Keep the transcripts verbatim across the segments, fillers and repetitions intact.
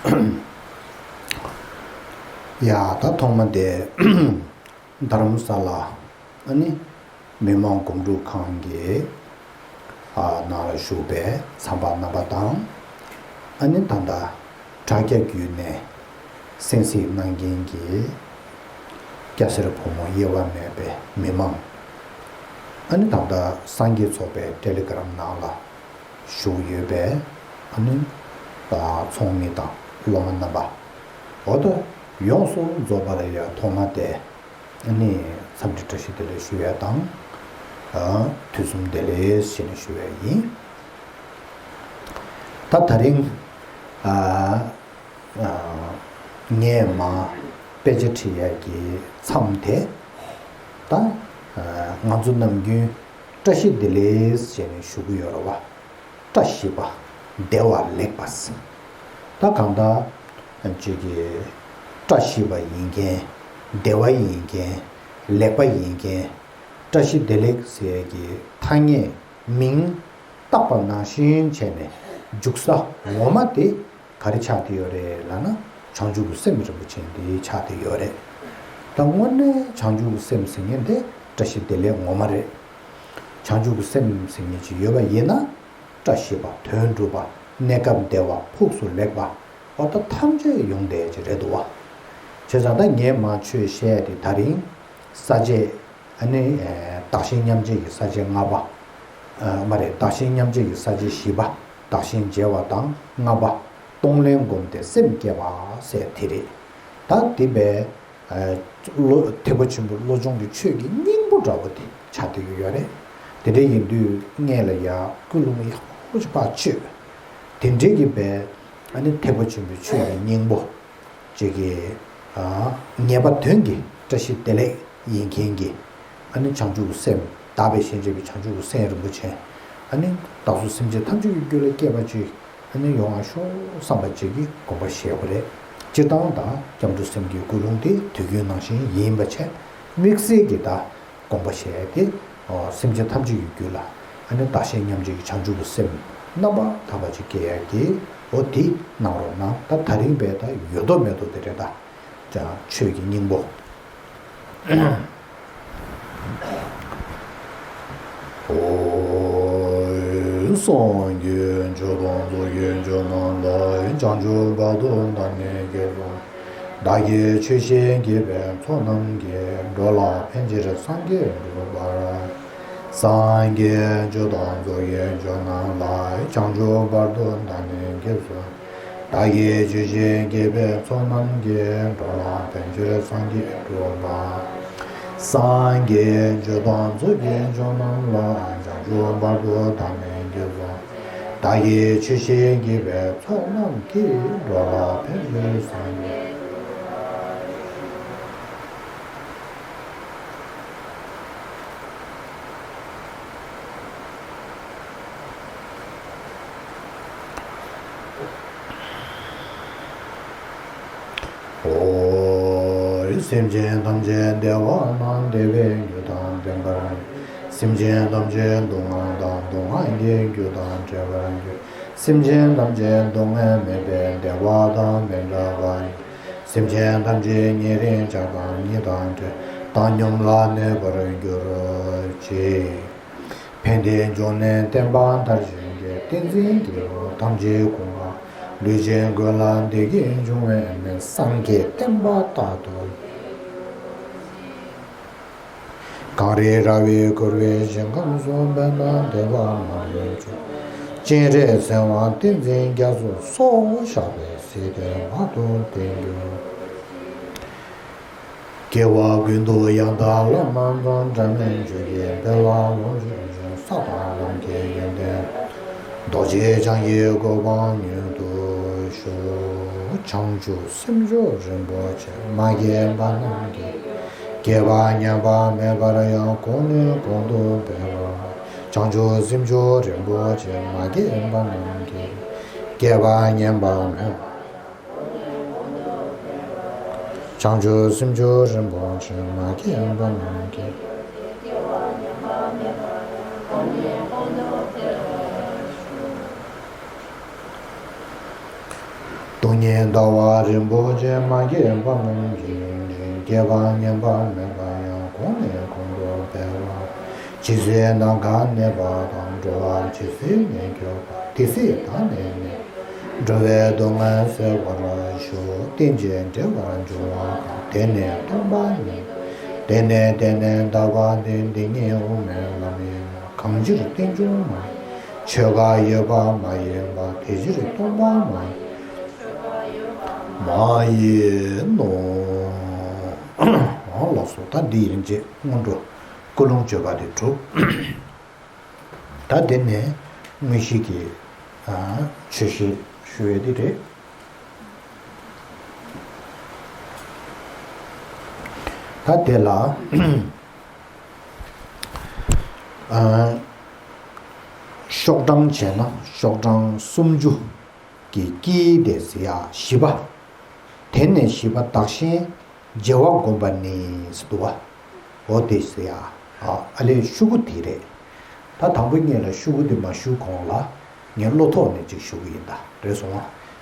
ཡ་ད་ཐོག་མ་དེ་རྡ་རམ་ས་ལ་ཨ་ནི་མི་དམངས་སྒོམ་སྒྲུབ་ཁང་གི་ཨ་ནང་ལ་བཞུགས་པའི་ཚངས་པ་རྣམ་པ་དང་། ཨ་ནི་ད་ལྟ་དྲ་རྒྱ་བརྒྱུད་ནས་གསན་གཟིགས་གནང་མཁན་གྱི་སྐྱ་སེར་ཕོ་མོ་དབྱེ་བ་མེད་པའི་མི་མང་། ཨ་ནི་ད་ལྟ་སངས་རྒྱས་ཚོགས་པའི་ཊེ་ལི་གྷི་རམ་ནང་ལ་བཞུགས་ཡོད་པའི་ཨ་ནི་ཚོགས་མི་དང་སློབ་མ་རྣམ་པ། འོ་ད་ཡོངས་སུ་རྫོགས་པ་ལ་ཡང་ཐོག་མ་དེ་ཨ་ནི་འཚམས་འདྲི་བཀྲ་ཤིས་བདེ་ལེགས་ཞུ་ཡ་དང་། ཨ་དུས་གསུམ་བདེ་ལེགས་ཞེས་ནས་ཞུ་ཡ་ཡིན། ད་ད་རིང་ཨ་ཨ་ངས་མ་དཔེ་ཆ་ཁྲིད་ཡ་གི་མཚམས་དེ་ད་ཨ་ང་ཚོ་ནམ་རྒྱུན་བཀྲ་ཤིས་བདེ་ལེགས་ཞེས་ནས་ཞུ་གི་ཡོད་རེད་བ། བཀྲ་ཤིས་པ། བདེ་བ་ལེགས་པ་ཟེར། ད་གང་ལྟར་ཅིག་གི་བཀྲ་ཤིས་པ་ཡིན་མཁན། བདེ་བ་ཡིན་མཁན། ལེགས་པ་ཡིན་མཁན། བཀྲ་ཤིས་བདེ་ལེགས་ཟེར་གྱི་ཐ་སྙད་མིང་བཏགས་པ་ནང་བཞིན་བྱས་ནས་འཇུག་ས་ངོ་མ་དེ་ག་རེ་ཆགས་བསྡད་ཡོད་རེད་ལབ་ན། བྱང་ཆུབ་ཀྱི་སེམས་རིན་པོ་ཆེ་འདི་ཆགས་བསྡད་ཡོད་རེད། ད་དངོས་གནས་བྱང་ཆུབ་ཀྱི་སེམས་ཟེར་མཁན་དེ་བཀྲ་ཤིས་བདེ་ལེགས་ངོ་མ་རེད། བྱང་ཆུབ་ཀྱི་སེམས་ཟེར་མཁན་ཅིག་ཡོད་པ་ཡིན་ན། བཀྲ་ཤིས་པ། དོན་འགྲུབ་པ། གནས་སྐབས་བདེ་བ། ཕུགས་སུ་ལེགས་པ། འོ་ད་ཐམས་ཅད་ཡོང་བསྡད་ཀྱི་རེད་འདུག་བ། བྱས་ཙང་ད་ངས་མ་ཆོས་བཤད་དེ་ད་རིང་ས་བཅད་ཨ་ནི་ཨེ་བདག་གཞན་མཉམ་བརྗེ་གི་ས་བཅད་ལྔ་པ། ཨ་མ་རེད། བདག་གཞན་མཉམ་བརྗེ་གི་ས་བཅད་བཞི་པ། བདག་གཞན་བརྗེ་བ་དང་ལྔ་པ། གཏོང་ལེན་བསྒོམས་ཏེ་སེམས་བསྐྱེད་པ་ཟེར་དེ་རེད། ད་དེ་བས། ཨ་བློ་ཐེག་པ་ཆེན་པོའི་བློ་སྦྱོང་གི་ཆོས་ཀྱི་སྙིང་པོ་འདྲ་བོ་དེ་ཆགས་བསྡད་ཀྱི་ཡོད་རེད། དེ་འདྲ་ཡིན་དུས་སྔོན་ལ་ཡ་ཀུན་སློང་ཡག་པོ་ཅིག་ཕར་བཅོས། དེ་འདྲའི་གི་བས་ཨ་ནི་ཐེག་པ་ཆེན་པོའི་ཆོས་ཀྱི་སྙིང་པོ་ཅིག་གི་ཨ་ངེས་པ་དོན་གྱི་བཀྲ་ཤིས་བདེ་ལེགས་ཡིན་མཁན་གྱི་ཨ་ནི་བྱང་ཆུབ་ཀྱི་སེམས། བདག་པས་གཞན་གཅེས་པའི་བྱང་ཆུབ་ཀྱི་སེམས་རིན་པོ་ཆེ། ཨ་ནི་བདག་སོགས་སེམས་ཅན་ཐམས་ཅད་ཀྱི་རྒྱུད་ལ་སྐྱེས་པ་ཅིག་ཨ་ནི་ཡོང་བ་ཤོག་བསམ་པ་ཅིག་གི་དགོངས་པ་བཞེས་པ་རེད། སྤྱིར་བཏང་ད་སྐྱབས་འགྲོ་སེམས་བསྐྱེད་ཀུན་སློང་དེ་དུས་རྒྱུན་ནང་བཞིན་ཡིན་པ་བྱས། དམིགས་བསལ་གྱི་ད་དགོངས་པ་བཞེས་ཏེ། ཨོ་སེམས་ཅན་ཐམས་ཅད་ཀྱི་རྒྱུད་ལ་ཨ་ནི་བདག་གཞན་མཉམ་བརྗེ་གི་བྱང་ཆུབ་ཀྱི་སེམས་རྣམ་པར་དག་པ་ཅིག་སྐྱེ་ཡ་གི་འོ་དེ་གནང་རོགས་གནང་། ད་ད་རིང་བས་ད་ཡོད་དོ་མེད་དོ་དེ་རེད། ད་ཅང་ཆོས་ཀྱི་སྙིང་པོ། ཨོ། སངས་རྒྱས་ཆོས་དང་ཚོགས་ཀྱི་མཆོག་རྣམས་ལ། བྱང་ཆུབ་བར་དུ་བདག་ནི་དགྱེས་སོ། བདག་གིས་ཆོས་བཤད་བགྱིས་པའི་ཚོགས་རྣམས་ཀྱིས། འགྲོ་ལ་ཕན་ཕྱིར་སངས་རྒྱས་འགྲུབ་པར། སངས་རྒྱས་ཆོས་དང་ཚོགས་ཀྱི་མཆོག་རྣམས་ལ། བྱང་ཆུབ་བར་དུ་བདག་ནི་དགྱེས་སོ། བདག་གིས་ཆོས་བཤད་བགྱིས་པའི་ཚོགས་རྣམས་ཀྱིས། འགྲོ་ལ་ཕན་ཕྱིར་སངས་རྒྱས་འགྲུབ་པ། སངས་རྒྱས་ཆོས་དང་ཚོགས་ཀྱི་མཆོག་རྣམས་ལ། བྱང་ཆུབ་བར་དུ་བདག་ནི་དགྱེས་སོ། བདག་གིས་ཆོས་བཤད་བགྱིས་པའི་ཚོགས་རྣམས་ཀྱིས། འགྲོ་ལ་ཕན་ཕྱིར་སངས་རྒྱས། ཨོ། སེམས་ཅན་ཐམས་ཅད་བདེ་བ་དང་བདེ་བའི་རྒྱུ་དང་ལྡན་པར། སེམས་ཅན་ཐམས་ཅད་སྡུག་བསྔལ་དང་སྡུག་བསྔལ་གྱི་རྒྱུ་དང་བྲལ་བར་འགྱུར། སེམས་ཅན་ཐམས་ཅད་སྡུག་བསྔལ་མེད་པའི་བདེ་བ་དང་མི་འབྲལ་བར། སེམས་ཅན་ཐམས་ཅད་ཉེ་རིང་ཆགས་སྡང་གཉིས་དང་བྲལ། བཏང་སྙོམས་ལ་གནས་པར་གྱུར་ཅིག་ཕན་བདེའི་འབྱུང་གནས་བསྟན་པ་མཐར་ཕྱིན་གྱི། བསྟན་འཛིན་གྱི་འོད་ཐམས་ཅད་ཀུན་ལ། ལུས་ཅན་ཀུན་ལ་བདེ་སྐྱིད་འབྱུང་བའི་སྨོན། སངས་རྒྱས་བསྟན་པ་རྟག་ཏུ། གངས་རི་ར་བས་བསྐོར་བའི་ཞིང་ཁམས་སུ། དཔེར་ན་བདེ་བ་མ་ལུས་སྤྱོད། སྤྱན་རས་གཟིགས་དབང་བསྟན་འཛིན་རྒྱ་མཚོ་སོགས། བཤགས་པས་སྲིད་དེ་མང་དུ་བསྟན་གྱུར། སྐྱེ་བ་ཀུན་ཏུ་ཡང་དག་ལམ་སྣ་ཚོགས། འབྲལ་མེད་ཆོས་ཀྱི་དཔལ་བ་ལོངས་སྤྱོད་ཅིང་། ས་དང་ལམ་གྱི་ཡོན་ཏན་རྡོ་རྗེ་འཆང་གི་གོ་འཕང་མྱུར་དུ་ཤོག་བྱང་ཆུབ་སེམས་མཆོག་རིན་པོ་ཆེ། མ་སྐྱེས་པ་རྣམས་སྐྱེ། སྐྱེས་པ་ཉམས་པ་མེད་པར་ཡང་། གོང་ནས་གོང་དུ་འཕེལ་བར། བྱང་ཆུབ་སེམས་མཆོག་རིན་པོ་ཆེ། མ་སྐྱེས་པ་རྣམས་སྐྱེ། སྐྱེས་པ་ཉམས་པ་མེད། བྱང་ཆུབ་སེམས་མཆོག་རིན་པོ་ཆེ། མ་སྐྱེས་པ་རྣམས་སྐྱེ། སྟོང་ཉིད་ཟླ་བ་རིན་པོ་ཆེ་མ་སྐྱེས་པ་རྣམས་ཀྱི་སྐྱེས་པ་ཉམས་པ་མེད་པ་ཡང་གོང་ནས་གོང་དུ་འཕེལ་བ། ཇི་སྲིད་ནམ་མཁའ་གནས་པ་དང་། འགྲོ་བ་ཇི་སྲིད་གནས་གྱུར་པ། དེ་སྲིད་བདག་ནི་ནི། འགྲོ་བའི་སྡུག་བསྔལ་སེལ་བར་ཤོག་རྟེན་ཅིང་འབྲེལ་བར་འབྱུང་བ་གང་། དེ་ནི་སྟོང་པ་ཉིད། དེ་ནས་དེ་ནས་འདའ་བ་སྟེ། འདི་ཉིད་དབུ་མའི་ལམ་ཡིན་ནོ། གང་ཕྱིར་རྟེན་འབྱུང་མ་ཡིན། ཆོས་འགའ་ཡོད་པ་མ་ཡིན་པ། དེ་ཕྱིར་སྟོང་པ་མ་ཡིན། མ་ཡིན་ནོ། ཨོ་ལགས་སོ། ད་འདི་ཡན་ཆད་སྔོན་འགྲོ་ཀུན་སློང་བརྗོད་པ་དེ་གྲུབ། ད་དེ་ནས་དངོས་གཞི་གི་ཨ་ཆོས་བཤད་ཞུ་ཡས་དེ་རེད། ད་དེ་ལ་ཨ་ཤོག་གྲངས་བྱས་ན་ཤོག་གྲངས་སུམ་ཅུ་གི་དཀྱིལ་དེ་ཟེར་ཡ་བཞི་པ། དེ་ནས་བཞི་པ་བདག་གཞན་བརྗེ་བ་བསྒོམ་པ་ནི་ཟེར་འདུག་བ། འོ་དེ་ཟེར་ཡ། ཨ་ཨ་ལས་ཤོག་གུ་དེ་རེད། ད་དང་པོ་ཉིད་ལ་ཤོག་གུ་དེ་མ་ཞུ་གོང་ལ་ངས་བློ་ཐོག་ནས་ཅིག་ཞུ་གི་ཡིན། ད་རེད་སོང་བ།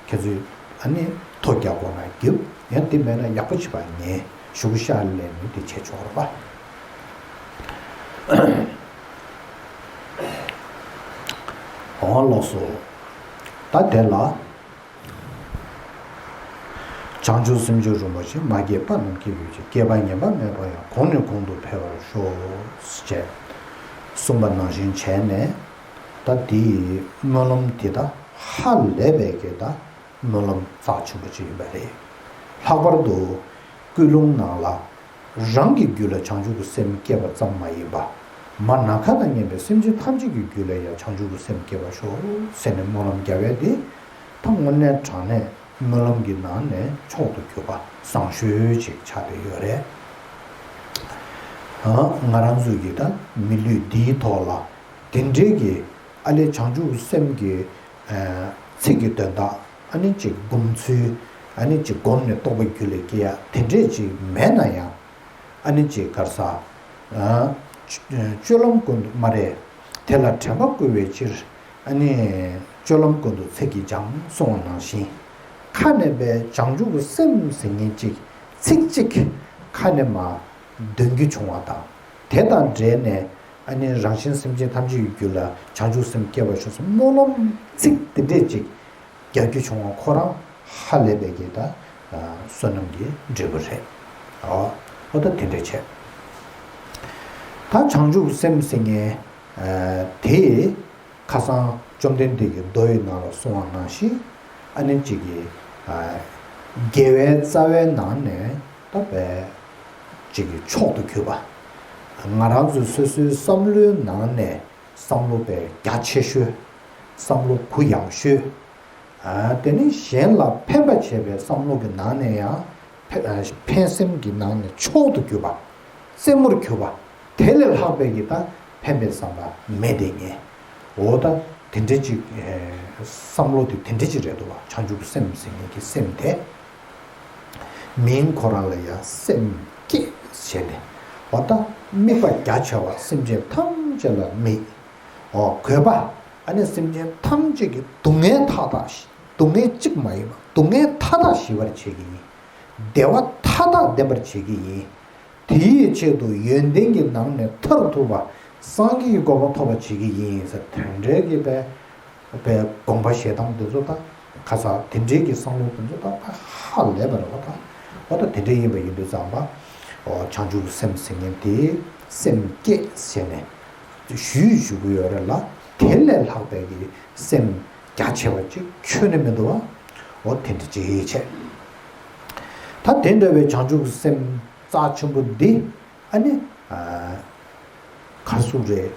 ཁྱེད་ཚོས་ཨ་ནི་ཐོ་རྒྱག་དགོས་ན་རྒྱབ། ཡང་དེ་མེད་ན་ཡག་པོ་བྱེད་པ་ངས་ཤོག་གུ་ཤར་ལས་ནས་དེ་བྱས་ཆོག་རེད་པ། འོ་ལགས་སོ། ད་དེ་ལ། བྱང་ཆུབ་སེམས་མཆོག་རིན་པོ་ཆེ། མ་སྐྱེས་པ་རྣམས་སྐྱེ་གྱུར་ཅིག་སྐྱེས་པ་ཉམས་པ་མེད་པ་ཡང་། གོང་ནས་གོང་དུ་འཕེལ་བར་ཤོག་ཅེས་གསུངས་པ་ནང་བཞིན་བྱས་ནས། ད་དེའི་སྨོན་ལམ་དེ་ད་ཧ་ལས་པའི་གི་ད་སྨོན་ལམ་རྩ་ཆེན་པོ་ཅིག་ཡིན་པ་རེད། ལྷག་པར་དུ་ཀུན་སློང་ནང་ལ། རང་གི་རྒྱུད་ལ་བྱང་ཆུབ་ཀྱི་སེམས་སྐྱེས་པ་ཙམ་མ་ཡིན་པ། མ་ནམ་མཁའ་དང་མཉམ་པའི་སེམས་ཅན་ཐམས་ཅད་ཀྱི་རྒྱུད་ལ་ཡང་བྱང་ཆུབ་ཀྱི་སེམས་སྐྱེ་བར་ཤོག་ཟེར་ནས་སྨོན་ལམ་རྒྱག་ཡས་དེ། ད་དངོས་གནས་དྲང་གནས་སྨོན་ལམ་གྱི་ནང་ནས་མཆོག་ཏུ་གྱུར་པ་བཟང་ཤོས་ཅིག་ཆགས་བསྡད་ཡོད་རེད། ཨ་ང་རང་ཚོའི་གི་ད་མི་ལུས་འདིའི་ཐོག་ལ་དེ་འདྲའི་གི་ཨ་ལས་བྱང་ཆུབ་སེམས་ཀྱི་ཨ་ཚིག་གི་དོན་དག་ཨ་ནི་ཅིག་སྒོམ་ཚུལ། ཨ་ནི་ཅིག་སྒོམ་ནས་རྟོགས་པ་རྒྱུད་ལ་སྐྱེ་ཡ་དེ་འདྲས་ཅིག་མེད་ན་ཡང་། ཨ་ནི་ཅིག་ག་རེ་ཟ། ཨ་སྤྱོད་ལམ་ཀུན་ཏུ་སྨ་རེ། དེ་ལ་དྲན་པ་བསྐུལ་བའི་ཕྱིར། ཨ་ནི་སྤྱོད་ལམ་ཀུན་ཏུ་ཚིག་གིས་སྦྱང་གསུངས་པ་ནང་བཞིན། ཁ་ནས་པའི་བྱང་ཆུབ་ཀྱི་སེམས་ཟེར་མཁན་ཅིག་ཚིག་གཅིག་ཁ་ནས་མ་འདོན་རྒྱུ་བྱུང་བ་དང་། དེ་དང་འབྲེལ་ནས་ཨ་ནི་རང་གཞན་སེམས་ཅན་ཐམས་ཅད་ཀྱི་རྒྱུད་ལ་བྱང་ཆུབ་སེམས་སྐྱེ་བར་ཤོག་ཟེར་སྨོན་ལམ་ཚིག་དེ་འདྲས་ཅིག་རྒྱག་རྒྱུ་བྱུང་བ་ཁོ་རང་ཧ་ལས་པའི་གི་ད་བསོད་ནམས་ཀྱི་འབྲས་བུ་རེད། ཨོ་ཨོ་ད་དེ་འདྲས་བྱས། ད་བྱང་ཆུབ་སེམས་ཟེར་མཁན་དེ། ཁ་སང་བཅོམ་ལྡན་འདས་ཀྱིས་མདོ་ཡི་ནང་ལ་གསུངས་པ་ནང་བཞིན། ཨ་ནི་གཅིག་གི་ཨ་དགེ་བའི་རྩ་བའི་ནང་ནས་ད་བས་གཅིག་གི་མཆོག་ཏུ་གྱུར་པ། ང་རང་ཚོའི་སོ་སོའི་བསམ་བློའི་ནང་ནས་བསམ་བློ་བས་རྒྱ་ཆེ་ཤོས། བསམ་བློ་གུ་ཡངས་ཤོས། ཨ་དེ་ནི་གཞན་ལ་ཕན་པ་བྱེད་པའི་བསམ་བློ་གི་ནང་ནས་ཡང་ཕན་ཕན་སེམས་ཀྱི་ནང་ནས་མཆོག་ཏུ་གྱུར་པ། རྩེ་མོར་གྱུར་པ། དེ་ལས་ལྷག་པའི་གི་ད་ཕན་པའི་བསམ་པ་མེད་དེ་ངེས། འོ་ད་དེ་འདྲ་ཅིག་ཨེ་བསམ་བློ་དེ་དེ་འདྲ་ཅིག་རེད་འདུག་བ། བྱང་ཆུབ་སེམས་ཟེར་མཁན་གྱི་སེམས་དེ། མིང་ཁོ་རང་ལ་ཡང་སེམས་བསྐྱེད་ཟེར་ནས། འོ་ད་དམིགས་པ་རྒྱ་ཆེ་བ་སེམས་ཅན་ཐམས་ཅད་ལ་དམིགས། འོ་དགོས་པ། ཨ་ནི་སེམས་ཅན་ཐམས་ཅད་ཀྱི་སྡུག་བསྔལ་མཐའ་དག་ཞི། སྡུག་བསྔལ་གཅིག་མ་ཡིན་པ་སྡུག་བསྔལ་མཐའ་དག་ཞི་བར་བྱེད་ཀྱི་ཡིན། བདེ་བ་མཐའ་དག་ལྡན་པར་བྱེད་ཀྱི་ཡིན། དེའི་ཆེད་དུ་ཡོན་ཏན་གྱི་ནང་ནས་མཐར་ཐུག་པ་སངས་རྒྱས་ཀྱི་གོ་འཕང་ཐོབ་པར་བྱེད་ཀྱི་ཡིན་ཟེར། དེ་འདྲའི་གི་པའི་པའི་དགོངས་པ་བཞེས་སྟངས་དེ་ཚོ་དང་ཁ་ས་དེ་འདྲའི་གི་བསམ་བློ་དེ་ཚོ་དང་ཧ་ལས་པ་རེད་བ། ད་འོ་ད་དེ་འདྲའི་ཡིན་པ་ཡིན་དུས་ཙམ་པ། འོ་བྱང་ཆུབ་སེམས་ཟེར་མཁན་དེ་སེམས་བསྐྱེད་ཟེར་ནས་ཞུས་ཞུ་གི་ཡོད་རེད་ལ། དེ་ལས་ལྷག་པའི་གི་སེམས་རྒྱ་ཆེ་བ་ཅིག་ཁྱོན་ནས་མི་འདུག་བ། འོ་དེ་འདྲ་ཅིག་བྱས། ད་དེ་འདྲ་བའི་བྱང་ཆུབ་སེམས་རྩ་ཆེན་པོ་འདི་ཨ་ནི་ཨ་ག་ཟུག་རེད།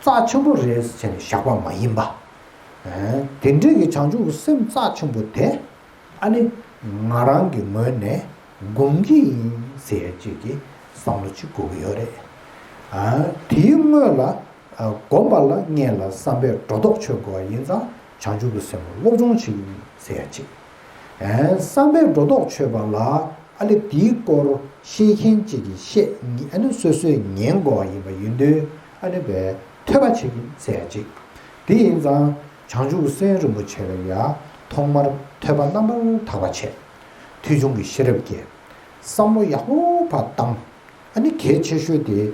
རྩ་ཆེན་པོ་རེད་ཟེར་ནས་བཞག་པ་མ་ཡིན་པ། ཨ་དེ་འདྲའི་གི་བྱང་ཆུབ་སེམས་རྩ་ཆེན་པོ་དེ་ཨ་ནི་ང་རང་གི་ངོས་ནས་སྒོམ་གྱི་ཡིན་ཟེར་ཡ་ཅིག་གི་བསམ་བློ་ཅིག་དགོས་ཀྱི་ཡོད་རེད། ཨ་དེའི་སྔོན་ལ་ཨ་སྒོམ་པ་ལ་སྔོན་ལ་བསམ་པས་སྒྲོ་འདོགས་ཆོད་དགོས་པ་ཡིན་ཙང་བྱང་ཆུབ་ཀྱི་སེམས་ལ་སློབ་སྦྱོང་བྱེད་ཀྱི་ཡིན་ཟེར་ཡ་ཅིག་ཨ་བསམ་པས་སྒྲོ་འདོགས་ཆོད་པ་ལ་ཨ་ལེ་དེའི་སྐོར་ཤེས་མཁན་ཅིག་གིས་བཤད་ཨ་ནི་སོ་སོས་ཉན་དགོས་པ་ཡིན་པ་ཡིན་དུས་ཨ་ནི་བས་ཐོས་པ་བྱེད་ཀྱི་ཡིན་ཟེར་ཡ་ཅིག་དེ་ཡིན་ཙང་བྱང་ཆུབ་སེམས་རིན་པོ་ཆེ་ལ་ཡ་ ཐོག་མར་ཐོས་པ་རྣམ་པར་དག་པ་བྱས། ཐོས་བྱུང་གི་ཤེས་རབ་སྐྱེས། བསམ་བློ་ཡག་པོ་ཕར་བཏང་། ཨ་ནི་གལ་ཆེ་ཤོས་དེ།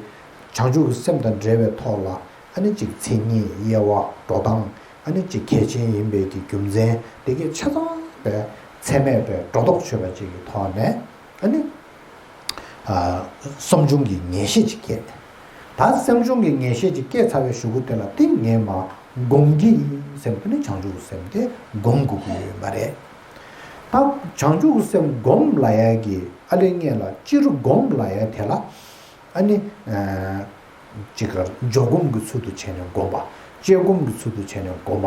བྱང་ཆུབ་ཀྱི་སེམས་དང་འབྲེལ་བའི་ཐོག་ལ། ཨ་ནི་གཅིག་མཚན་ཉིད་དབྱེ་བ་འགྲོ་སྟངས། ཨ་ནི་གཅིག་གལ་ཆེན་ཡིན་པའི་གི་རྒྱུ་མཚན་དེ་གའི་ཆ་ཚང་བའི་ཚད་མས་པའི་སྒྲོ་འདོགས་ཆོད་པ་ཅིག་གི་ཐོག་ནས། ཨ་ནི། ཨ། བསམ་བྱུང་གི་ངེས་ཤེས་ཅིག་སྐྱེས། ད་བསམ་བྱུང་གི་ངེས་ཤེས་ཅིག་སྐྱེས་ཚར་བའི་གཞུག་གུ་དེ་ལ་དེ་ངས་མ་སྒོམ་གྱི་ཡིན་ཟེར་ནས་དེ་ནི་བྱང་ཆུབ་ཀྱི་སེམས་དེ་སྒོམ་དགོས་ཀྱི་ཡོད་པ་རེད། ད་བྱང་ཆུབ་ཀྱི་སེམས་སྒོམ་ལབ་ཡ་གི་ཨ་ལེ་ངས་ལ་སྤྱིར་སྒོམ་ལབ་ཡ་དེ་ལ། ཨ་ནི། ཨ། ཅིག་གར་འཇོག་སྒོམ་གྱི་ཚུལ་དུ་བྱས་ནས་སྒོམ་པ། དཔྱད་སྒོམ་གྱི་ཚུལ་དུ་བྱས་ནས་སྒོམ་པ།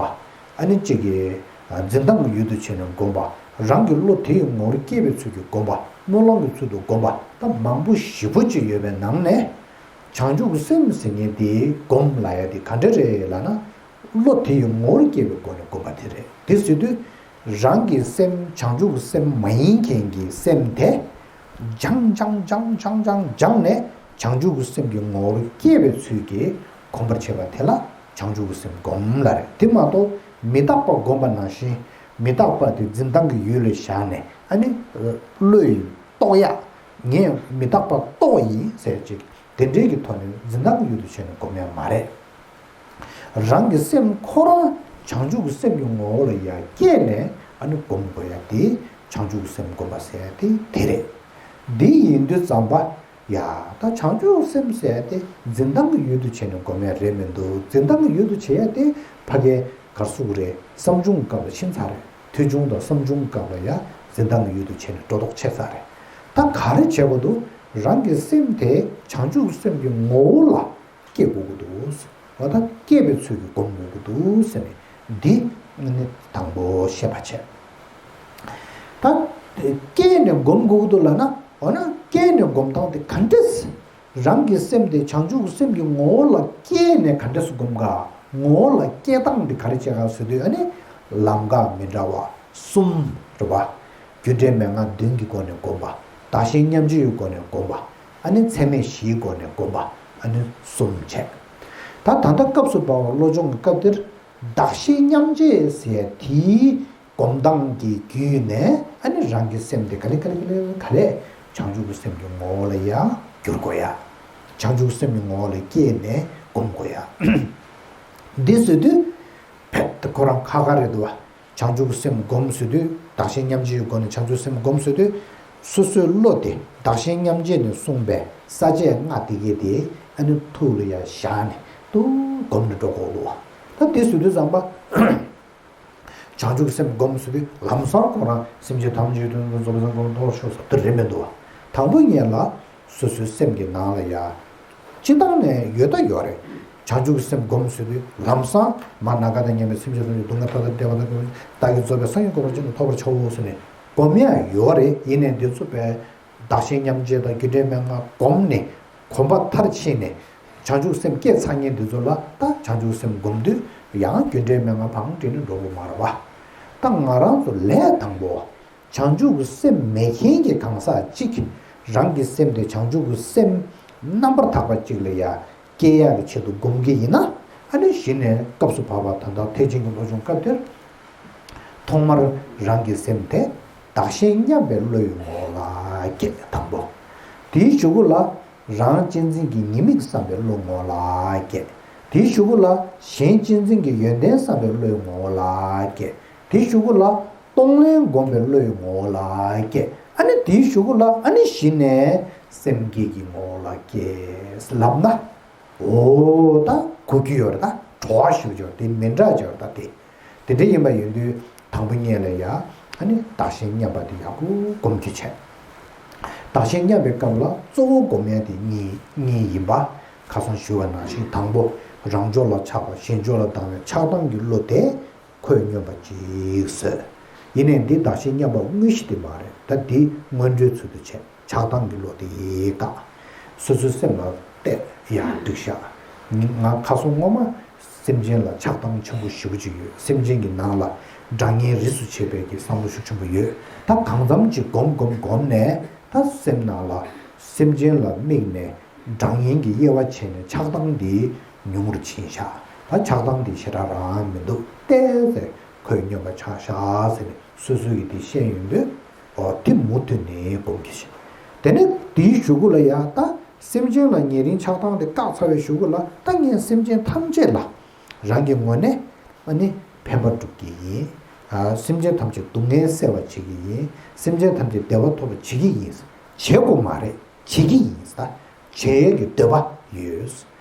ཨ་ནི་གཅིག་གིས། ཨ། འཛིན་སྟངས་ཀྱི་ཡུལ་དུ་བྱས་ནས་སྒོམ་པ། རང་གི་བློ་དེ་ཡི་ངོ་བོར་སྐྱེས་པའི་ཚུལ་གྱིས་སྒོམ་པ། སྨོན་ལམ་གྱི་ཚུལ་དུ་སྒོམ་པ། ད་མང་པོ་ཞེ་པོ་ཅིག་ཡོད་པའི་ནང་ནས། བྱང་ཆུབ་ཀྱི་སེམས་ཟེར་མཁན་དེ་སྒོམ་ལབ་ཡ་དེ་ག་འདྲ་རེད་ལབ་ན། བློ་དེ་ཡི་ངོ་བོར་སྐྱེས་པའི་སྒོ་ནས་སྒོམ་པ་དེ་རེད། དེ་ཟེར་དུས། རང་གི་སེམས་བྱང་ཆུབ་ཀྱི་སེམས་མ་ཡིན་མཁན་གྱི་སེམས་དེ། སྦྱངས་སྦྱངས་སྦྱངས་སྦྱངས་སྦྱངས་སྦྱངས་ནས་བྱང་ཆུབ་ཀྱི་སེམས་ཀྱི་ངོ་བོར་སྐྱེས་པའི་ཚུལ་གྱིས་གོམས་པར་བྱེད་པ་དེ་ལ་བྱང་ཆུབ་ཀྱི་སེམས་སྒོམ་ལབ་རེད། དེ་མ་གཏོགས་མི་རྟག་པ་སྒོམ་པ་ནང་བཞིན། མི་རྟག་པ་དེ་འཛིན་སྟངས་ཀྱི་ཡུལ་ལ་བཞག་ནས། ཨ་ནི། བློ་ཡིས་རྟོགས་ཡ། ངས་མི་རྟག་པ་རྟོགས་ཡིན་ཟེར་ཅིག་དེ་འདྲའི་གི་ཐོག་ནས་འཛིན་སྟངས་ཀྱི་ཡུལ་དུ་བྱས་ནས་སྒོམ་ཡ་མ་རེད། རང་གི་སེམས་ཁོ་རང་བྱང་ཆུབ་ཀྱི་སེམས་ཀྱི་ངོ་བོ་ལ་ཡར་སྐྱེས་ནས། ཨ་ནི་སྒོམ་དགོས་ཡ་དེ་བྱང་ཆུབ་ཀྱི་སེམས་སྒོམ་པ་ཟེར་ཡ་དེ་དེ་རེད། འདི་ཡིན་དུས་ཙམ་པ། ཡ། ད་བྱང་ཆུབ་སེམས་ཟེར་ཡ་དེ་འཛིན་སྟངས་ཀྱི་ཡུལ་དུ་བྱས་ནས་སྒོམ་ཡ་རེད་མི་འདུག་འཛིན་སྟངས་ཀྱི་ཡུལ་དུ་བྱེད་ཡ་དེ་ཕ་གའི་གར་སུ་རེད། བསམ་བྱུང་གི་སྐབས་ལ་ཕྱིན་ཚར་རེད། ཐོས་བྱུང་དང་བསམ་བྱུང་གི་སྐབས་ལ་ཡ་འཛིན་སྟངས་ཀྱི་ཡུལ་དུ་བྱས་ནས་སྒྲོ་འདོགས་ཆད་ཚར་རེད། ད་ག་རེ་བྱེད་དགོས་འདུག་རང་གི་སེམས་དེ་བྱང་ཆུབ་སེམས་ཀྱི་ངོ་བོ་ལ་སྐྱེ་དགོས་ཀྱི་འདུག་འོ་ད་སྐྱེ་བའི་ཚུལ་གྱིས་སྒོམ་དགོས་ཀྱི་འདུག་ཟེར་ནས་འདི་ནི་དང་པོ་ཤེས་པ་བྱས། ད་སྐྱེས་ནས་སྒོམ་དགོས་ཀྱི་འདུག་ལབ་ན། འོ་ན་སྐྱེས་ནས་སྒོམ་སྟངས་དེ་ག་འདྲས། རང་གི་སེམས་དེ་བྱང་ཆུབ་ཀྱི་སེམས་ཀྱི་ངོ་བོ་ལ་སྐྱེས་ནས་ག་འདྲས་སུ་སྒོམ་ག་ངོ་བོ་ལ་སྐྱེ་སྟངས་དེ་ག་རེ་བྱེད་ག་ཟེར་དུས། ཨ་ནི་ལམ་ཁ་མི་འདྲ་བ་གསུམ་རེད་པ། རྒྱུ་འབྲས་མན་ངག་བདུན་གྱི་སྒོ་ནས་སྒོམ་པ། བདག་གཞན་མཉམ་བརྗེའི་སྒོ་ནས་སྒོམ་པ། ཨ་ནི་ཚད་མེད་བཞིའི་སྒོ་ནས་སྒོམ་པ། ཨ་ནི་གསུམ་བྱས། ད་ད་ལྟ་སྐབས་སུ་བབས་པ་བློ་སྦྱོང་གི་སྐབས་འདིར། བདག་གཞན་མཉམ་བརྗེ་ཟེར་དེའི་སྒོམ་སྟངས་ཀྱི་བརྒྱུད་ནས། ཨ་ནི་རང་གི་སེམས་དེ་ག་ལེ་ག་ལེ་ག་ལེ་ག་ལེ་བྱང་ཆུབ་ཀྱི་སེམས་ཀྱི་ངོ་བོ་ལ་ཡར་བསྒྱུར་དགོས་ཡ། བྱང་ཆུབ་སེམས་ཀྱི་ངོ་བོ་ལ་སྐྱེས་ནས་སྒོམ་དགོས་ཡ། འདི་ཟེར་དུས། ཕེབས་ཏེ་ཁོ་རང་ཁ་ཁ་རེད་འདུག་བ། བྱང་ཆུབ་སེམས་སྒོམ་ཟེར་དུས། བདག་གཞན་མཉམ་བརྗེའི་སྒོ་ནས་བྱང་ཆུབ་སེམས་སྒོམ་ཟེར་དུས། སོ་སོའི་བློ་དེ་བདག་གཞན་མཉམ་བརྗེ་ནས་གསུངས་པའི་ས་བཅད་ལྔ་དེ་གས་དེ། ཨ་ནི་ཐུགས་ལ་ཡར་བཞག་ནས་ཏུ་སྒོམ་ནས་འགྲོ་དགོས་ལོ། ད་དེ་ཟེར་དུས་ཙམ་པ། བྱང་ཆུབ་སེམས་སྒོམ་ཟེར་དུས་ལམ་སང་ཁོ་རང་སེམས་ཅན་ཐམས་ཅད་དོན་དུ་རྫོགས་པའི་སངས་རྒྱས་ཀུན་ལ་ཐོབ་ཤོག་ཟེར་དེ་རེད་མི་འདུག་བ། དང་པོ་ཉིད་ལ། སོ་སོའི་སེམས་ཀྱི་ནང་ལ་ཡ། སྤྱིར་བཏང་ནས་ཡོད་ད་ཡོད་རེད། བྱང་ཆུབ་ཀྱི་སེམས་སྒོམ་ཟེར་དུས་ལམ་སང་མ་ན་རྒ་དང་མཉམ་པའི་སེམས་ཅན་ཐམས་ཅད་སྡུག་བསྔལ་མཐའ་དག་སྟེ་བདེ་བ་དང་ཀུན་བདག་གིས་རྫོགས་པའི་སངས་རྒྱས་གོ་འཕང་ཅན་དུ་ཐོབ་པར་བྱའོ་ཟེར་ནས་སྒོམ་ཡ་ཡོད་རེད། ཡིན་ནའི་འདི་ཚོ་བས་བདག་གཞན་མཉམ་བརྗེ་དང་རྒྱུ་འབྲས་མན་ངག་སྒོམ་ནས་གོམས་པ་མཐར་ཕྱིན་ནས་བྱང་ཆུབ་སེམས་སྐྱེས་ཚར་མཁན་འདི་ཚོ་ལ་ད་བྱང་ཆུབ་སེམས་སྒོམ་དུས་ཡང་རྒྱུ་འབྲས་མན་ངག་བང་བསྒྲིགས་ནས་འགྲོ་དགོས་མ་རེད་བ། ད་ང་རང་ཚོ་ལས་དང་པོ། བྱང་ཆུབ་ཀྱི་སེམས་མེད་མཁན་གྱི་གང་ཟག་གཅིག་གིས་རང་གི་སེམས་དེ་བྱང་ཆུབ་ཀྱི་སེམས་རྣམ་པར་དག་པ་གཅིག་ལ་ཡ་སྐྱེ་ཡག་གི་ཆེད་དུ་སྒོམ་གྱི་ཡིན་ན། ཨ་ནི་གཞི་ནས་སྐབས་སུ་བབ་པ་ད་ལྟ་ཐེག་ཆེན་གྱི་བློ་སྦྱོང་སྐབས་དེར། ཐོག་མར་རང་གི་སེམས་དེ་བདག་གཞན་མཉམ་པའི་བློ་ཡི་ངོ་བོ་ལ་སྐྱེ་དང་པོ། དེའི་གཞུག་གུ་ལ། རང་གཅེས་འཛིན་གྱི་ཉེས་དམིགས་བསམ་པའི་བློ་ངོ་བོ་ལ་སྐྱེ། དེའི་གཞུག་གུ་ལ་གཞན་གཅེས་འཛིན་གྱི་ཡོན་ཏན་བསམ་པའི་བློའི་ངོ་བོ་ལ་སྐྱེ། དེའི་གཞུག་གུ་ལ་གཏོང་ལེན་བསྒོམ་པའི་བློའི་ངོ་བོ་ལ་སྐྱེ། ཨ་ནི་དེའི་གཞུག་གུ་ལ་ཨ་ནི་གཞི་ནས་སེམས་བསྐྱེད་ཀྱི་ངོ་བོ་ལ་སྐྱེ་ལབ་ན། འོ་ད་གོ་རྒྱུ་ཡོད་རེད། ད་བྲོ་བ་ཞིག་ཡོད་དེ་མི་འདྲ་ཡོད་ད་དེ། དེ་འདྲ་ཡིན་པ་ཡིན་དུས་དང་པོ་ཉིད་ལ་ཡ། ཨ་ནི་བདག་གཞན་མཉམ་པ་དེ་ཡག་པོ་སྒོམ་རྒྱུ་བྱས། བདག་གཞན་མཉམ་པའི་སྐབས་ལ་གཙོ་བོ་སྒོམ་ཡ་དེ་གཉིས་གཉིས་ཡིན་པ། ཁ་སང་ཞུས་པ་ནང་བཞིན་དང་པོ་རང་ཕྱོགས་ལ་ཆགས་པ་གཞན་ཕྱོགས་ལ་སྡང་བའི་ཆགས་སྡང་གི་བློ་དེ་ཁོད་སྙོམས་པ་ཅིག་བཟོས། ཡིན་ནའི་འདི་བདག་གཞན་མཉམ་པ་དངོས་གཞི་དེ་མ་རེད། ད་འདི་སྔོན་འགྲོའི་ཚུལ་དུ་བྱས། ཆགས་སྡང་གི་བློ་དེ་ཡིས་བཀག་སོ་སོའི་སེམས་ལ་གཏད་ཡ་འགྲིག་ཤག་ང་ཁ་སང་སྔོན་མ་སེམས་ཅན་ལ་ཆགས་སྡང་ཆེན་པོ་ཞེ་པོ་ཅིག་ཡོད། སེམས་ཅན་གྱི་ནང་ལ་དགྲ་གཉེན་རིས་སུ་ཆད་པའི་གི་བསམ་བློ་ཤུགས་ཆེན་པོ་ཡོད། ད་གང་འཚམ་ཅིག་སྒོམ་སྒོམ་སྒོམ་ནས་ད་སེམས་ནང་ལ་སེམས་ཅན་ལ་དམིགས་ནས་དགྲ་གཉེན་གྱི་དབྱེ་བ་ཕྱེ་ནས་ཆགས་སྡང་འདི་ཉུང་རུ་ཕྱིན་ཤག་ད་ཆགས་སྡང་འདི་ཞེ་དྲག་རང་མི་འདུག་ཏོག་ཙམ་ ཁོས་སྨྱོན་པ་ཆགས་ཤག་ཟེར་ནས་སོ་སོ་ཡིས་དེ་ཤེས་ཡོང་དུས། འོ་དེ་མུ་མཐུད་ནས་སྒོམ་གྱི་ཤིག་དེ་ནས་དེའི་གཞུག་གུ་ལ་ཡ་ད་སེམས་ཅན་ལ་ཉེ་རིང་ཆགས་སྡང་དེ་བཀག་ཚར་བའི་གཞུག་གུ་ལ་ད་ངས་སེམས་ཅན་ཐམས་ཅད་ལ་རང་གི་ངོས་ནས་ཨ་ནི་ཕན་པ་སྒྲུབ་ཀྱི་ཡིན། ཨ་སེམས་ཅན་ཐམས་ཅད་སྡུག་བསྔལ་སེལ་བ་བྱེད་ཀྱི་ཡིན། སེམས་ཅན་ཐམས་ཅད་བདེ་བ་ཐོབ་པ་བྱེད་ཀྱི་ཡིན། བྱེད་དགོས་མ་རེད། བྱེད་ཀྱི་ཡིན་ས། བྱེད་ཡས་ཀྱི་འདོད་པ་ཡོད།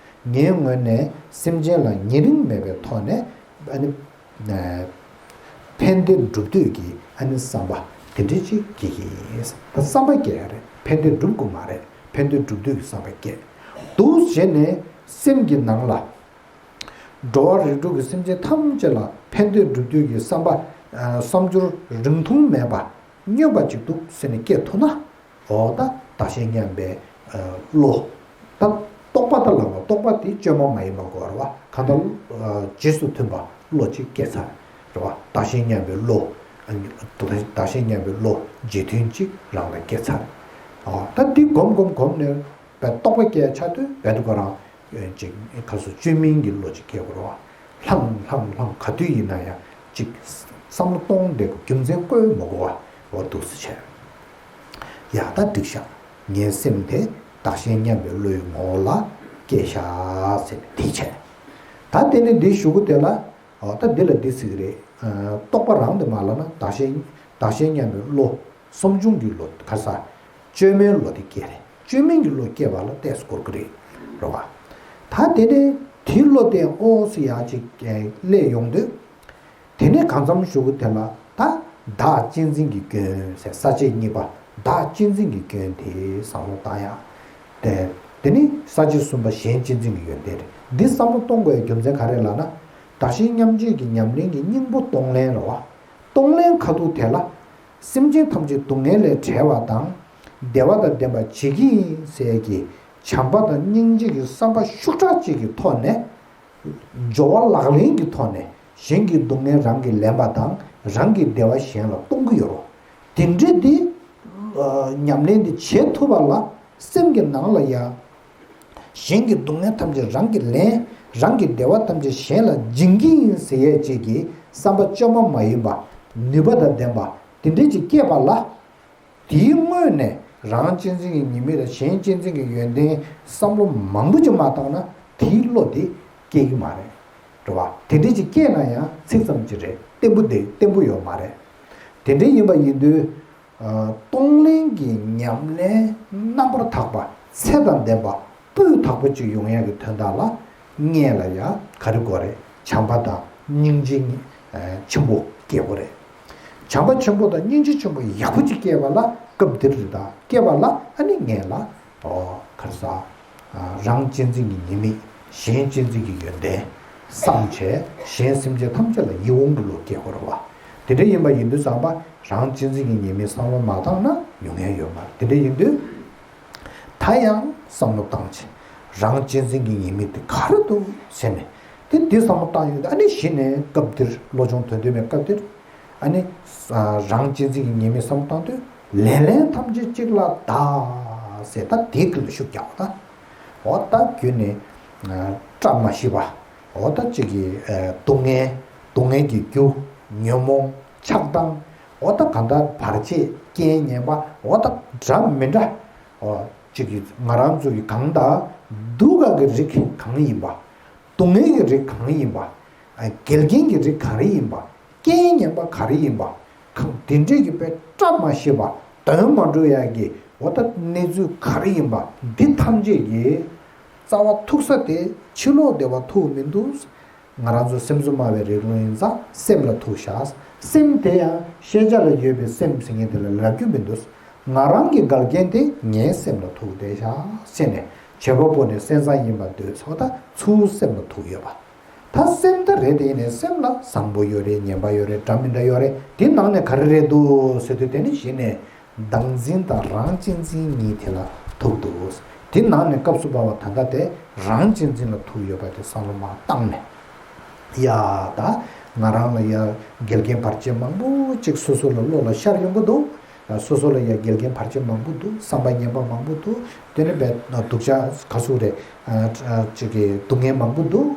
ངའི་ངོས་ནས་སེམས་ཅན་ལ་ཉེ་རིང་མེད་པའི་ཐོག་ནས་ཨ་ནི། ཕན་བདེ་སྒྲུབ་འདོད་ཀྱི་ཨ་ནི་བསམ་པ་དེ་འདྲ་ཅིག་སྐྱེ་གི་ཡིན། ད་བསམ་པ་སྐྱེ་ཡ་རེད། ཕན་བདེ་སྒྲུབ་དགོས་མ་རེད། ཕན་བདེ་སྒྲུབ་འདོད་ཀྱི་བསམ་པ་སྐྱེ་འདུག་བྱས་ནས་སེམས་ཀྱི་ནང་ལ་འགྲོ་བ་རིགས་དྲུག་གི་སེམས་ཅན་ཐམས་ཅད་ལ་ཕན་བདེ་སྒྲུབ་འདོད་ཀྱི་བསམ་པ། བསམ་སྦྱོར་རིང་ཐུང་མེད་པ་སྨྱོན་པ་ཅིག་འདུག་ཟེར་ནས་སྐྱེ་ཐུབ་ན། འོ་ད་བདག་གཞན་མཉམ་པའི་བློ། ད་རྟོག་པ་ད་ལབ་པ་རྟོག་པ་དེ་བཅོས་མ་མ་ཡིན་པ་དགོས་རེད་བ། གང་ལྟར་རྗེས་སུ་མཐུན་པ་བློ་གཅིག་སྐྱེས་ཚར་རེད་བ། བདག་གཞན་མཉམ་པའི་བློ། བདག་གཞན་མཉམ་པའི་བློ་རྗེས་མཐུན་གཅིག་རང་ལ་སྐྱེས་ཚར། འོ་ད་འདི་སྒོམ་སྒོམ་སྒོམ་ནས་རྟོག་པ་སྐྱེ་ཆགས་དུས་རྦད་དེ་ཁོ་རང་ཅིག་ག་སོ་བཅོས་མིན་གྱི་བློ་གཅིག་སྐྱེ་དགོས་རེད་བ། ལྷང་ལྷང་ལྷང་ག་དུས་ཡིན་ན་ཡང་ཅིག་བསམ་བློ་གཏོང་བསྡད་དགོས། རྒྱུ་མཚན་བཀོད་མ་དགོས་བ་འོ་འདུག་སེ་བྱས། ཡ་ད་འགྲིག་ཤག་ངའི་སེམས་དེ་བདག་གཞན་མཉམ་པའི་བློའི་ངོ་བོ་ལ་སྐྱེས་ཤག་ཟེར་ནས་དེ་བྱས། ད་དེ་ནས་འདི་གཞུག་གུ་དེ་ལ་འོ་ད་འདི་ལ་འདི་ཟེར་གི་རེད། རྟོག་པ་རང་དེ་མ་ལབ་ན་བདག་གཞན་བདག་གཞན་མཉམ་པའི་བློ། སོམ་བྱུང་གི་བློ་ག་ས། བཅོས་མའི་བློ་དེ་སྐྱེ་རེད། བཅོས་མིན་གྱི་བློ་སྐྱེ་བ་ལ་ཏོག་ཙམ་འགོར་གི་རེད། རེད་བ། ད་དེ་ནས་དེའི་བློ་དེ་ཨོ་སི་ཡག་ཅིག་སླེབས་ཡོང་དུས། དེ་ནས་གང་འཚམ་གཞུག་གུ་དེ་ལ་ད་བདག་གཅེས་འཛིན་གྱི་སྐྱོན་ཟེར་ས་བཅད་གཉིས་པ། བདག་གཅེས་འཛིན་གྱི་སྐྱོན་དེ་བསམ་བློ་བཏང་ཡག་དེ་དེ་ནི་ས་བཅད་གསུམ་པ་གཞན་གཅེས་འཛིན་གྱི་ཡོན་ཏན་རེད། འདི་བསམ་བློ་གཏོང་དགོས་ཡག་རྒྱུ་མཚན་ག་རེ་ལབ་ན། བདག་གཞན་མཉམ་བརྗེ་གི་ཉམས་ལེན་གྱི་སྙིང་པོ་གཏོང་ལེན་རེད་བ། གཏོང་ལེན་ཁ་ཐུག་དེ་ལ། སེམས་ཅན་ཐམས་ཅད་སྡུག་བསྔལ་ལས་བྲལ་བ་དང་། བདེ་བ་དང་ལྡན་པ་བྱེད་ཀྱི་ཡིན་ཟེར་གྱི་བྱམས་པ་དང་སྙིང་རྗེ་གི་བསམ་པ་ཤུགས་དྲག་ཅིག་གི་ཐོག་ནས། སྦྱོར་བ་ལག་ལེན་གྱི་ཐོག་ནས་གཞན་གྱི་སྡུག་བསྔལ་རང་གིས་ལེན་པ་དང་རང་གི་བདེ་བ་གཞན་ལ་གཏོང་གི་ཡོད་རེད། དེ་འདྲ་དེ་ཉམས་ལེན་དེ་བྱེད་ཐུབ་པ་ལ་སེམས་ཀྱི་ནང་ལ་ཡང་། གཞན་གྱི་སྡུག་བསྔལ་ཐམས་ཅད་རང་གིས་ལེན། རང་གི་བདེ་བ་ཐམས་ཅད་གཞན་ལ་སྦྱིན་གྱི་ཡིན་ཟེར་ཡས་ཅིག་གི་བསམ་པ་བཅོས་མ་མ་ཡིན་པ། ནུས་པ་དང་ལྡན་པ་དེ་འདྲས་ཅིག་སྐྱེས་པ་ལ། དེའི་སྔོན་ནས་རང་གཅེས་འཛིན་གྱི་ཉེས་དམིགས་དང་གཞན་གཅེས་འཛིན་གྱི་ཡོན་ཏན་བསམ་བློ་མང་པོ་ཅིག་མ་བཏང་ན་དེའི་བློ་དེ་སྐྱེ་གི་མ་རེད། རེད་བ། དེ་འདྲས་ཅིག་སྐྱེས་ན་ཡང་ཚིག་ཙམ་ཅིག་རེད། བརྟན་པོ་དེ་བརྟན་པོ་ཡོད་མ་རེད། དེ་འདྲས་ཡིན་པ་ཡིན་དུས། གཏོང་ལེན་གྱི་ཉམས་ལེན་རྣམ་པར་དག་པ་ཚད་དང་ལྡན་པ་སྤུས་དག་པོ་ཅིག་ཡོང་ཡག་གི་དོན་དག་ལ་སྔོན་ལ་ཡ་ག་རེ་དགོས་རེད། བྱམས་པ་དང་སྙིང་རྗེ་ཆེན་པོ་སྐྱེ་དགོས་རེད། བྱམས་པ་ཆེན་པོ་དང་སྙིང་རྗེ་ཆེན་པོ་ཡག་པོ་ཅིག་སྐྱེ་བ་ལ་སྐབས་འདིར་རེད། ད་སྐྱེ་བ་ལ་ཨ་ནི་སྔོན་ལ་ཨོ་ག་རེ་ཟ། རང་གཅེས་འཛིན་གྱི་ཉེས་དམིགས་གཞན་གཅེས་འཛིན་གྱི་ཡོན་ཏན་བསམ་བྱས་གཞན་སེམས་ཅན་ཐམས་ཅད་ལ་ཡིད་འོང་གི་བློ་སྐྱེ་དགོས་རེད་བ། དེ་འདྲ་ཡིན་པ་ཡིན་དུས་ཙམ་པ་རང་གཅེས་འཛིན་གྱི་ཉེས་དམིགས་བསམ་བློ་མ་བཏང་ན་ཡོང་ཡ་ཡོད་མ་རེད། དེ་འདྲ་ཡིན་དུས་ད་ཡང་བསམ་བློ་བཏང་བྱས་རང་གཅེས་འཛིན་གྱི་ཉེས་དམིགས་དེ་ག་རེ་འདུག་ཟེར་ནས་དེ་འདི་བསམ་བློ་བཏང་ཡོང་དུས་ཨ་ནི་གཞི་ནས་སྐབས་འདིར་བློ་སྦྱོང་དོན་སྟོན་པའི་སྐབས་འདིར། ཨ་ནི། རང་གཅེས་འཛིན་གྱི་ཉེས་དམིགས་བསམ་བཏང་དུས་ལན་ལན་ཐམས་ཅད་གཅིག་ལ་བདག་ཟེར་ད་དེའི་སྐུ་ལ་ཤུགས་རྒྱག་པ་དང་། འོ་ད་རྒྱུ་ནི། བཀྲ་མ་ཤིས་པ། འོ་ད་གཅིག་གི་སྡུག་བསྔལ། སྡུག་བསྔལ་གྱི་རྒྱུ། ཉོན་མོངས། ཆགས་སྡང་། འོ་ད་གང་ལྟར་བར་ཆད་རྐྱེན་ངན་པ་འོ་ད་འདྲ་མི་འདྲ། འོ་གཅིག་གི་ང་རང་ཚོ་གི་གང་ལྟར་སྡུག་ག་གི་རིགས་གང་ཡིན་པ། སྡུག་བསྔལ་གྱི་རིགས་གང་ཡིན་པ། འགལ་རྐྱེན་གྱི་རིགས་གང་རེ་ཡིན་པ། རྐྱེན་ངན་པ་ག་རེ་ཡིན་པ། གང་དེ་འདྲས་ཀྱི་དཔེ་བཀྲ་མ་ཤིས་པ་དོན་མ་འགྲུབ་ཡག་གི་འོ་ད་གནས་ཚུལ་ག་རེ་ཡིན་པ་འདི་ཐམས་ཅད་ཀྱི་རྩ་བ་ཐུག་ས་དེ་ཕྱི་ལོགས་བདེ་བ་ཐུག་མི་འདུག་ང་རང་ཚོ་སེམས་གསོ་སྨྲ་བའི་རིགས་ལ་ཡིན་ཙང་སེམས་ལ་ཐུག་ཤག་སེམས་དེ་ཡང་ཤེས་བྱ་ལ་ཡོད་པའི་སེམས་ཟེར་མཁན་དེ་ལ་ལབ་རྒྱུ་མི་འདུག་ང་རང་གི་འགལ་རྐྱེན་དེ་ངའི་སེམས་ལ་ཐུག་བསྡད་ཤག་ཟེར་ནས་བྱེད་པ་པོ་ནི་སེམས་ཙམ་ཡིན་པར་འདོད་ཚོ་ད་ཚུར་སེམས་ལ་ཐུག་ཡོད་པ། ད་སེམས་ད་རེད་དེ་ཡིན་ནའི་སེམས་ལ་བཟང་པོ་ཡོད་རེད། ངན་པ་ཡོད་རེད། འདྲ་མི་འདྲ་ཡོད་རེད། དེ་ནང་ནས་ག་རེ་རེད་འདུག་ཟེར་དུས་དེ་ནི་གཞི་ནས་བདག་འཛིན་དང་རང་གཅེས་འཛིན་གཉིས་དེ་ལ་ཐུག་འདུག་དེ་ནང་ནས་སྐབས་སུ་བབ་པ་ད་ལྟ་དེ་རང་གཅེས་འཛིན་ལ་ཐུག་ཡོད་པ་དེ་བསམ་བློ་མར་བཏང་ནས། ཡ་ད་ང་རང་ལ་ཡ་འགལ་རྐྱེན་བར་ཆད་མང་པོ་ཅིག་སོ་སོ་ལ་བློ་ལ་ཤར་ཡོང་གི་འདུག་སོ་སོ་ལ་ཡ་འགལ་རྐྱེན་བར་ཆད་མང་པོ་འདུག་བསམ་པ་ངན་པ་མང་པོ་འདུག་དེ་ནས་བས་སྡུག་ཅག་ག་ཚོད་རེད། ཅིག་གི་སྡུག་བསྔལ་མང་པོ་འདུག་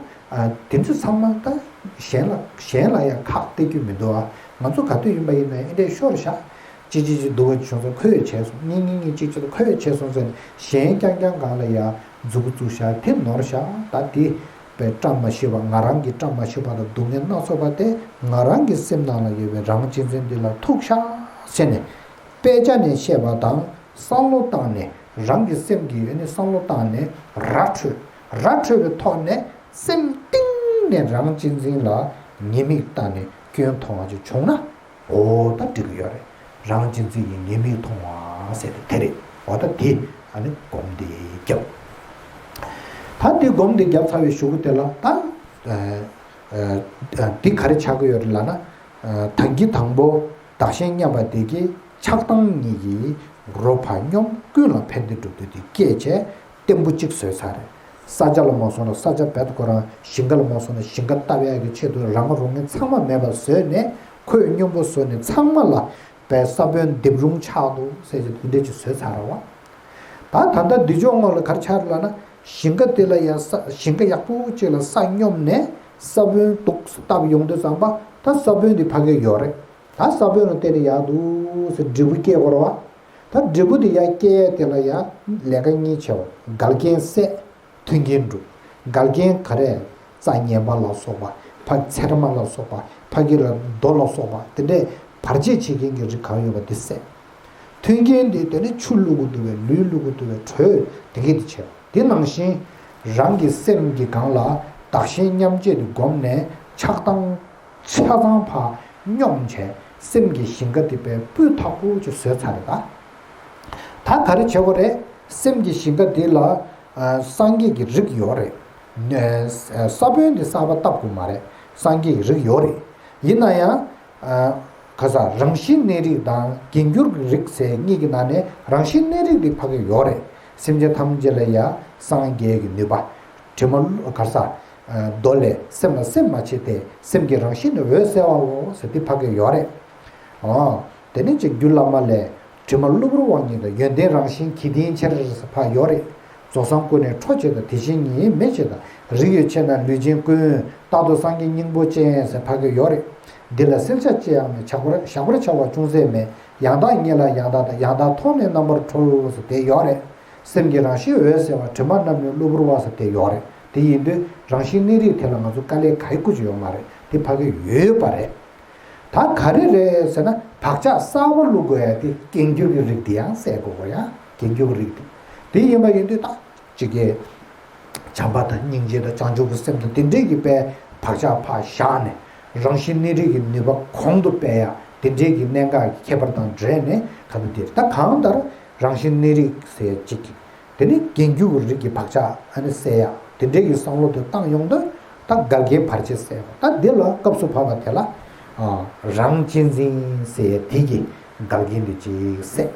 དེ་ཚོ་ཚང་མ་ད་ གཞན་ལ་གཞན་ལ་ཡང་ཁག་སྟེར་རྒྱུ་མི་འདུག་ཨ། ང་ཚོ་ག་དུས་ཡིན་པ་ཡིན་ན་ཡང་འདི་འདྲས་ཤོར་བཞག་ཅི་ཅི་ཅི་སྡུག་པ་བྱུང་སོང་། ཁོས་བྱས་སོང་། གཉིས་གཉིས་གཉིས་གཅིག་གཅིག་ཏུ་ཁོས་བྱས་སོང་ཟེར་ནས་གཞན་རྐྱང་རྐྱང་སྒང་ལ་ཡང་མཛུབ་གུ་བཙུགས་བཞག་དེ་ནོར་བཞག་ད་དེ་པའི་བཀྲ་མ་ཤིས་པ། ང་རང་གི་བཀྲ་མ་ཤིས་པ་དང་སྡུག་བསྔལ་སྣ་ཚོགས་པ་དེ་ང་རང་གི་སེམས་ནང་ལ་ཡོད་པའི་རང་གཅེས་འཛིན་འདི་ལ་ཐུག་བཞག་ཟེར་ནས། དཔེ་ཆ་ནས་བཤད་པ་དང་བསམ་བློ་བཏང་ནས། རང་གི་སེམས་ཀྱི་ཡོད་ནས་བསམ་བློ་བཏང་ནས་ར་འཕྲོད། ར་འཕྲོད་པའི་ཐོག་ནས་སེམས་གཏིང་ནས་རང་གཅེས་འཛིན་ལ་ཉེས་དམིགས་བལྟས་ནས་སྐྱོན་མཐོང་བ་ཅིག་བྱུང་ན། འོ་ད་འགྲིག་གི་ཡོད་རེད། རང་གཅེས་འཛིན་གྱི་ཉེས་དམིགས་མཐོང་བ་ཟེར་དེ་དེ་རེད། འོ་ད་དེ་ཨ་ནི་སྒོམ་དེ་རྒྱབ། ད་དེ་སྒོམ་དེ་རྒྱབ་ཚར་བའི་གཞུག་གུ་དེ་ལ་ད་ཨ་ཨ་ཨ་འདི་ག་རེ་ཆགས་ཀྱི་ཡོད་རེད་ལབ་ན། ཨ་དང་གི་དང་པོ་བདག་གཞན་མཉམ་པ་དེ་གིས་ཆགས་སྡང་གཉིས་ཀྱིས་རོ་བ་སྙོམས་ཀུན་ལ་ཕན་བདེ་སྒྲུབ་འདོད་དེ་སྐྱེས་བྱས་བརྟན་པོ་གཅིག་བཟོས་ཚར་རེད། ས་ཆ་ལ་མ་སོང་ན་ས་ཆ་རྦད་དེ་ཁོ་རང་ཞིང་ཁ་ལ་མ་སོང་ན་ཞིང་ཁ་བཏབ་ཡག་གི་ཆེད་དུ་རང་རུང་ངེས་ཚང་མ་མེད་པ་བཟོས་ནས་ཁོས་སྙོམས་པོ་བཟོས་ནས་ཚང་མ་ལ་པའི་ས་བོན་འདེབས་རུང་ཆགས་འདུག་ཟེར་གྱི་དེ་འདྲས་ཀྱི་བཟོས་ཚར་ར་བ། ད་ད་ལྟ་འདི་ཕྱོགས་ངོས་ལ་ག་རེ་ཆགས་རེད་ལབ་ན། ཞིང་ཁ་དེ་ལ་ཡང་ས་ཞིང་ཁ་ཡག་པོ་ཅིག་ལ་ས་སྙོམས་ནས་ས་བོན་འདུག་བཏབ་ཡོང་དུས་ཙམ་པ་ད་ས་བོན་འདི་ཕ་གི་ཡོད་རེད། ད་ས་བོན་ལ་བརྟེན་ནས་ཡག་འདུག་ཟེར་འབྲས་བུ་སྐྱེ་དགོས་རེད་བ། ད་འབྲས་བུ་དེ་ཡར་སྐྱེ་ཡས་དེ་ལ་ཡང་ལས་ཀ་གཉིས་བྱས་པ། འགལ་རྐྱེན་བསལ། མཐུན་རྐྱེན་སྒྲུབ། འགལ་རྐྱེན་ག་རེ། རྩྭ་ངན་པ་ལ་སོགས་པ། ཕ་ཚེར་མ་ལ་སོགས་པ། ཕ་གི་ལ་རྡོ་ལ་སོགས་པ་དེ་འདྲས་བར་ཆད་བྱེད་མཁན་གྱི་རིགས་གང་ཡོད་པ་དེ་བསལ། མཐུན་རྐྱེན་དེ་དེ་ནི་ཆུ་བླུག་གི་འདུག་པས། ལུད་བླུག་གི་འདུག་པས། དྲོད་དེ་གས་དེ་བྱས་པ། དེ་ནང་བཞིན་རང་གི་སེམས་ཀྱི་སྒང་ལ་བདག་གཞན་མཉམ་བརྗེ་དེ་བསྒོམས་ནས་ཆགས་སྡང་ཆ་ཚང་ཕར་སྙོམས་བྱས་སེམས་ཀྱི་ཞིང་ཁ་དེ་དཔེ་སྤུས་དག་པོ་ཅིག་བཟོས་ཚར་རེད་ད། ད་ག་རེ་བྱེད་དགོས་རེད། སེམས་ཀྱི་ཞིང་ཁ་འདི་ལ་ཨ་སངས་རྒྱས་ཀྱི་རིགས་ཡོད་རེད། ཨ་ས་བོན་འདི་གསར་པ་བཏབ་དགོས་མ་རེད། སངས་རྒྱས་ཀྱི་རིགས་ཡོད་རེད། ཡིན་ན་ཡང་ཨ་ག་ས་རང་བཞིན་གནས་རིགས་དང་རྒྱན་གྱུར་གྱི་རིགས་ཟེར་གཉིས་ཀྱི་ནང་ནས་རང་བཞིན་གནས་རིགས་འདི་ཕ་གི་ཡོད་རེད། སེམས་ཅན་ཐམས་ཅད་ལ་ཡང་སངས་རྒྱས་ཀྱི་ནུས་པ། དྲི་མ་ག་ས་ཨ་རྡོ་ལས་སེམས་ལ་སེམས་མ་བྱེད་དེ། སེམས་ཀྱི་རང་བཞིན་ནི་འོད་གསལ་བའོ་ཟེར་འདི་ཕ་གི་ཡོད་རེད། ཨོ། དེ་ནས་ཅིག་རྒྱུད་བླ་མ་ལས། དྲི་མ་གློ་བུར་དབང་ཉིད་དང་། ཡོན་ཏན་རང་བཞིན་གྱི་རྟེན་ཕྱིར་ཟེར་ཕར་ཡོད་རེད། རྫོགས་སངས་སྐུ་ནི་ཁྲོ་བྱེད་དང་། དེ་བཞིན་ཉིད་མེད་བྱེད་དང་། རིགས་ཡོད་ཆེ་ན་ལུས་ཅན་ཀུན། རྟག་ཏུ་སངས་རྒྱས་སྙིང་པོ་ཅན་ཟེར་ཕ་གི་ཡོད་རེད། འདི་ལ་གསལ་བྱ་ཅི་ཡང་མེད། བཞག་པར་བཞག་པར་བྱ་བ་ཅུང་ཟད་མེད། ཡང་དག་ཉིད་ལ་ཡང་དག་དང་། ཡང་དག་མཐོང་ནས་རྣམ་པར་གྲོལ་ཟེར་དེ་ཡོད་རེད། སེམས་ཀྱི་རང་བཞིན་འོད་གསལ་བ། དྲི་མ་རྣམས་ནི་གློ་བུར་བ་ཟེར་དེ་ཡོད་རེད། དེ་ཡིན་དུས་རང་བཞིན་གནས་རིགས་དེ་ལ་ང་ཚོ་དཀའ་ལས་ག་རེ་དགོས་ཀྱི་ཡོད་མ་རེད། དེ་ཕ་གི་ཡོད་པ་རེད། ད་ག་རེ་རེད་ཟེར་ན་བག་ཆགས་གསར་པ་བླུག་དགོས་ཡ་དེ་རྒྱན་གྱུར་གྱི་རིགས་དེ་ཡང་བསལ་དགོས་གོ་ཡ། རྒྱན་གྱུར་གྱི་རིགས་དེ། དེ་ཡིན་པ་ཡིན་དུས་ད་ཅིག་གི་བྱམས་པ་དང་སྙིང་རྗེ་དང་བྱང་ཆུབ་ཀྱི་སེམས་དང་དེ་འདྲས་ཀྱི་དཔེ་བག་ཆགས་ཕར་བཞག་ནས་རང་བཞིན་གནས་རིགས་ཀྱི་ནུས་པ་གོང་དུ་སྤེལ་ཡ་དེ་འདྲས་ཀྱི་གནད་འགག་གི་ཁྱད་པར་དང་འབྲེལ་ནས་ག་ཚོད་དེ་ད་གང་ལྟར་རང་བཞིན་གནས་རིགས་ཟེར་ཅིག་གི་དེ་ནི་རྒྱན་གྱུར་གྱི་རིགས་ཀྱི་བག་ཆགས་ཨ་ནི་བསལ་ཡག་དེ་འདྲའི་གི་བསམ་བློ་དེ་བཏང་ཡོང་དུས་ད་འགལ་རྐྱེན་བར་ཆད་བསལ་བ། ད་འདི་ལ་སྐབས་སུ་བབ་པ་དེ་ལ་ཨ་རང་གཅེས་འཛིན་ཟེར་ཡ་དེ་གི་འགལ་རྐྱེན་དེ་ཅིག་བསལ།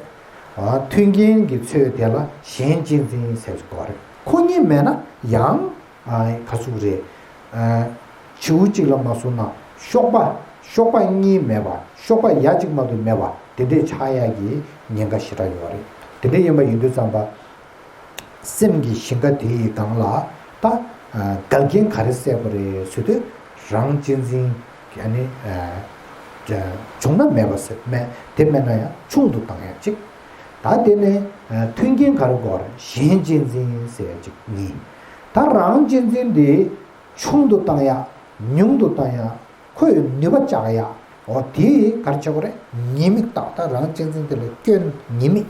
ཨ་མཐུན་རྐྱེན་གྱི་ཚོད་དེ་ལ་གཞན་གཅེས་འཛིན་ཟེར་གྱི་དགོས་རེད། ཁོ་གཉིས་མེད་ན་ཡང་ཨ་ག་ཚོད་རེད། ཨ་བྱིའུ་གཅིག་ལ་མ་སོང་ན་གཤོག་པ་གཤོག་པ་གཉིས་མེད་པ། གཤོག་པ་ཡ་གཅིག་མ་གཏོགས་མེད་པ་དེ་འདྲས་ཆགས་ཡག་གི་ཉེན་ཁ་ཞེ་དྲག་ཡོད་རེད། དེ་འདྲས་ཡིན་པ་ཡིན་དུས་ཙམ་པ། སེམས་ཀྱི་ཞིང་ཁ་དེ་ཡི་སྒང་ལ་ད་འགལ་རྐྱེན་ག་རེ་བསལ་དགོས་རེད་ཟེར་དུས་རང་གཅེས་འཛིན་ཨ་ནི་བྱུང་ན་མེད་པ་ཟེར་མེད། དེ་མེད་ན་ཡང་ཆུང་དུ་བཏང་ཡག་གཅིག་ད་དེ་ནས་མཐུན་རྐྱེན་ག་རེ་དགོས་རེད། གཞན་གཅེས་འཛིན་ཟེར་ཡག་གཅིག་གཉིས། ད་རང་གཅེས་འཛིན་དེ་ཆུང་དུ་བཏང་ཡག་ཉུང་དུ་བཏང་ཡག་ཁོས་ནུས་པ་བཅག་ཡག་འོ་དེ་ག་རེ་བྱེད་དགོས་རེད། ཉེས་དམིགས་བཏགས། ད་རང་གཅེས་འཛིན་དེ་ལ་སྐྱོན་ཉེས་དམིགས།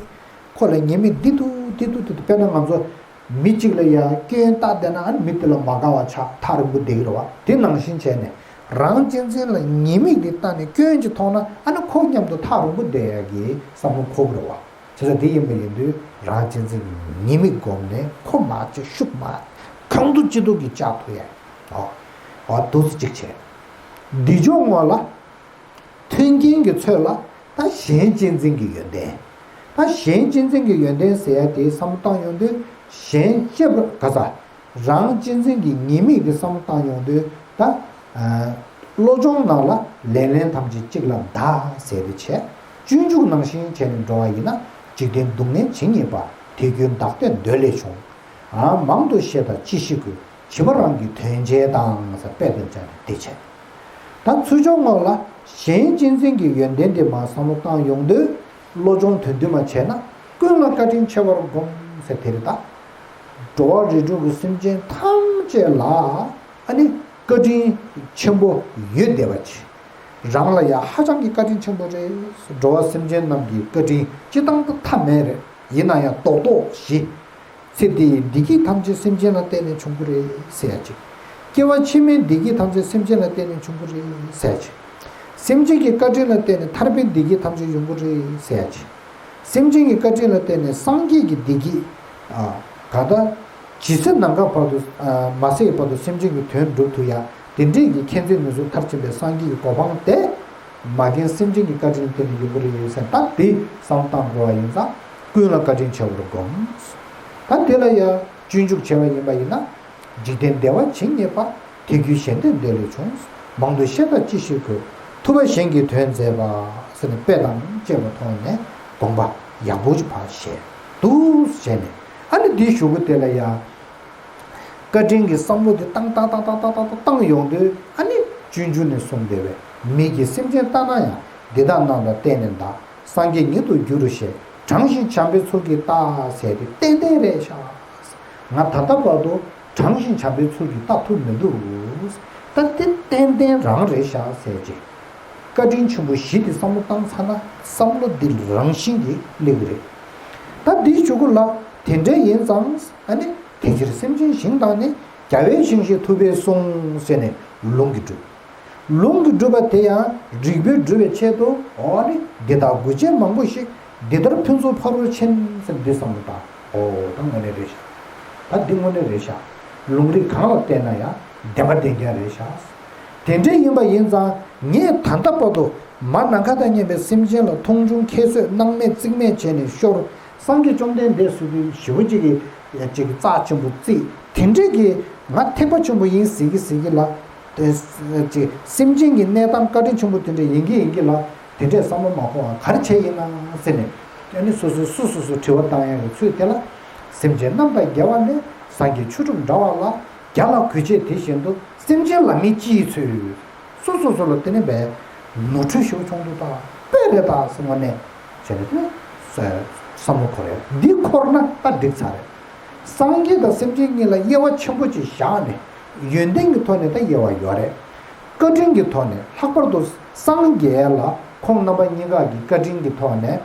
ཁོ་ལ་ཉེས་དམིགས་འདི་འདུག་འདི་འདུག་འདི་འདུག་དཔེར་ན་ང་ཚོ་མི་གཅིག་ལ་ཡང་སྐྱོན་བཏགས་བསྡད་ན་ཨ་ནི་མི་དེ་ལ་མ་དགའ་བ་ཆགས་ཐག་རིང་པོ་བསྡད་ཀྱི་རེད་བ། དེ་ནང་བཞིན་བྱས་ནས་རང་གཅེས་འཛིན་ལ་ཉེས་དམིགས་འདི་བཏགས་ནས་སྐྱོན་ཅིག་མཐོང་ན་ཨ་ནི་ཁོ་མཉམ་དུ་ཐག་རིང་པོ་བསྡད་ཡག་གི་བསམ་བློ་འཁོར་གྱི་རེད་བ། བྱས་ཙང་དེ་ཡིན་པ་ཡིན་དུས་རང་གཅེས་འཛིན་གྱི་ཉེས་དམིགས་བསྒོམས་ནས་ཁོ་མར་ཅིག་ཤུགས་མར་གང་ཐུབ་ཅི་ཐུབ་ཀྱིས་བཅག་ཐུབ་ཡག་འོ་འོ་འདུག་སེ་ཅིག་བྱས། འདི་ཕྱོགས་ངོས་ལ། མཐུན་རྐྱེན་གྱི་ཚོད་ལ་ད་གཞན་གཅེས་འཛིན་གྱི་ཡོན་ཏན། ད་གཞན་གཅེས་འཛིན་གྱི་ཡོན་ཏན་ཟེར་ཡ་དེ་བསམ་བློ་བཏང་ཡོང་དུས་གཞན་གཅེས་པ་ག་ས་རང་གཅེས་འཛིན་གྱི་ཉེས་དམིགས་དེ་བསམ་བློ་བཏང་ཡོང་དུས་ད་བློ་སྦྱོང་ནང་ལ་ལེན་ལེན་ཐམས་ཅད་གཅིག་ལ་བཟླ་ཟེར་དེ་བྱས། སྤྱོད་འཇུག་ནང་བཞིན་བྱས་ནས་འགྲོ་བ་ཡིན་ན། འཇིག་རྟེན་སྡུག་བསྔལ་ཇི་སྙེད་པ། དེ་ཀུན་བདག་ལྟས་འདོད་ལས་བྱུང་། མང་དུ་བཤད་དང་ཅི་ཞིག་དགོས། བྱིས་པ་རང་གི་དོན་བྱེད་དང་ཟེར་དཔེ་དེ་བྱས་ནས་དེ་བྱས། ད་ཚུར་ཕྱོགས་ངོས་ལ་གཞན་གཅེས་འཛིན་གྱི་ཡོན་ཏན་དེ་མར་བསམ་བློ་བཏང་ཡོང་དུས། བློ་སྦྱོང་དོན་བསྡུ་མ་བྱས་ན། ཀུན་ལ་བཀའ་དྲིན་ཆེ་བར་བསྒོམ་ཟེར་དེ་རེད་ད། འགྲོ་བ་རིགས་དྲུག་གི་སེམས་ཅན་ཐམས་ཅད་ལ་ཨ་ནི་བཀའ་དྲིན་ཆེན་པོ་ཡོད་བསྡད་པ་ཅིག་རང་ལ་ཡང་ཧ་ཅང་གི་བཀའ་དྲིན་ཆེན་པོ་རེད། འགྲོ་བ་སེམས་ཅན་རྣམས་ཀྱི་བཀའ་དྲིན་སྤྱི་བཏང་དུ་མཐའ་མེད་རེད། ཡིན་ན་ཡང་རྡོག་རྡོག་བཞི། ཚེ་འདིའི་བདེ་སྐྱིད་ཐམས་ཅད་སེམས་ཅན་ལ་བརྟེན་ནས་བྱུང་གི་རེད་ཟེར་ཡ་ཅིག་སྐྱེ་བ་ཕྱི་མའི་བདེ་སྐྱིད་ཐམས་ཅད་སེམས་ཅན་ལ་བརྟེན་ནས་བྱུང་གི་རེད་ཟེར་ཡ་ཅིག་སེམས་ཅན་གྱི་བཀའ་དྲིན་ལ་བརྟེན་ནས་ཐར་པའི་བདེ་སྐྱིད་ཐམས་ཅད་ཡོང་གི་རེད་ཟེར་ཡ་ཅིག་སེམས་ཅན་གྱི་བཀའ་དྲིན་ལ་བརྟེན་ནས་སངས་རྒྱས་ཀྱི་བདེ་སྐྱིད། ཨ། ག་ད། ཇི་སྲིད་ནམ་མཁའ་བར་དུ། ཨ། མ་ཟད་བར་དུ་སེམས་ཅན་གྱི་དོན་སྒྲུབ་ཐུབ་ཡ། དེ་འདྲས་ཀྱི་མཁྱེན་བརྩེ་ནུས་གསུམ་མཐར་ཕྱིན་པའི་སངས་རྒྱས་ཀྱི་གོ་འཕང་དེ། མ་རྒན་སེམས་ཅན་གྱི་བཀའ་དྲིན་ལ་བརྟེན་ནས་ཡོང་གི་རེད་ཟེར། ད་དེ་བསམ་བཏང་དགོས་པ་ཡིན་ཙང་། ཀུན་ལ་བཀའ་དྲིན་ཆེ་བར་བསྒོམ། ད་དེ་ལ་ཡང་སྤྱོད་འཇུག་བྱས་པ་ཡིན་པ་ཡིན་ན། འཇིག་རྟེན་བདེ་བ་ཇི་སྙེད་པ། དེ་ཀུན་གཞན་དོན་འདི་ལས་བྱུང་། མང་དུ་བཤད་དང་ཅི་ཞིག་དགོས། ཐུབ་པ་གཞན་གྱི་དོན་མཛད་པ། ཟེར་ནས་དཔེ་དང་བཅས་པ་ཐོག་ནས་དགོངས་པ་ཡག་པོ་ཅིག་ཕར་བཞེས་འདུག་བྱས་ནས། ཨ་ནི་འདིའི་གཞུག་གུ་དེ་ལ་ཡང་། བཀའ་དྲིན་གྱི་བསམ་བློ་དེ་བཏང་བཏང་བཏང་ཡོང་དུས། ཨ་ནི་སྤྱོད་འཇུག་ནས་གསུངས་བསྡད་པའི། མིག་གིས་སེམས་ཅན་ལྟ་ན་ཡང་། འདི་དག་རྣམས་ལ་བརྟེན་ནས་གདའ། སངས་རྒྱས་ཉིད་དུ་འགྱུར་རོ་ཞེས། དྲང་ཞིང་བྱམས་པའི་ཚུལ་གྱིས་བལྟ་ཟེར་དེ་ཏན་ཏན་རེད་ཤག་ང་ད་ལྟ་བར་དུ་དྲང་ཞིང་བྱམས་པའི་ཚུལ་གྱིས་བལྟ་ཐུབ་མི་འདུག་ད་དེ་ཏན་ཏན་རང་རེད་ཤག་ཟེར་རྗེས། བཀའ་དྲིན་ཆེན་པོ་བཞི་དེ་བསམ་བློ་བཏང་ཚར་ན། བསམ་བློ་འདི་རང་བཞིན་གྱིས་སླེབས་ཀྱི་རེད། ད་འདིའི་གཞུག་གུ་ལ། དེ་འདྲ་ཡིན་ཙང་། ཨ་ནི་དེ་ཕྱིར་སེམས་ཅན་ཞིང་དང་ནི། རྒྱལ་བའི་ཞིང་ཞེས་ཐུབ་པས་གསུངས་ཟེར་ནས་ལུང་གིས་སྒྲུབ། ལུང་གིས་སྒྲུབ་པ་དེ་ཡང་རིགས་པས་སྒྲུབ་པའི་ཆེད་དུ། འོ་ནི་འདི་དག་དགོས་ཆེད་མང་པོ་ཞིག་འདི་ལྟར་ཕུན་ཚོགས་ཕ་རོལ་ཕྱིན་ཟེར་འདི་བསམ་བློ་བཏང་། འོ་ད་དངོས་གནས་རེད་ཤག་ད་འདི་དངོས་གནས་རེད་ཤག་ལུང་རིགས་གང་ལ་བལྟས་ན་ཡང་བདེན་པ་བདེན་རྐྱང་རེད་ཤག་དེ་འདྲ་ཡིན་པ་ཡིན་ཙང་། ངས་ད་ལྟ་བར་དུ་མ་ནམ་མཁའ་དང་མཉམ་པའི་སེམས་ཅན་ལ་མཐོང་ཆུང་ཁྱད་གསོད་སྣང་མེད་རྩིས་མེད་བྱས་ནས་ཤོར། སངས་རྒྱས་བཅོམ་ལྡན་འདས་ཟེར་དུས་ཞེ་པོ་ཅིག་གི་ཅིག་རྩ་ཆེན་པོ་བརྩིས། དེ་འདྲས་ཀྱི་ང་ཐེག་པ་ཆེན་པོ་ཡིན་ཟེར་གི་ཟེར་གི་ལ། དེ་ཅིག་སེམས་ཅན་གྱི་གནས་སྟངས་བཀའ་དྲིན་ཆེན་པོ་དེ་འདྲས་ཡིན་གི་ཡིན་གི་ལ། དེ་འདྲས་བསམ་བློ་མ་འཁོར་བ་ག་རེ་བྱས་ཡིན་ན་ཟེར་ནས། ཨ་ནི་སོ་སོས་སོ་སོ་སོ་དྲི་བ་བཏང་ཡག་གི་ཚུལ་དེ་ལ། སེམས་ཅན་རྣམས་དང་རྒྱལ་བ་ནི། སངས་རྒྱས་ཆོས་དྲུག་འདྲ་བ་ལ། རྒྱལ་ལ་གུས་བྱེད་དེ་བཞིན་དུ། སེམས་ཅན་ལ་ནི་ཅི་ཡིས་འཚོལ། སོ་སོ་སོ་ལ་དེ་ནི་བས། ནོར་འཁྲུལ་ཞིག་བྱུང་འདུག་ད་དཔེ་རེད་ད་ཟེར་ནས་བྱས་ནས་དེ་བསམ་བློ་འཁོར་ཡ་འདི་འཁོར་ན་ད་འགྲིག་ཚར་རེད། སངས་རྒྱས་དང་སེམས་ཅན་གཉིས་ལ་དབྱེ་བ་ཆེན་པོ་ཅིག་བཞག་ནས། ཡོན་ཏན་གྱི་ཐོག་ནས་ད་དབྱེ་བ་ཡོད་རེད། བཀའ་དྲིན་གྱི་ཐོག་ནས་ལྷག་པར་དུ་སངས་རྒྱས་ལ་ཁོང་རྣམ་པ་གཉིས་ཀ་གི་བཀའ་དྲིན་གྱི་ཐོག་ནས།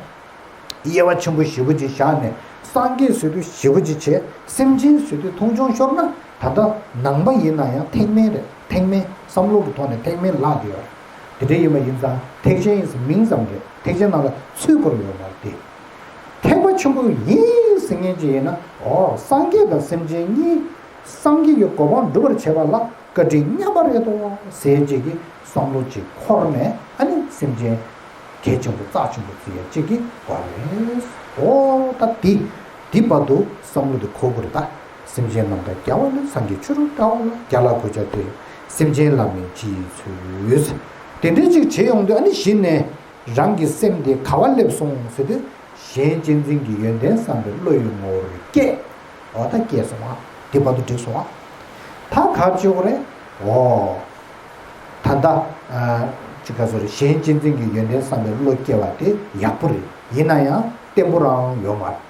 དབྱེ་བ་ཆེན་པོ་ཞེ་པོ་ཅིག་བཞག་ནས། སངས་རྒྱས་ཟེར་དུས་ཞེ་པོ་ཅིག་བྱས། སེམས་ཅན་ཟེར་དུས་མཐོང་ཆུང་ཤོར་ན། ད་ལྟ་ནང་པ་ཡིན་ན་ཡང་ཐེག་དམན་རེད། ཐེག་དམན་བསམ་བློ་གི་ཐོག་ནས་ཐེག་དམན་ལབ་ཀྱི་ཡོད་རེད། དེ་འདྲ་ཡིན་པ་ཡིན་ཙང་ཐེག་ཆེན་ཡིན་ཟེར་མིང་ཙམ་རེད། ཐེག་ཆེན་ནང་ལ་ཚུད་དགོས་ཡོད་མ་རེད་དེ། ཐེག་པ་ཆེན་པོ་ཡིན་ཟེར་མཁན་ཅིག་ཡིན་ན། འོ་སངས་རྒྱས་དང་སེམས་ཅན་གཉིས། སངས་རྒྱས་ཀྱི་གོ་འཕང་སྒྲུབ་པར་བྱེད་པ་ལ། བཀའ་དྲིན་མཉམ་པ་རེད་དོ་ཟེར་ཅིག་གི་བསམ་བློ་ཅིག་འཁོར་ནས། ཨ་ནི་སེམས་ཅན་གལ་ཆེན་པོ་རྩ་ཆེན་པོ་བརྩི་ཡ་ཅིག་གི་བར་རེད། འོ་ད་འདི་འདི་བར་དུ་བསམ་བློ་དེ་འཁོར་དགོས་རེད་ད། སེམས་ཅན་རྣམས་དང་རྒྱལ་བ་ནི། སངས་རྒྱས་ཆོས་དྲུག་འདྲ་བ་ལ། རྒྱལ་ལ་གུས་བྱ་སྟེ། སེམས་ཅན་ལ་ནི་ཅི་ཡིས་འཚོལ། དེ་འདྲ་ཅིག་བྱེད་ཡོང་དུས། ཨ་ནི་གཞི་ནས། རང་གི་སེམས་དེ་ག་བ་སླེབས་སོང་ཟེར་དུས། གཞན་གཅེས་འཛིན་གྱི་ཡོན་ཏན་བསམ་པའི་བློ་ཡི་ངོ་བོར་སྐྱེས། འོ་ད་སྐྱེས་སོང་ཨ། དེ་བར་དུ་འགྲིག་སོང་ཨ། ད་ག་བྱེད་དགོས་རེད། འོ། ད་ལྟ། ཨ། ཅི་ག་ཟེར། གཞན་གཅེས་འཛིན་གྱི་ཡོན་ཏན་བསམ་པའི་བློ་སྐྱེ་བ་དེ་ཡག་པོ་རེད། ཡིན་ན་ཡང་བརྟན་པོ་རང་ཡོད་མ་རེད།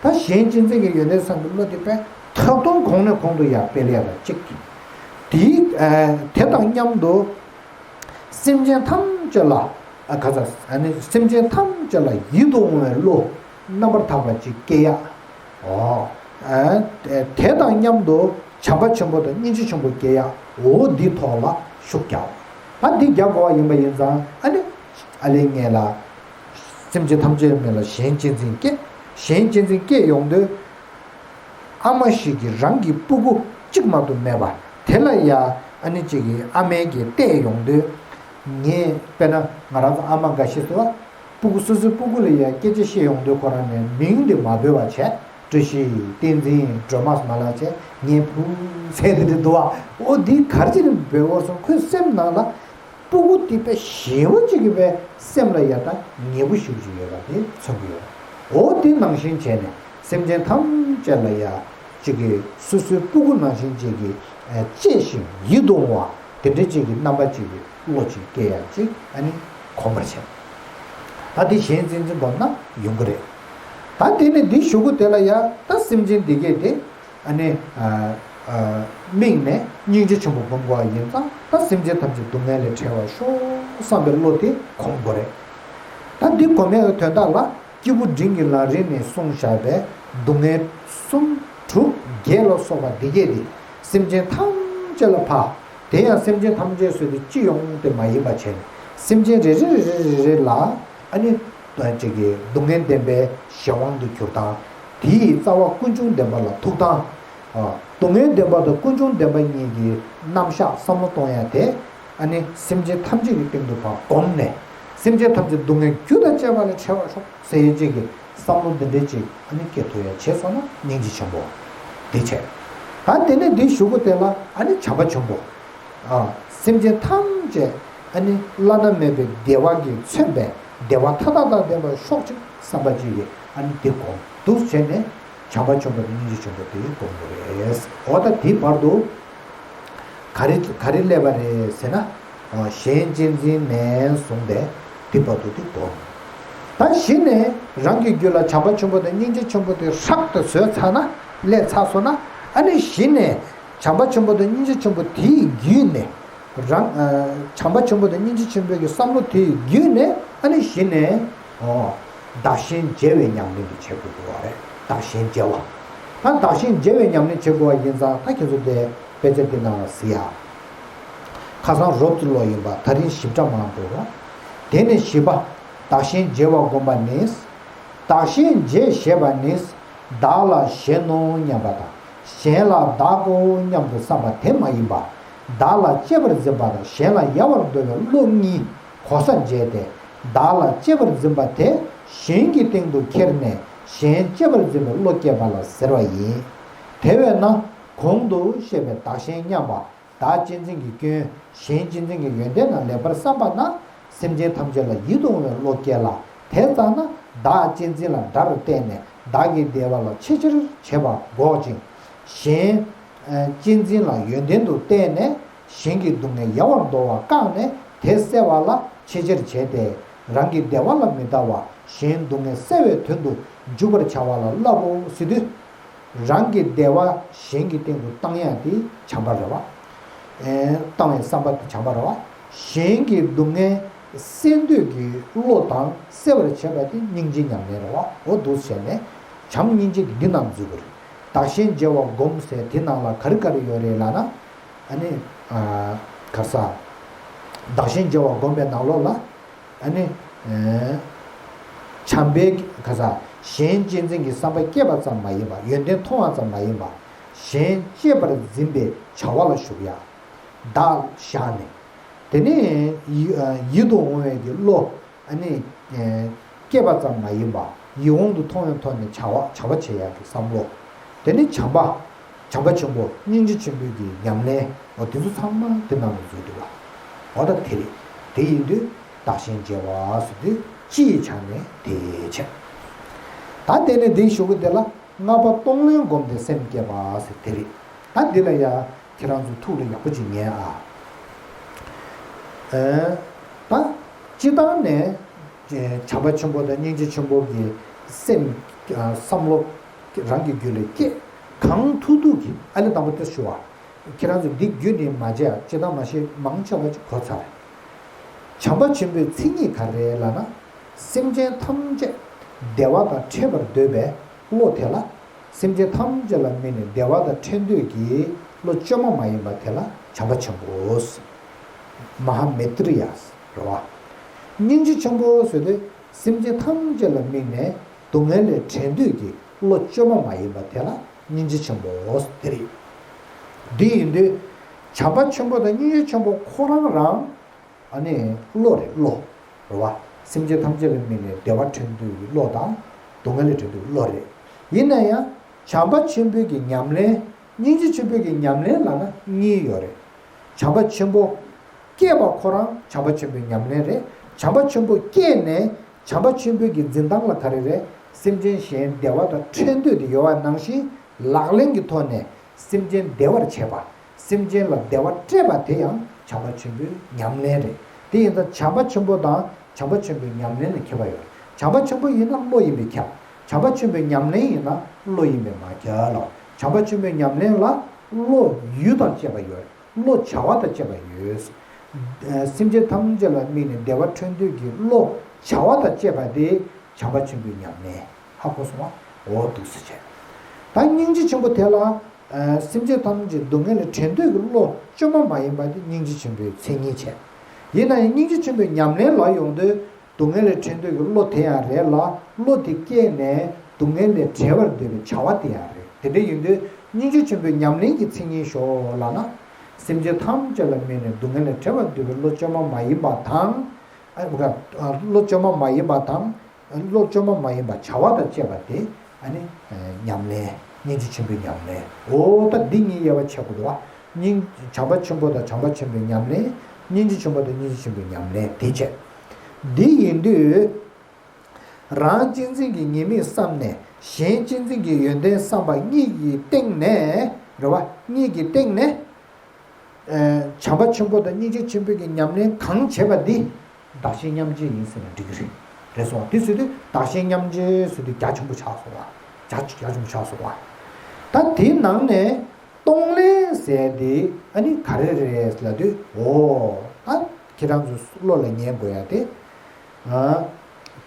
ད་གཞན་གཅེས་འཛིན་གྱི་ཡོན་ཏན་བསམ་པའི་བློ་དེ་དཔེ་ཐག་ཐུང་གོང་ནས་གོང་དུ་ཡར་སྤེལ་ཡག་པ་གཅིག་དེའི། ཨ། དེ་དང་མཉམ་དུ། སེམས་ཅན་ཐམས་ཅད་ལ། ཨ། ག་ས། ཨ་ནི་སེམས་ཅན་ཐམས་ཅད་ལ་ཡིད་དུ་འོང་བའི་བློ་རྣམ་པར་དག་པ་ཅིག་སྐྱེ་ཡ། འོ། ཨ། དེ་དང་མཉམ་དུ་བྱམས་པ་ཆེན་པོ་དང་སྙིང་རྗེ་ཆེན་པོ་སྐྱེ་ཡ། འོ་འདིའི་ཐོག་ལ་ཤུགས་རྒྱག་ད་འདི་རྒྱག་དགོས་པ་ཡིན་པ་ཡིན་ཙང་། ཨ་ནི་ཨ་ལས་ངེས་ལ། སེམས་ཅན་ཐམས་ཅད་མེད་ལ་གཞན་གཅེས་འཛིན་སྐྱེ། གཞན་གཅེས་འཛིན་སྐྱེ་ཡོང་དུས། ཨ་མ་ཞིག་གིས་རང་གི་སྤུ་གུ་གཅིག་མ་གཏོགས་མེད་པ་དེ་ལ་ཡ། ཨ་ནི་གཅིག་གིས་ཨ་མས་ཀྱིས་བལྟས་ཡོང་དུས། ངས་དཔེར་ན་ང་རང་ཚོ་ཨ་མ་འགའ་ཤས་སུ་བ། སྤུ་གུ་སོ་སོའི་སྤུ་གུ་ལ་ཡ་སྐད་ཆ་བཤད་ཡོང་དུས། ཁོ་རང་ནས་མིང་དེ་མ་འབོད་པ་བྱས། བཀྲ་ཤིས། བསྟན་འཛིན། སྒྲོལ་མ་མ་ལབ་བྱས། ངའི་བུ་ཟེར་དེ་འདྲ་འདུག་བ། འོ་འདི་ག་རེ་བྱས་ནས་འབོད་འོར་སོང་། ཁོའི་སེམས་ནང་ལ། སྤུ་གུ་དེ་དཔེ་ཞེ་པོ་ཅིག་གི་དཔེ་སེམས་ལ་ཡ་ད་ཉེ་པོ་ཞེ་པོ་ཅིག་ཡོད་པ་དེ་མཚོན་གྱི་ཡོད། འོ་དེ་ནང་བཞིན་བྱས་ནས་སེམས་ཅན་ཐམས་ཅད་ལ་ཡ་ཅིག་གི་སོ་སོའི་སྤུ་གུ་ནང་བཞིན་ཅིག་གི། ཨ། གཅེས་ཤིང་ཡིད་དུ་འོང་བ་དེ་འདྲ་ཅིག་གི་རྣམ་པ་ཅིག་གི་ བློ་ཅིག་སྐྱེ་ཡ་ཅིག་ཨ་ནི་གོམས་པར་བྱེད། ད་དེ་གཞན་གཅེས་འཛིན་སྒོམ་ན་ཡོང་གི་རེད། ད་དེ་ནས་འདི་གཞུག་གུ་དེ་ལ་ཡ་ད་སེམས་ཅན་འདི་གས་དེ་ཨ་ནི་ཨ་ཨ་དམིགས་ནས་སྙིང་རྗེ་ཆེན་པོ་སྒོམ་དགོས་པ་ཡིན་ཙང་ད་སེམས་ཅན་ཐམས་ཅད་སྡུག་བསྔལ་ལས་བྲལ་བར་ཤོག་བསམ་པའི་བློ་དེ་གོམས་དགོས་རེད། ད་འདི་གོམས་ཡག་གི་དོན་དག་ལ་སྐྱེས་བུ་འབྲིང་གི་ལམ་རིམ་ནས་གསུངས་བཞག་པའི་སྡུག་བསྔལ་གསུམ་དྲུག་བརྒྱད་ལ་སོགས་པ་འདི་གས་དེ་སེམས་ཅན་ཐམས་ཅད་ལ་ཕར། དེ་ཡང་སེམས་ཅན་ཐམས་ཅད་ཟེར་དུས་སྤྱི་ཡོངས་དེ་མ་ཡིན་པ་བྱས་ནས་སེམས་ཅན་རེ་རེ་རེ་རེ་རེ་ལ་ཨ་ནི་ཅིག་གི་སྡུག་བསྔལ་བདེན་པའི་གཞན་དབང་དུ་གྱུར་སྟངས། དེའི་རྩ་བ་ཀུན་འབྱུང་བདེན་པ་ལ་ཐུག་སྟངས། སྡུག་བསྔལ་བདེན་པ་དང་ཀུན་འབྱུང་བདེན་པ་གཉིས་ཀྱི་རྣམ་གཞག་བསམ་བློ་གཏོང་ཡ་དེ་ཨ་ནི་སེམས་ཅན་ཐམས་ཅད་ཀྱི་སྟེང་དུ་ཕར་བསྒོམས་ནས་སེམས་ཅན་ཐམས་ཅད་སྡུག་བསྔལ་རྒྱུ་དང་བཅས་པ་ལས་བྲལ་བར་ཤོག་ཟེར་ཡས་ཅིག་གི་བསམ་བློ་འདི་འདྲའི་ཅིག་ཨ་ནི་སྐྱེ་ཐུབ་ཡ་བྱས་སོང་ན་སྙིང་རྗེ་ཆེན་པོ་འདི་བྱས། ད་དེ་ནས་འདིའི་གཞུག་གུ་དེ་ལ་ཨ་ནི་བྱམས་པ་ཆེན་པོ། ཨ། སེམས་ཅན་ཐམས་ཅད་ཨ་ནི་བླ་ན་མེད་པའི་བདེ་བ་གིས་མཚོན་པའི་བདེ་བ་མཐའ་དག་དང་ལྡན་པར་ཤོག་ཅིག་བསམ་པ་ཅིག་གིས་ཨ་ནི་འདི་སྒོམ་འདུག་བྱས་ནས་བྱམས་པ་ཆེན་པོ་དང་སྙིང་རྗེ་ཆེན་པོ་དེ་སྒོམ་དགོས་རེད། འོ་ད་དེའི་བར་དུ། ག་རེ་ག་རེ་སླེབས་པ་རེད་ཟེར་ན། གཞན་གཅེས་འཛིན་ནས་བཟུང་སྟེ་འདི་བར་དུ་འདི་སྒོམ། ད་གཞི་ནས་རང་གི་རྒྱུད་ལ་བྱམས་པ་ཆེན་པོ་དང་སྙིང་རྗེ་ཆེན་པོ་དེ་ཧྲག་ཏུ་བཟོས་ཚར་ན་སླེབས་ཚར་སོང་ན་ཨ་ནི་གཞི་ནས་བྱམས་པ་ཆེན་པོ་དང་སྙིང་རྗེ་ཆེན་པོ་དེའི་བརྒྱུད་ནས་རང་བྱམས་པ་ཆེན་པོ་དང་སྙིང་རྗེ་ཆེན་པོའི་གི་བསམ་བློ་དེའི་བརྒྱུད་ནས་ཨ་ནི་གཞི་ནས་བདག་གཞན་བརྗེ་བའི་ཉམས་ལེན་དེ་བྱེད་དགོས་ཀྱི་ཡོད་རེད། བདག་གཞན་བརྗེ་བ། ད་བདག་གཞན་བརྗེ་བའི་ཉམས་ལེན་བྱེད་དགོས་པ་ཡིན་ཙང་ད་ཁྱེད་ཚོ་དེ། དཔེ་ཆ་འདི་ནང་ལ་གཟིགས་ཡ། ཁ་སང་རོབ་ཙམ་ཀློག་ཡིན་པ་ད་རིང་ཞིབ་ཕྲ་མང་འགྲོ་རོགས། དེ་ནས་བཞི་པ། བདག་གཞན་བརྗེ་བ་བསྒོམ་པ་ནི། བདག་གཞན་བརྗེ་ཞེས་པ་ནི། བདག་ལ་གཞན་ནོ་སྙམ་པ་དང་གཞན་ལ་བདག་གོ་སྙམ་དུ་བསམ་པ་དེ་མ་ཡིན་པ། བདག་ལ་གཅེས་པར་འཛིན་པ་དང་གཞན་ལ་ཡལ་བར་འདོད་པའི་བློ་གཉིས་གོ་ས་འབྱེད་དེ། བདག་ལ་གཅེས་པར་འཛིན་པ་དེ་གཞན་གྱི་སྟེང་དུ་ཁྱེར་ནས་གཞན་གཅེས་པར་འཛིན་པའི་བློ་སྐྱེས་པ་ལ་ཟེར་བ་ཡིན། དེ་བས་ན། གོང་དུ་བཤད་པའི་བདག་གཞན་མཉམ་པ། བདག་གཅེས་འཛིན་གྱི་སྐྱོན་གཞན་གཅེས་འཛིན་གྱི་ཡོན་ཏན་ལ་ལེགས་པར་བསམ་པ་ན། སེམས་ཅན་ཐམས་ཅད་ལ་ཡིད་དུ་འོང་བའི་བློ་སྐྱེ་ལ། དེ་ཙམ་ན་བདག་གཅེས་འཛིན་ལ་དགྲར་བལྟས་ནས་བདག་གི་བདེ་བ་ལ་ཆེས་ཆེར་བྱེད་པ་འགོག་ཅིང་། གཞན་གཅེས་འཛིན་ལ་ཡོན་ཏན་དུ་བལྟས་ནས་གཞན་གྱི་སྡུག་བསྔལ་ཡལ་བར་འདོར་བ་བཀག་ནས་དེ་བསལ་བ་ལ་ཆེས་ཆེར་བྱས་ཏེ། རང་གི་བདེ་བ་ལ་མི་ལྟ་བར་གཞན་སྡུག་བསྔལ་བསལ་བའི་དོན་དུ་འཇུག་པར་བྱ་བ་ལ་བསླབ་བོ་ཟེར་དུས། རང་གི་བདེ་བ་གཞན་གྱི་སྟེང་དུ་བཏང་ཡ་དེ་བྱམས་པ་རེད་བ། ཨེ། བཏང་བའི་བསམ་པ་དེ་བྱམས་པ་རེད་བ། གཞན་གྱི་སྡུག་བསྔལ་སེལ་འདོད་ཀྱི་བློ་དང་སེལ་བར་བྱེད་པ་དེ་སྙིང་རྗེ་ཉམས་ལེན་རེད་བ། འོ་འདུག་བྱས་ནས་བྱམས་སྙིང་རྗེ་གི་འདི་རྣམས་འཛུགས་པ་རེད། བདག་གཞན་བརྗེ་བ་སྒོམ་ཟེར་དེ་ནང་ལ་ག་རེ་ག་རེ་ཡོད་རེད་ལབ་ན། ཨ་ནི། ཨ། ག་ས། བདག་གཞན་བརྗེ་བ་སྒོམ་པའི་ནང་ལོགས་ལ། ཨ་ནི། ཨེ། བྱམས་པའི་ག་ས། གཞན་གཅེས་འཛིན་གྱི་བསམ་པ་སྐྱེས་པ་ཙམ་མ་ཡིན་པ་ཡོན་ཏན་མཐོང་བ་ཙམ་མ་ཡིན་པ། གཞན་གཅེས་པར་འཛིན་པའི་བྱ་བ་ལ་ཞུགས་ཡ། བདག་བཞག་ནས། དེ་ནས་ཡི་ཡིད་དུ་འོང་བའི་གི་བློ། ཨ་ནི། ཨེ། སྐྱེས་པ་ཙམ་མ་ཡིན་པ་ཡིད་འོང་དུ་མཐོང་བའི་ཐོག་ནས་བྱ་བ་བྱ་བ་བྱེད་ཡག་གི་བསམ་བློ། དེ་ནི་བྱམས་པ། བྱམས་པ་ཆེན་པོ་སྙིང་རྗེ་ཆེན་པོའི་གི་ཉམས་ལེན་འོ་དེ་ཚོ་ཚང་མ་དེ་ནང་ལ་འཛུལ་འདུག་བ། འོ་ད་དེ་རེད། དེ་ཡིན་དུས་བདག་གཞན་བརྗེ་བ་ཟེར་དུས་སྤྱི་ཡི་ཆ་ནས་དེ་བྱས། ད་དེ་ནས་དེའི་གཞུག་གུ་དེ་ལ་ལྔ་པ་གཏོང་ལེན་བསྒོམས་ཏེ་སེམས་བསྐྱེད་པ་ཟེར་དེ་རེད། ད་འདི་ལ་ཡ། ཁྱེད་རང་ཚོ་ཐུགས་ལ་ཡག་པོ་ཅིག་ཉན་ཨ། ཨེ། ད། སྤྱི་བཏང་ནས། བྱམས་པ་ཆེན་པོ་དང་སྙིང་རྗེ་ཆེན་པོ་གི་སེམས། བསམ་བློ། རང་གི་རྒྱུད་ལ་སྐྱེས། གང་ཐུབ་ཐུབ་ཀྱིས་ཨ་ལེ་དང་པོ་དེ་ཞུ་བ། ཁྱེད་རང་ཚོ་འདི་རྒྱུད་ནས་མ་བརྗེད་ཨ་སྤྱི་བཏང་མ་ཤེས་མང་ཆེ་བ་ཅིག་གོ་ཚར་རེད། བྱམས་པ་ཆེན་པོའི་མཚན་ཉིད་ག་རེ་ལབ་ན། སེམས་ཅན་ཐམས་ཅད་བདེ་བ་དང་འཕྲད་པར་འདོད་པའི་བློ་དེ་ལ། སེམས་ཅན་ཐམས་ཅད་ལ་དམིགས་ནས་བདེ་བ་དང་འཕྲད་འདོད་ཀྱི་བློ་བཅོས་མ་མ་ཡིན་པ་དེ་ལ་བྱམས་པ་ཆེན་པོ། མ་ཧཱ་མེ་ཏྲི་ཡ་རེད་བ། སྙིང་རྗེ་ཆེན་པོ་ཟེར་དུས་སེམས་ཅན་ཐམས་ཅད་ལ་དམིགས་ནས་སྡུག་བསྔལ་ལས་བྲལ་འདོད་ཀྱི་བློ་བཅོས་མ་མ་ཡིན་པ་དེ་ལ་སྙིང་རྗེ་ཆེན་པོ་དེ་རེད། འདི་ཡིན་དུས་བྱམས་པ་ཆེན་པོ་དང་སྙིང་རྗེ་ཆེན་པོ་ཁོ་རང་རང་ཨ་ནི་བློ་རེད་བློ། རེད་བ། སེམས་ཅན་ཐམས་ཅད་ལ་དམིགས་ནས་བདེ་བ་འཕྲད་འདོད་ཀྱི་བློ་དང་སྡུག་བསྔལ་ལས་བྲལ་འདོད་ཀྱི་བློ་རེད། ཡིན་ན་ཡང་བྱམས་པ་ཆེན་པོའི་གི་ཉམས་ལེན་སྙིང་རྗེ་ཆེན་པོའི་གི་ཉམས་ལེན་ལབ་ན་གཉིས་ཡོད་རེད། བྱམས་པ་ཆེན་པོ་སྐྱེས་པ་ཁོ་རང་བྱམས་པ་ཆེན་པོའི་ཉམས་ལེན་རེད། བྱམས་པ་ཆེན་པོ་སྐྱེས་ནས་བྱམས་པ་ཆེན་པོའི་གི་འཛིན་སྟངས་ལ་ག་རེ་རེད། སེམས་ཅན་གཞན་བདེ་བ་དང་འཕྲད་འདོད་དེ་ཡོད་པ་ནང་བཞིན་ལག་ལེན་གྱི་ཐོག་ནས་སེམས་ཅན་བདེ་བར་བྱེད་པ། སེམས་ཅན་ལ་བདེ་བ་སྤྲད་པ་དེ་ཡང་ བྱམས་པ་ཆེན་པོའི་ཉམས་ལེན་རེད། དེ་ཡིན་ཙང་བྱམས་པ་ཆེན་པོ་དང་བྱམས་པ་ཆེན་པོའི་ཉམས་ལེན་ལ་ཁྱད་པར་ཡོད་རེད། བྱམས་པ་ཆེན་པོ་ཡིན་ན་བློ་ཡིན་པས་ཁྱབ། བྱམས་པ་ཆེན་པོའི་ཉམས་ལེན་ཡིན་ན་བློ་ཡིན་པས་མ་ཁྱབ་ལ། བྱམས་པ་ཆེན་པོའི་ཉམས་ལེན་ལ་བློ་ཡུལ་དང་བཅས་པ་ཡོད་རེད། བློ་བྱ་བ་དང་བཅས་པ་ཡོད། སེམས་ཅན་ཐམས་ཅད་ལ་དམིགས་ནས་བདེ་བ་འཕྲོད་འདོད་ཀྱི་བློ་བྱ་བ་དང་བཅས་པ་དེ་བྱམས་པ་ཆེན་པོའི་ཉམས་ལེན། ཧ་གོ་སོང་ང་། འོ་འདུག་སེ་བྱས། ད་སྙིང་རྗེ་ཆེན་པོ་དེ་ལ། ཨ། སེམས་ཅན་ཐམས་ཅད་སྡུག་བསྔལ་ལས་བྲལ་འདོད་ཀྱི་བློ་བཅོས་མ་མ་ཡིན་པ་དེ་སྙིང་རྗེ་ཆེན་པོའི་མཚན་ཉིད་བྱས། ཡིན་ན་ཡང་སྙིང་རྗེ་ཆེན་པོའི་ཉམས་ལེན་ལ་ཡོང་དུས་སྡུག་བསྔལ་ལས་བྲལ་འདོད་ཀྱི་བློ་དེ་ཡང་རེད་ལ། བློ་དེ་སྐྱེས་ནས་སྡུག་བསྔལ་ལས་བྲལ་བར་འདོད་པའི་བྱ་བ་དེ་ཡང་རེད། དེ་འདྲ་ཡིན་དུས་སྙིང་རྗེ་ཆེན་པོའི་ཉམས་ལེན་གྱི་མཚན་ཉིད་ཤོག་ལབ་ན། སེམས་ཅན་ཐམས་ཅད་ལ་དམིགས་ནས་སྡུག་བསྔལ་ལས་བྲལ་བར་འདོད་པའི་བློ་བཅོས་མ་མ་ཡིན་པ་དང་། ཨ། བློ་བཅོས་མ་མ་ཡིན་པ་དང་། བློ་བཅོས་མ་མ་ཡིན་པ་བྱ་བ་དང་བཅས་པ་དེ། ཨ་ནི་ཉམས་ལེན། སྙིང་རྗེ་ཆེན་པོའི་ཉམས་ལེན། འོ་ད་འདི་གཉིས་དབྱེ་བ་ཕྱེ་དགོས་འདུག་བ། སྙིང་། བྱམས་པ་ཆེན་པོ་དང་བྱམས་པ་ཆེན་པོའི་ཉམས་ལེན། སྙིང་རྗེ་ཆེན་པོ་དང་སྙིང་རྗེ་ཆེན་པོའི་ཉམས་ལེན་དེ་བྱས། འདི་ཡིན་དུས། རང་གཅེས་འཛིན་གྱི་ཉེས་དམིགས་བསམས་ནས་གཞན་གཅེས་འཛིན་གྱི་ཡོན་ཏན་བསམ་པ་གཉིས་ཀྱི་སྟེང་ནས། རེད་བ། གཉིས་ཀྱི་སྟེང་ནས། ཨ། བྱམས་པ་ཆེན་པོ་དང་སྙིང་རྗེ་ཆེན་པོའི་གི་ཉམས་ལེན་གང་བྱེད་པ་འདི་བདག་གཞན་མཉམ་བརྗེ་ཡིན་ཟེར་ན་འགྲིག་གི་རེད། རེད་སོང་། དེ་ཟེར་དུས་བདག་གཞན་མཉམ་བརྗེ་ཟེར་དུས་རྒྱ་ཆེན་པོ་ཆགས་སོང་བ། རྒྱ་རྒྱ་ཆེན་པོ་ཆགས་སོང་བ། ད་དེའི་ནང་ནས་གཏོང་ལེན་ཟེར་དེ་ཨ་ནི་ག་རེ་རེད་ལབ་དུས། འོ། ད་ཁྱེད་རང་ཚོ་བློ་ལ་ངེས་དགོས་ཡ་དེ། ཨ།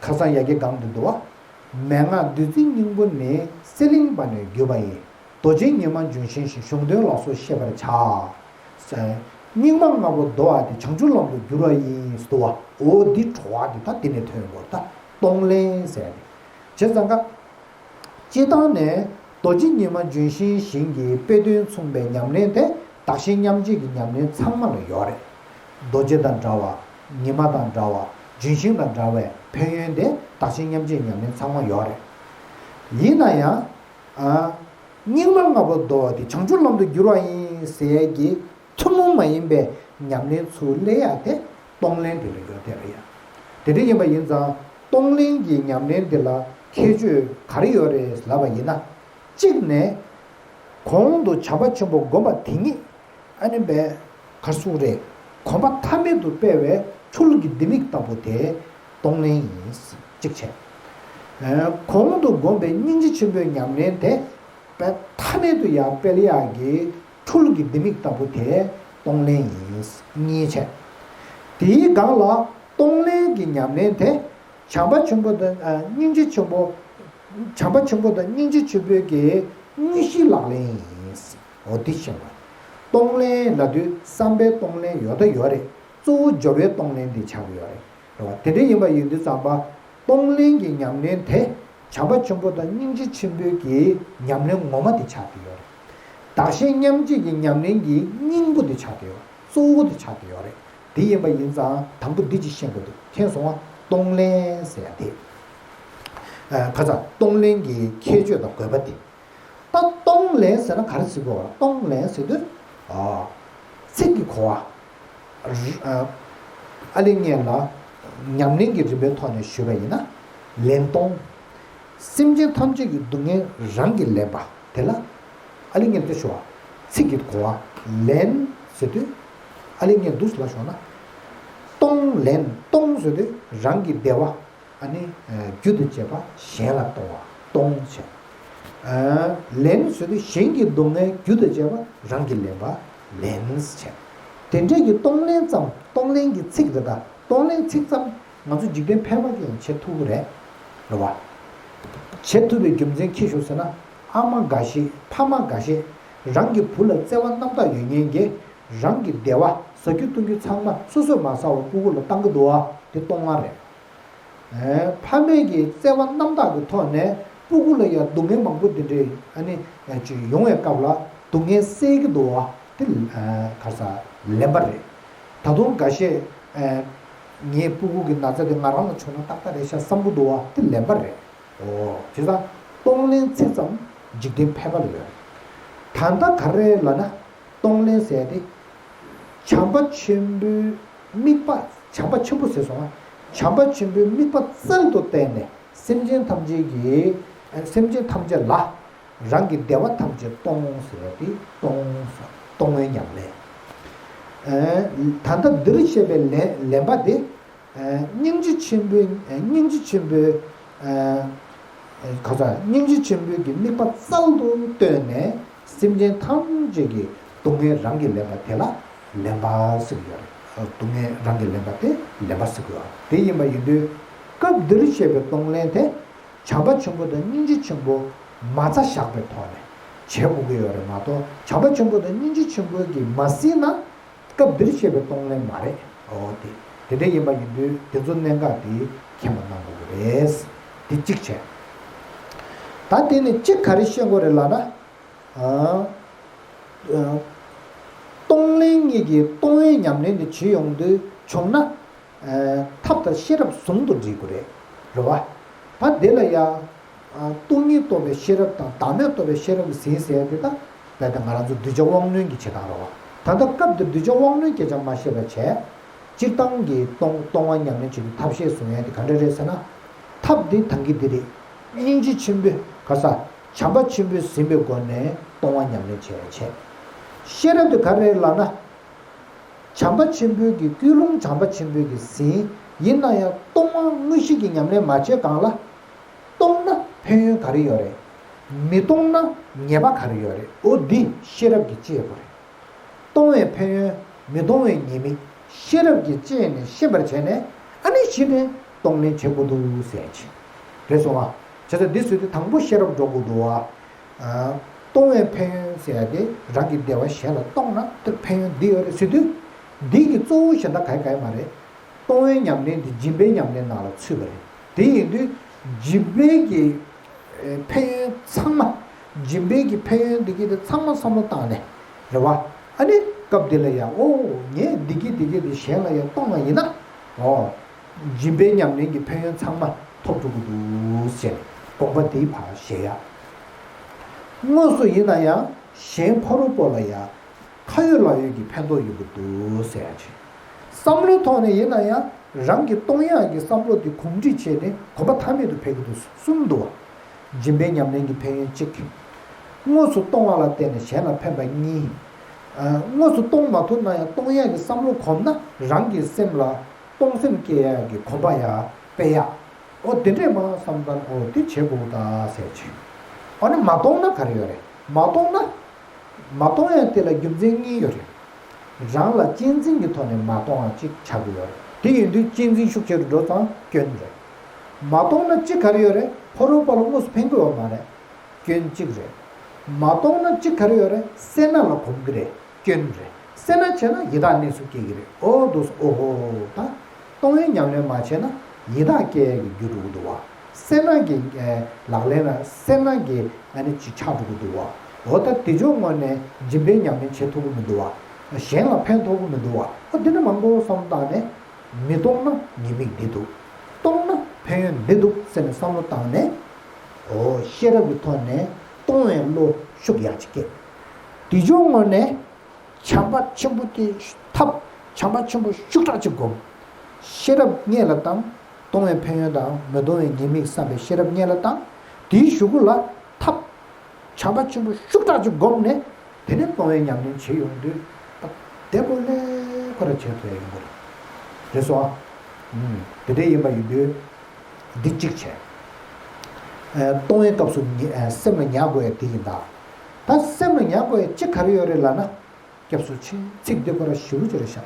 ཁ་སང་ཡ་གི་སྒང་དུ་འདུག་བ། མན་ངག་བདུད་རྩིའི་སྙིང་པོ་ནི། གསེར་གླིང་པ་ནས་བརྒྱུད་པ་ཡིན། རྡོ་རྗེ་ཉི་མ་ལྗོན་ཤིང་བཞིན། གཞུང་དོན་ལ་སོགས་ཤེས་པར་བྱ། སྙིགས་མ་ལྔ་པོ་བདོ་བ་དེ། བྱང་ཆུབ་ལམ་དུ་བསྒྱུར་བ་ཡིན། ཟེར་བ། འོ་འདི་བྲོ་བ་འདི་ད་འདི་ནས་ཐོན་ཡོང་གི་རེད། ད་གཏོང་ལེན་ཟེར་ནས། བྱས་ཙང་ཀ། སྤྱིར་བཏང་ནས་རྡོ་རྗེ་ཉི་མ་ལྗོན་ཤིང་བཞིན་གྱི་དཔེ་དོན་མཚུངས་པའི་ཉམས་ལེན་དེ་བདག་གཞན་མཉམ་བརྗེ་གི་ཉམས་ལེན་ཚང་མ་ལ་ཡོད་རེད། རྡོ་རྗེ་དང་འདྲ་བ། ཉི་མ་དང་འདྲ་བ། ལྗོན་ཤིང་དང་འདྲ་བའི་ཕན་ཡོན་དེ་བདག་གཞན་མཉམ་བརྗེའི་ཉམས་ལེན་ཚང་མ་ཡོད་རེད། ཡིན་ན་ཡང་། ཨ། སྙིགས་མ་ལྔ་པོ་བདོ་བ་དེ་བྱང་ཆུབ་ལམ་དུ་བསྒྱུར་བ་ཡིན་ཟེར་གྱི་ཐུན་མོང་མ་ཡིན་པའི་ཉམས་ལེན་ཚུར་སླེབས་ཡ་དེ་གཏོང་ལེན་དེ་ལ་ཡོད་དེ་རེད་ཡ། དེ་འདྲ་ཡིན་པ་ཡིན་ཙང་གཏོང་ལེན་གྱི་ཉམས་ལེན་དེ་ལ་ཁྱད་ཆོས་ག་རེ་ཡོད་རེད་ལབ་པ་ཡིན་ན། གཅིག་ནས། གོང་དུ་བྱམས་པ་ཆེན་པོ་བསྒོམ་པ་དེ་ཉིད། ཨ་ནི་བས། ག་རེ་ཟེར་དགོས་རེད། གོམས་པ་མཐའ་མེད་དུ་སྤེལ་བའི་འཕྲུལ་གྱི་ལྡེ་མིག་ལྟ་བུ་དེ་གཏོང་ལེན་ཡིན། གཅིག་བྱས། ཨ། གོང་དུ་བསྒོམས་པའི་སྙིང་རྗེ་ཆེན་པོའི་ཉམས་ལེན་དེ། བས་མཐའ་མེད་དུ་ཡང་སྤེལ་ཡག་གི་འཕྲུལ་གྱི་ལྡེ་མིག་ལྟ་བུ་དེ་གཏོང་ལེན་ཡིན། གཉིས་བྱས། དེའི་སྒང་ལ་གཏོང་ལེན་གྱི་ཉམས་ལེན་དེ། བྱམས་པ་ཆེན་པོ་དང་། ཨ། སྙིང་རྗེ་ཆེན་པོ། བྱམས་པ་ཆེན་པོ་དང་སྙིང་རྗེ་ཆེན་པོའི་གི་དངོས་གཞིའི་ལག་ལེན་ཡིན། འོ་འདི་ཤེས་པ། གཏོང་ལེན་ལབ་དུས་བསམ་པའི་གཏོང་ལེན་ཡོད་ད་ཡོད་རེད། གཙོ་བོ་སྦྱོར་བའི་གཏོང་ལེན་དེ་ཆགས་ཀྱི་ཡོད་རེད། རེད་བ། དེ་འདྲ་ཡིན་པ་ཡིན་དུས་ཙམ་པ། གཏོང་ལེན་གྱི་ཉམས་ལེན་དེ་བྱམས་པ་ཆེན་པོ་དང་སྙིང་རྗེ་ཆེན་པོའི་གི་ཉམས་ལེན་ངོ་མ་དེ་ཆགས་ཀྱི་ཡོད་རེད། བདག་གཞན་མཉམ་བརྗེ་གི་ཉམས་ལེན་གྱི་སྙིང་པོ་དེ་ཆགས་ཀྱི་ཡོད་རེད། གཙོ་བོ་དེ་ཆགས་ཀྱི་ཡོད་རེད། དེ་ཡིན་པ་ཡིན་ཙང་དང་པོ་འདི་ཅིག་ཤེས་དགོས་འདུག་མཁྱེན་སོང་ང་། གཏོང་ལེན་ཟེར་ཡ་དེ། ཨ། ཁ་ཚ་གཏོང་ལེན་གྱི་ཁྱད་ཆོས་དང་དགོས་པ་དེ། ད་གཏོང་ལེན་ཟེར་ན་ག་རེ་ཟེར་དགོས་པ། གཏོང་ལེན་ཟེར་དུས། ཨ། ཚིག་གི་གོ་བ། ཨ་ལེ་ངས་ལ་ཉམས་ལེན་གྱི་རིམ་པའི་ཐོག་ནས་ཞུས་པ་ཡིན་ན། ལེན་གཏོང་། སེམས་ཅན་ཐམས་ཅད་ཀྱི་སྡུག་བསྔལ་རང་གིས་ལེན་པ་དེ་ལ། ཨ་ལེ་ངས་འདི་ཞུ་བ། ཚིག་གི་གོ་བ། ལེན་ཟེར་དུས། ཨ་ལེ་ངས་འདུག་ལ་ཞུ་ན། གཏོང་ལེན། གཏོང་ཟེར་དུས་རང་གི་བདེ་བ། ཨ་ནི། ཨ། རྒྱུ་དང་བཅས་པ་གཞན་ལ་གཏོང་བ་གཏོང་བྱས། ཨ། ལེན་ཟེར་དུས་གཞན་གྱི་སྡུག་བསྔལ་རྒྱུ་དང་བཅས་པ་རང་གིས་ལེན་པ་ལེན་བྱས། དེ་འདྲས་ཀྱི་གཏོང་ལེན་ཙམ། གཏོང་ལེན་གྱི་ཚིག་རེད་ད། གཏོང་ལེན་ཚིག་ཙམ་ང་ཚོ་འཇིག་རྟེན་ཕལ་པ་གིས་ཡང་བྱེད་ཐུབ་ཀྱི་རེད། རེད་བ། བྱེད་ཐུབ་པའི་རྒྱུ་མཚན་ཅི་ཞིག་ཟེར་ན། ཨ་མ་འགའ་ཤས། ཕ་མ་འགའ་ཤས། རང་གི་བུ་ལ་བརྩེ་བ་རྣམ་དག་ཡོད་མཁན་གྱིས། རང་གི་བདེ་བ། ཟ་རྒྱུ་བཏུང་རྒྱུ་ཚང་མ་སོ་སོས་མ་ཟ་བར་སྤུ་གུ་ལ་བཏང་གི་འདུག་བ། དེ་གཏོང་བ་རེད། ཨེ། ཕ་མས་ཀྱི་བརྩེ་བ་རྣམ་དག་གི་ཐོག་ནས་སྤུ་གུ་ལ་ཡང་སྡུག་བསྔལ་མང་པོ་འདི་འདྲའི་ཨ་ནི་ཅིག་ཡོང་བའི་སྐབས་ལ་སྡུག་བསྔལ་སེལ་གྱི་འདུག་བ། དེ། ཨ། ག་རེ་ཟ། ལེན་པ་རེད། ད་དུང་འགའ་ཤས། ཨ། ངའི་སྤུ་གུ་གི་ན་ཚ་དེ་ང་རང་ལ་བྱུང་ན་ཏག་ཏག་རེད་ཤག་བསམ་གྱི་འདུག་བ། དེ་ལེན་པ་རེད། འོ། བྱས་ཙང་གཏོང་ལེན་ཚིག་ཙམ་འཇིག་རྟེན་ཕལ་པ་ལ་ཡོད་རེད། ད་ལྟ་ག་རེ་ལབ་ན། གཏོང་ལེན་ཟེར་ཏེ། བྱམས་པ་ཆེན་པོའི་དམིགས་པ། བྱམས་པ་ཆེན་པོ་ཟེར་སོང་ང་། བྱམས་པ་ཆེན་པོའི་དམིགས་པ་རྩལ་དུ་བསྟན་ནས་སེམས་ཅན་ཐམས་ཅད་ཀྱི། སེམས་ཅན་ཐམས་ཅད་ལ་རང་གི་བདེ་བ་ཐམས་ཅད་གཏོང་ཟེར་ཏེ། གཏོང་ཟེར། གཏོང་བའི་ཉམས་ལེན། ད་ལྟ་འདིར་བཤད་པའི་ལན་ལན་པ་དེ། སྙིང་རྗེ་ཆེན་པོའི་སྙིང་རྗེ་ཆེན་པོའི། ག་ས་སྙིང་རྗེ་ཆེན་པོའི་གི་དམིགས་པ་རྩལ་དུ་བཏོན་ནས་སེམས་ཅན་ཐམས་ཅད་ཀྱི་སྡུག་བསྔལ་རང་གིས་ལེན་པ་དེ་ལ་ལེན་པ་ཟེར་གྱི་ཡོད་རེད། སྡུག་བསྔལ་རང་གིས་ལེན་པ་དེ་ལེན་པ་ཟེར་གྱི་ཡོད་རེད། དེ་ཡིན་པ་ཡིན་དུས་སྐབས་འདིར་བཤད་པའི་གཏོང་ལེན་དེ་བྱམས་པ་ཆེན་པོ་དང་སྙིང་རྗེ་ཆེན་པོ་མ་རྩ་བཞག་པའི་ཐོག་ནས་བྱེད་དགོས་ཀྱི་ཡོད་རེད་མ་གཏོགས། བྱམས་པ་ཆེན་པོ་དང་སྙིང་རྗེ་ཆེན་པོ་གིས་མ་ཟིན་ན། སྐབས་འདིར་བཤད་པའི་གཏོང་ལེན་མ་རེད། འོ་དེ། དེ་འདྲ་ཡིན་པ་ཡིན་དུས་དེ་ཚོ་གནད་འགག་དེ་མཁྱེན་པ་གནང་དགོས་ཀྱི་རེད། དེ་གཅིག་བྱས། ད་དེ་ནས་གཅིག་ག་རེ་བཤད་དགོས་རེད་ལབ་ན། ཨ། ཨ། གཏོང་ལེན་གཉིས་ཀྱི་གཏོང་བའི་ཉམས་ལེན་དེ་བྱེད་ཡོང་དུས་བྱུང་ན། ཨ། ཐབས་དང་ཤེས་རབ་ཟུང་དུ་འབྲེལ་དགོས་རེད། རེད་བ། ད་དེ་ལ་ཡང་། སྟོང་ཉིད་རྟོགས་པའི་ཤེས་རབ་དང་བདག་མེད་རྟོགས་པའི་ཤེས་རབ་ཀྱི་ཟིན་ཟེར་ཡ་དེ་དག་རྦད་དེ་ང་རང་ཚོ་གདུལ་བྱ་དབང་རྣོན་གྱི་བྱེད་སྟངས་རེད་བ། ད་ལྟ་སྐབས་འདིར་གདུལ་བྱ་དབང་རྣོན་སྐད་ཆ་མ་བཤད་པ་བྱས། སྤྱིར་བཏང་གི་སྟོང་སྟོང་པ་ཉམས་ལེན་བྱེད་རྒྱུའི་ཐབས་ཤེས་བཟུང་ཡ་དེ་ག་འདྲ་རེད་ཟེར་ན། ཐབས་འདི་ད་གིན་འདི་རེད། སྙིང་རྗེ་ཆེན་པོས་ག་ས་བྱམས་པ་ཆེན་པོས་ཟིན་པའི་སྒོ་ནས་སྟོང་པ་ཉམས་ལེན་བྱེད་ཡ་བྱས། ཤེས་རབ་དེ་ག་རེ་རེད་ལབ་ན། བྱམས་པ་ཆེན་པོའི་གི་ཀུན་སློང་བྱམས་པ་ཆེན་པོའི་གི་ཟིན། ཡིན་ན་ཡང་སྟོང་པ་དངོས་གཞི་གི་ཉམས་ལེན་མ་བྱས་གོང་ལ། སྟོང་ན་ཕན་ཡོན་ག་རེ་ཡོད་རེད། མི་སྟོང་ན་ཉེས་པ་ག་རེ་ཡོད་རེད། འོ་འདི་ཤེས་རབ་ཀྱིས་དཔྱད་དགོས་རེད། སྟོང་བའི་ཕན་ཡོན། མི་སྟོང་བའི་ཉེས་དམིགས། ཤེས་རབ་ཀྱིས་དཔྱད་ནས་ཤེས་པར་བྱས་ནས། ཨ་ནི་གཞི་ནས་གཏོང་ལེན་བྱེད་དགོས་འདུག་ཟེར་གྱི། རེད་སོང་ང་། བྱས་ཙང་འདི་བཟོས་དུས་དང་པོ་ཤེས་རབ་འགྲོ་དགོས་འདུག་བ། ཨ། གཏོང་བའི་ཕན་ཡོན་ཟེར་ཡ་དེ་རང་གི་བདེ་བ་གཞན་ལ་གཏོང་ན་དེར་ཕན་ཡོན་འདི་ཡོད་རེད་ཟེར་དུས། འདི་གི་གཙོ་བོ་གཞན་དག་ག་ག་ཡ་མ་རེད། གཏོང་བའི་ཉམས་ལེན་འདི་སྦྱིན་པའི་ཉམས་ལེན་ནང་ལ་ཚུད་པ་རེད། དེ་ཡིན་དུས་སྦྱིན་པའི་གི་ཨེ་ཕན་ཡོན་ཚང་མ། སྦྱིན་པའི་གི་ཕན་ཡོན་འདི་གི་དེ་ཚང་མ་བསམ་བློ་བཏང་ནས་རེད་བ། ཨ་ནི་སྐབས་འདི་ལ་ཡ་ཨོ་ངས་འདི་གི་འདི་གི་དེ་གཞན་ལ་ཡ་གཏོང་བ་ཡིན་ན། ཨོ། སྦྱིན་པའི་ཉམས་ལེན་གྱི་ཕན་ཡོན་ཚང་མ་ཐོབ་འགྲོ་གི་འདུག་ཟེར་དགོངས་པ་འདིའི་བར་བཞེས་ཡ། དངོས་སུ་ཡིན་ན་ཡང་གཞན་ཕ་རོལ་པོ་ལ་ཡང་ཁ་ཡོད་ལག་ཡོད་ཀྱི་ཕན་ཐོགས་ཡོང་གི་འདུག་ཟེར་ཡ་ཅིག་བསམ་བློའི་ཐོག་ནས་ཡིན་ན་ཡང་རང་གི་གཏོང་ཡག་གི་བསམ་བློ་དེ་གོམས་འདྲིས་བྱས་ཏེ་གོམ་པ་མཐའ་མེད་དུ་འཕེལ་གྱི་འདུག་གསུམ་འདུག་བ། སྦྱིན་པའི་ཉམས་ལེན་གྱི་ཕན་ཡོན་གཅིག་དངོས་སུ་གཏོང་བ་ལ་བརྟེན་ནས་གཞན་ལ་ཕན་པ་གཉིས། ཨ། དངོས་སུ་གཏོང་མ་ཐུབ་ན་ཡང་གཏོང་ཡག་གི་བསམ་བློ་གོམས་ན་རང་གི་སེམས་ལ་གཏོང་སེམས་སྐྱེ་ཡག་གི་གོམ་པ་ཡང་སྤེལ་ཡག་འོ་དེ་འདྲས་མ་བསམ་ཙང་འོ་དེ་བྱེད་དགོས་ད་ཟེར་ཅིག་འོ་ན་མ་གཏོང་ན་ག་རེ་ཡོད་རེད། མ་གཏོང་ན། མ་གཏོང་ཡག་དེ་ལ་རྒྱུ་མཚན་གཉིས་ཡོད་རེད། རང་ལ་གཅེས་འཛིན་གྱི་ཐོག་ནས་མ་གཏོང་བ་གཅིག་ཆགས་ཀྱི་ཡོད་རེད། དེ་ཡིན་དུས་གཅེས་འཛིན་ཤུགས་ཆེ་རུ་འགྲོ་ཙང་སྐྱོན་རེད། མ་གཏོང་ན་གཅིག་ག་རེ་ཡོད་རེད། ཕ་རོལ་པོ་ལ་དངོས་སུ་ཕན་གྱི་ཡོད་མ་རེད། སྐྱོན་གཅིག་རེད། མ་གཏོང་ན་གཅིག་ག་རེ་ཡོད་རེད། སེར་སྣ་ལ་གོམས་ཀྱི་རེད། སྐྱོན་རེད། སེར་སྣ་བྱས་ན་ཡི་དྭགས་གནས་སུ་སྐྱེ་གི་རེད། འོ་འདུག་སེ་འོ་ཧོ་ད། གཏོང་བའི་ཉམས་ལེན་མ་བྱས་ན་ཡི་དྭགས་སྐྱེ་ཡག་གི་རྒྱུ་འགྲོ་གི་འདུག་བ། སེར་སྣ་གི་ལག་ལེན་ལ་སེར་སྣ་གི་ཨ་ནི་ཅིག་ཆགས་འགྲོ་གི་འདུག་བ། འོ་ད་དེ་ཚོའི་ངོས་ནས་སྦྱིན་པའི་ཉམས་ལེན་བྱེད་ཐུབ་ཀྱི་མི་འདུག་བ། གཞན་ལ་ཕན་ཐོགས་ཀྱི་མི་འདུག་བ། འོ་འདི་འདྲ་མང་པོ་བསམ་བཏང་ནས་མི་གཏོང་ན་ཉེས་དམིགས་འདི་འདུག་གཏོང་ན་ཕན་ཡོན་འདི་འདུག་ཟེར་ནས་བསམ་བློ་བཏང་ནས། འོ་ཤེས་རབ་ཀྱི་ཐོག་ནས་གཏོང་བའི་བློ་ཤུགས་ཡག་ཅིག་སྐྱེད། དེ་ཚོའི་ངོས་ནས། བྱམས་པ་ཆེན་པོ་དེ་ཐབས་བྱམས་པ་ཆེན་པོ་ཤུགས་དྲག་ཅིག་བསྒོམ། ཤེས་རབ་སྔོན་ལ་བཏང་། གཏོང་བའི་ཕན་ཡོན་དང་མི་གཏོང་བའི་ཉེས་དམིགས་བསམ་པའི་ཤེས་རབ་སྔོན་ལ་བཏང་། དེའི་གཞུག་གུ་ལ་ཐབས་བྱམས་པ་ཆེན་པོ་ཤུགས་དྲག་ཅིག་བསྒོམས་ནས་དེ་ནས་གཏོང་བའི་ཉམས་ལེན་བྱེད་ཡོང་དུས། བདེ་པོ་ལས་ཁོ་ར་བྱེད་ཐུབ་ཡ་ཡོང་གི་རེད། རེད་སོང་ཨ། དེ་འདྲ་ཡིན་པ་ཡིན་དུས། འདི་གཅིག་བྱས། གཏོང་བའི་སྐབས་སུ་སེམས་ལ་ཉར་དགོས་ཡ་དེ་ཡིན་ད། ད་སེམས་ལ་ཉར་དགོས་ཡ་གཅིག་ག་རེ་ཡོད་རེད་ལབ་ན། སྐྱབས་སུ་མཆི། ཚིག་འདི་ཁོ་ར་ཞེ་པོ་ཅིག་རེད་ཤག་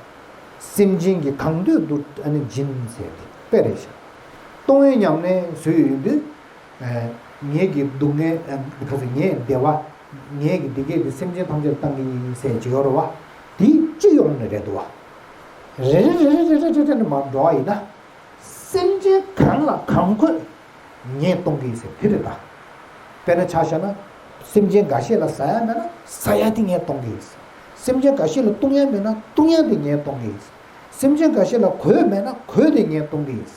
སེམས་ཅན་གྱི་གང་འདོད་དུ་ཨ་ནི་སྦྱིན་ཟེར་ཏེ་དཔེ་རེད་ཤག་གཏོང་བའི་ཉམས་ལེན་བཟོས་ཡོད་དུས། ངེད་ཀྱི་སྡུག་བསྔལ་ག་ཚོད་ངའི་བདེ་བ། ངེད་ཀྱི་བདེ་སྐྱིད་དེ་སེམས་ཅན་ཐམས་ཅད་ལ་བཏང་གི་ཡིན་ཟེར་ཅིག་ཡོད་རེད་བ། དེ་སྤྱི་ཡོངས་ནས་རེད་འདུག་བ། རེ་རེ་རེ་རེ་རེ་རེ་རེ་ནས་མར་འགྲོ་བ་ཡིན་ན། སེམས་ཅན་གང་ལ་གང་དགོས་ངས་གཏོང་གི་ཡིན་ཟེར་དེ་རེད་ད། དཔེར་ན་ཆ་བཞག་ན། སེམས་ཅན་འགའ་ཤས་ལ་ཟ་ཡ་མེད་ན་ཟ་ཡ་དེ་ངས་གཏོང་གི་ཡིན། སེམས་ཅན་འགའ་ཤས་ལ་བཏུང་ཡ་མེད་ན་བཏུང་ཡ་དེ་ངས་གཏོང་གི་ཡིན། སེམས་ཅན་འགའ་ཤས་ལ་གོས་མེད་ན་གོས་དེ་ངས་གཏོང་གི་ཡིན།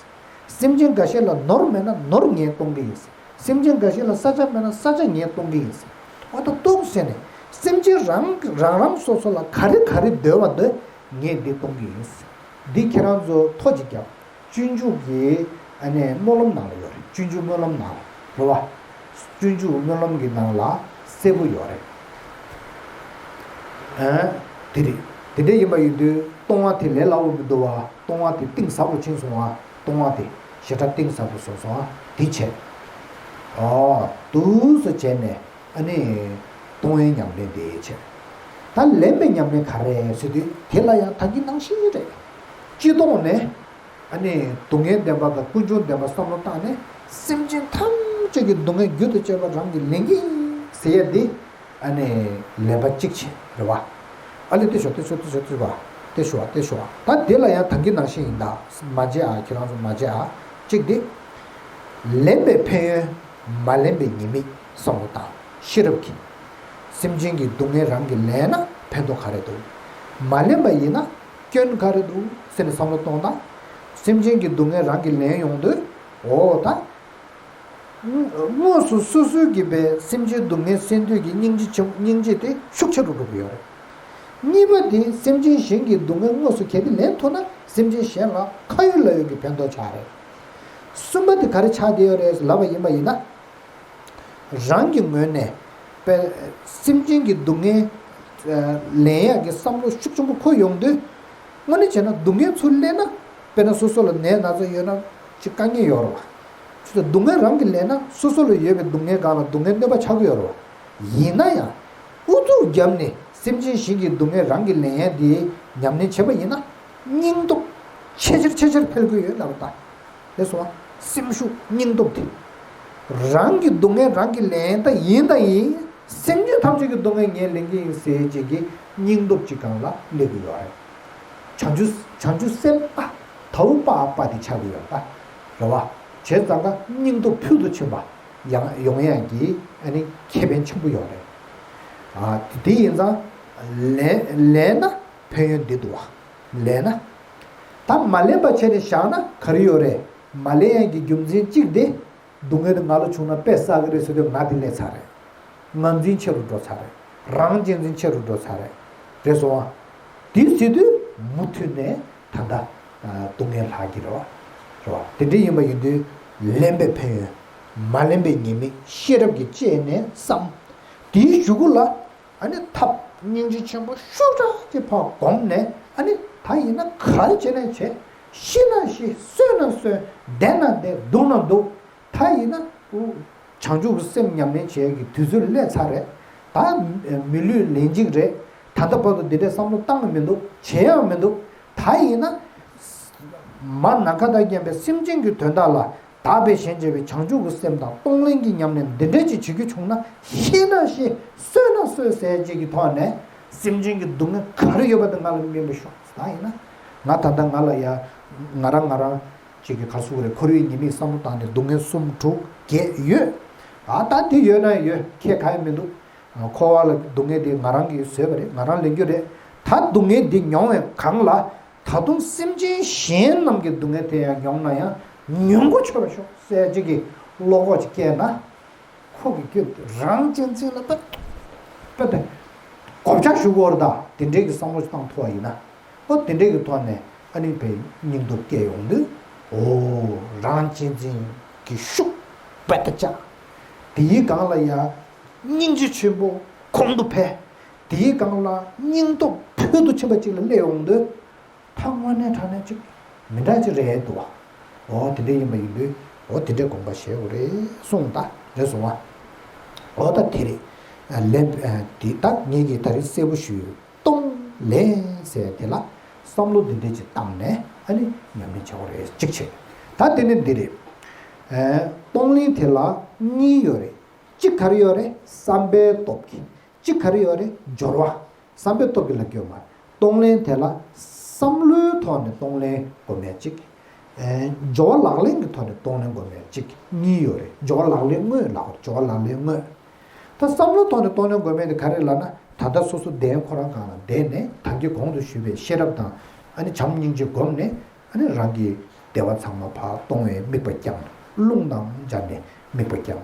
སེམས་ཅན་འགའ་ཤས་ལ་ནོར་མེད་ན་ནོར་ངས་གཏོང་གི་ཡིན། སེམས་ཅན་འགའ་ཤས་ལ་ས་ཆ་མེད་ན་ས་ཆ་ངས་གཏོང་གི་ཡིན། འོ་ད་འདུག་ཟེར་ནས་སེམས་ཅན་རང་རང་རང་སོ་སོ་ལ་ག་རེ་ག་རེ་འདོད་པ་འདོད་ངས་འདི་གཏོང་གི་ཡིན། འདི་ཁྱེད་རང་ཚོ་ཐོ་གཅིག་རྒྱབ། སྤྱོད་འཇུག་གི་ཨ་ནི་སྨོན་ལམ་ནང་ལ་ཡོད་རེད། སྤྱོད་འཇུག་སྨོན་ལམ་ནང་ལ་རེད་བ། སྤྱོད་འཇུག་སྨོན་ལམ་གྱི་ནང་ལ་གསལ་པོ་ཡོད་རེད། ཨ། དེ་རེད། དེ་འདྲ་ཡིན་པ་ཡིན་དུས་ལྟུང་བ་དེ་ལས་སླ་བོ་མི་འདུག་བ། ལྟུང་བ་དེ་གཏིང་ཟབ་རུ་ཕྱིན་སོང་བ། ལྟུང་བ་དེ་ཞེ་དྲག་གཏིང་ཟབ་རུ་སོང་སོང་བ་དེ་བྱས། ཨོ། འདུག་སེ་བྱས་ནས་ཨ་ནི་ལྟུང་བའི་ཉམས་ལེན་དེ་བྱས། ད་ལེན་པའི་ཉམས་ལེན་ག་རེ་ཟེར་དུས་དེ་ལ་ཡང་ད་གིན་ནང་བཞིན་རེད། སྤྱི་ལྟུང་ནས། ཨ་ནི་སྡུག་བསྔལ་བདེན་པ་དང་ཀུན་འབྱུང་བདེན་པ་བསམ་བློ་བཏང་ནས་སེམས་ཅན་ཐམས་ཅད་ཀྱི་སྡུག་བསྔལ་རྒྱུ་དང་བཅས་པ་རང་གིས་ལེན་གྱི་ཡིན་ཟེར་ཡ་འདི་ཨ་ནི་ལེན་པ་གཅིག་བྱས་རེད་བ། ཨ་ལེ་ལྟོས་ཤོག་ལྟོས་ཤོག་ལྟོས་ཤོག་ལྟོས་ཤོག་ལྟོས་ཤོག་ལྟོས་ཤོག་ད་དེ་ལ་ཡང་ད་གིན་ནང་བཞིན་ཡིན་ད། མ་བརྗེད་ཨ། ཁྱེད་རང་ཚོ་མ་བརྗེད་ཨ། གཅིག་འདི། ལེན་པའི་ཕན་ཡོན། མ་ལེན་པའི་ཉེས་དམིགས་བསམ་བློ་བཏང་། ཤེས་རབ་ཀྱིས། སེམས་ཅན་གྱི་སྡུག་བསྔལ་རང་གིས་ལེན་ན་ཕན་ཐོགས་ག་རེ་འདུག་མ་ལེན་པ་ཡིན་ན་སྐྱོན་ག་རེ་འདུག་ཟེར་ནས་བསམ་བློ་གཏོང་དང་། སེམས་ཅན་གྱི་སྡུག་བསྔལ་རང་གིས་ལེན་ཡོང་དུས། འོ་ད། དངོས་སུ་སོ་སོའི་གི་པའི་སེམས་ཅན་སྡུག་བསྔལ་སེལ་འདོད་ཀྱི་སྙིང་རྗེ་ཆེན། སྙིང་རྗེ་དེ་ཤུགས་ཆེ་རུ་འགྲོ་གི་ཡོད་རེད། གཉིས་པ་དེ་སེམས་ཅན་གཞན་གྱི་སྡུག་བསྔལ་དངོས་སུ་གལ་ཏེ་ལེན་ཐུབ་ན་སེམས་ཅན་གཞན་ལ་ཁ་ཡོད་ལག་ཡོད་ཀྱི་ཕན་ཐོགས་ཆགས་རེད། གསུམ་པ་དེ་ག་རེ་ཆགས་བསྡད་ཡོད་རེད་ལབ་པ་ཡིན་པ་ཡིན་ན། རང་གི་ངོས་ནས་པའི་སེམས་ཅན་གྱི་སྡུག་བསྔལ་ལེན་ཡག་གི་བསམ་བློ་ཤུགས་ཆེན་པོ་འཁོར་ཡོང་དུས། དངོས་གནས་བྱས་ན་སྡུག་བསྔལ་ཚུར་ལེན་ན། དཔེར་ན་སོ་སོ་ལ་ནད་ན་ཚ་ཡོད་ན་ཅིག་དཀའ་ངལ་ཡོད་རེད་བ། ཅིག་སྡུག་བསྔལ་རང་གིས་ལེན་ན་སོ་སོ་ལ་ཡོད་པའི་སྡུག་བསྔལ་སྒང་ལ་སྡུག་བསྔལ་གནོད་པ་ཆགས་ཀྱི་ཡོད་རེད་བ། ཡིན་ན་ཡང་། ཨུ་ཚུགས་བརྒྱབ་ནས་སེམས་ཅན་གཞན་གྱི་སྡུག་བསྔལ་རང་གིས་ལེན་ཡག་དེ་ཉམས་ལེན་བྱེད་པ་ཡིན་ན། སྙིང་སྟོབས་ཆེ་ཆེར་ཆེ་ཆེར་འཕེལ་གྱི་ཡོད་ལབ་པ་ད། རེད་སོང་བ། སེམས་ཤུགས་སྙིང་སྟོབས་དེ། རང་གི་སྡུག་བསྔལ་རང་གིས་ལེན་ད་ཡིན་ད་ཡིན། སེམས་ཅན་ཐམས་ཅད་ཀྱི་སྡུག་བསྔལ་ངས་ལེན་གྱི་ཡིན་ཟེར་བྱེད་ཀྱི་སྙིང་སྟོབས་ཅིག་སྒང་ལ་སླེབས་ཀྱི་ཡོད་རེད། བྱང་ཆུབ་བྱང་ཆུབ་སེམས་ཨ། དའུ་པ་ཨ་པ་དེ་ཆགས་ཀྱི་ཡོད་ད། རེད་བ། བྱས་ཙང་ཀ་སྙིང་སྟོབས་ཕུལ་དུ་ཕྱིན་པ་ཡང་ཡོང་ཡག་གི་ཨ་ནི་ཁེ་ཕན་ཆེན་པོ་ཡོད་རེད། ཨ། དེ་ཡིན་ཙང་ལེན་ལེན་ན་ཕན་ཡོན་འདི་འདུག་བ། ལེན་ན། ད་མ་ལེན་པ་བྱས་ནས་བཞག་ན་ག་རེ་ཡོད་རེད། མ་ལེན་ཡག་གི་རྒྱུ་མཚན་གཅིག་དེ། སྡུག་བསྔལ་དེ་ང་ལ་བྱུང་ན་དཔེ་བསགས་ཀྱི་རེད་ཟེར་དུས་ང་དེ་སླེབས་ཚར་རེད། ངར་འཛིན་ཆེ་རུ་འགྲོ་ཚར་རེད། རང་གཅེས་འཛིན་ཆེ་རུ་འགྲོ་ཚར་རེད། རེད་སོང་བ། དེ་ཟེར་དུས་མུ་མཐུད་ནས་ད་ལྟ་སྡུག་བསྔལ་ལྷག་གི་རེད་བ། རེད་བ། དེ་འདྲ་ཡིན་པ་ཡིན་དུས་ལེན་པའི་ཕན་ཡོན། མ་ལེན་པའི་ཉེས་དམིགས་ཤེས་རབ་ཀྱིས་དཔྱད་ནས་བསམ། དེའི་གཞུག་གུ་ལ། ཨ་ནི་ཐབས་སྙིང་རྗེ་ཆེན་པོ་ཤུགས་དྲག་ཅིག་ཕར་བསྒོམས་ནས། ཨ་ནི་ད་ཡིན་ན་ག་རེ་བྱེད་ན་བྱེད། ཤི་ན་ཤི། གསོན་ན་གསོན། བསྡད་ན་བསྡད། འདུག་ན་འདུག་ད་ཡིན་ན་བྱང་ཆུབ་ཀྱི་སེམས་ཉམས་ལེན་བྱེད་ཡག་གི་དུས་ཚོད་སླེབས་ཚར་རེད། ད་མི་ལུས་ལན་གཅིག་རེད། ད་ལྟ་བར་དུ་འདི་འདྲའི་བསམ་བློ་བཏང་མི་འདུག་བྱེད་ཡག་མི་འདུག་ད་ཡིན་ན་མ་ནམ་མཁའ་དང་མཉམ་པའི་སེམས་ཅན་གྱི་དོན་དག་ལ། དག་པའི་ཞེན་བྱེད་པའི་བྱང་ཆུབ་ཀྱི་སེམས་དང་གཏོང་ལེན་གྱི་ཉམས་ལེན་འདི་འདྲ་ཅིག་བྱེད་རྒྱུ་བྱུང་ན། ཤི་ན་ཤི། གསོན་ན་གསོན་ཟེར་ཅིག་གི་ཐོག་ནས་སེམས་ཅན་གྱི་སྡུག་བསྔལ་ག་རེ་ཡོད་པ་དེ་ང་ལ་སྨིན་པ་ཤོག་ད་ཡིན་ན་ང་ད་ལྟ་ང་ལ་ཡ། ང་རང་ང་རང་ཅིག་གི་ག་རེ་ཟེར་དགོས་རེད། འཁོར་བའི་ཉེས་དམིགས་བསམ་བློ་བཏང་ནས་སྡུག་བསྔལ་གསུམ་དྲུག་བརྒྱད་ཡོད། ཨ། ད་དེ་ཡོད་ན་ཡོད། ཁྱད་གང་ཡང་མི་འདུག་འཁོར་བ་ལ་སྡུག་བསྔལ་དེ་ང་རང་གིས་བཟོས་པ་རེད། ང་རང་ལེན་རྒྱུ་རེད། ད་སྡུག་བསྔལ་འདི་མྱོང་བའི་སྒང་ལ། ད་དུང་སེམས་ཅན་གཞན་རྣམས་ཀྱི་སྡུག་བསྔལ་དེ་ཡང་མྱོང་ན་ཡང་མྱོང་གོ་ཆོད་པར་ཤོག་ཟེར་ཅིག་གི་བློ་ཁོག་ཅིག་སྐྱེས་ན། ཁོ་གི་རྒྱུད་རང་གཅེས་འཛིན་ལ་དཔེ་དཔེ་དེ་གོ་བརྡ་ཞུ་དགོས་རེད་ད། དེ་འདྲའི་གི་བསམ་བློ་ཞིག་བཏང་ཐུབ་པ་ཡིན་ན། ཨོ། དེ་འདྲའི་གི་ཐོག་ནས་ཨ་ནི་དཔེ་སྙིང་སྟོབས་སྐྱེ་ཡོང་དུས། ཨོ། རང་གཅེས་འཛིན་གྱི་ཤུགས་དཔེ་ད་ཅག་དེའི་སྒང་ལ་ཡང་སྙིང་རྗེ་ཆེན་པོ་གོང་དུ་འཕེལ། དེའི་སྒང་ལ་སྙིང་སྟོབས་ཕུལ་དུ་ཕྱིན་པ་ཅིག་ལ་སླེབས་ཡོང་དུས། ད་དངོས་གནས་དྲང་གནས་ཅིག་མི་འདྲ་ཅིག་རེད་འདུག་བ། འོ་དེ་འདྲ་ཡིན་པ་ཡིན་དུས། འོ་དེ་འདྲའི་དགོངས་པ་བཞེས་དགོས་རེད་གསུངས། ད་རེད་སོང་བ། འོ་ད་དེ་རེད། ལན་དེ་ད་ངེད་ཀྱིས་ད་རེས་གསལ་པོ་ཞུས། ལྟུང་ལེན་ཟེར་དེ་ལ་བསམ་བློ་འདི་འདྲ་ཅིག་བཏང་ནས་ཨ་ནི་ཉམས་ལེན་བྱེད་དགོས་རེད། གཅིག་བྱས། ད་དེ་ནི་འདི་རེད། ལྟུང་ལེན་དེ་ལ་གཉིས་ཡོད་རེད། གཅིག་ག་རེ་ཡོད་རེད། བསམ་པའི་སྟོབས་ཀྱིས། གཅིག་ག་རེ་ཡོད་རེད། སྦྱོར་བ། བསམ་པའི་སྟོབས་ཀྱིས་ལབ་ཀྱི་ཡོད་མ་རེད། ལྟུང་ལེན་དེ་ལ་བསམ་བློའི་ཐོག་ནས་ལྟུང་ལེན་སྒོམ་ཡ་གཅིག་སྦྱོར་བ་ལག་ལེན་གྱི་ཐོག་ནས་ལྟུང་ལེན་སྒོམ་ཡ་གཅིག་གཉིས་ཡོད་རེད། སྦྱོར་བ་ལག་ལེན་དངོས་ལབ་དགོས་རེད། སྦྱོར་བ་ལག་ལེན་དངོས། ད་བསམ་བློའི་ཐོག་ནས་ལྟུང་ལེན་སྒོམ་ཡ་དེ་ག་རེ་ལབ་ན། ད་ལྟ་སོ་སོ་གདན་ཁོ་རང་སྒང་ལ་བསྡད་ནས་ད་གིན་གོང་དུ་ཞུས་པའི་ཤེས་རབ་དང་ཨ་ནི་བྱམས་སྙིང་རྗེ་བསྒོམས་ནས། ཨ་ནི་རང་གི་བདེ་བ་ཚང་མ་ཕར་གཏོང་བའི་དམིགས་པ་བསྐྱང་། རླུང་རྣམས་སྦྱར་ནས་དམིགས་པ་བསྐྱང་།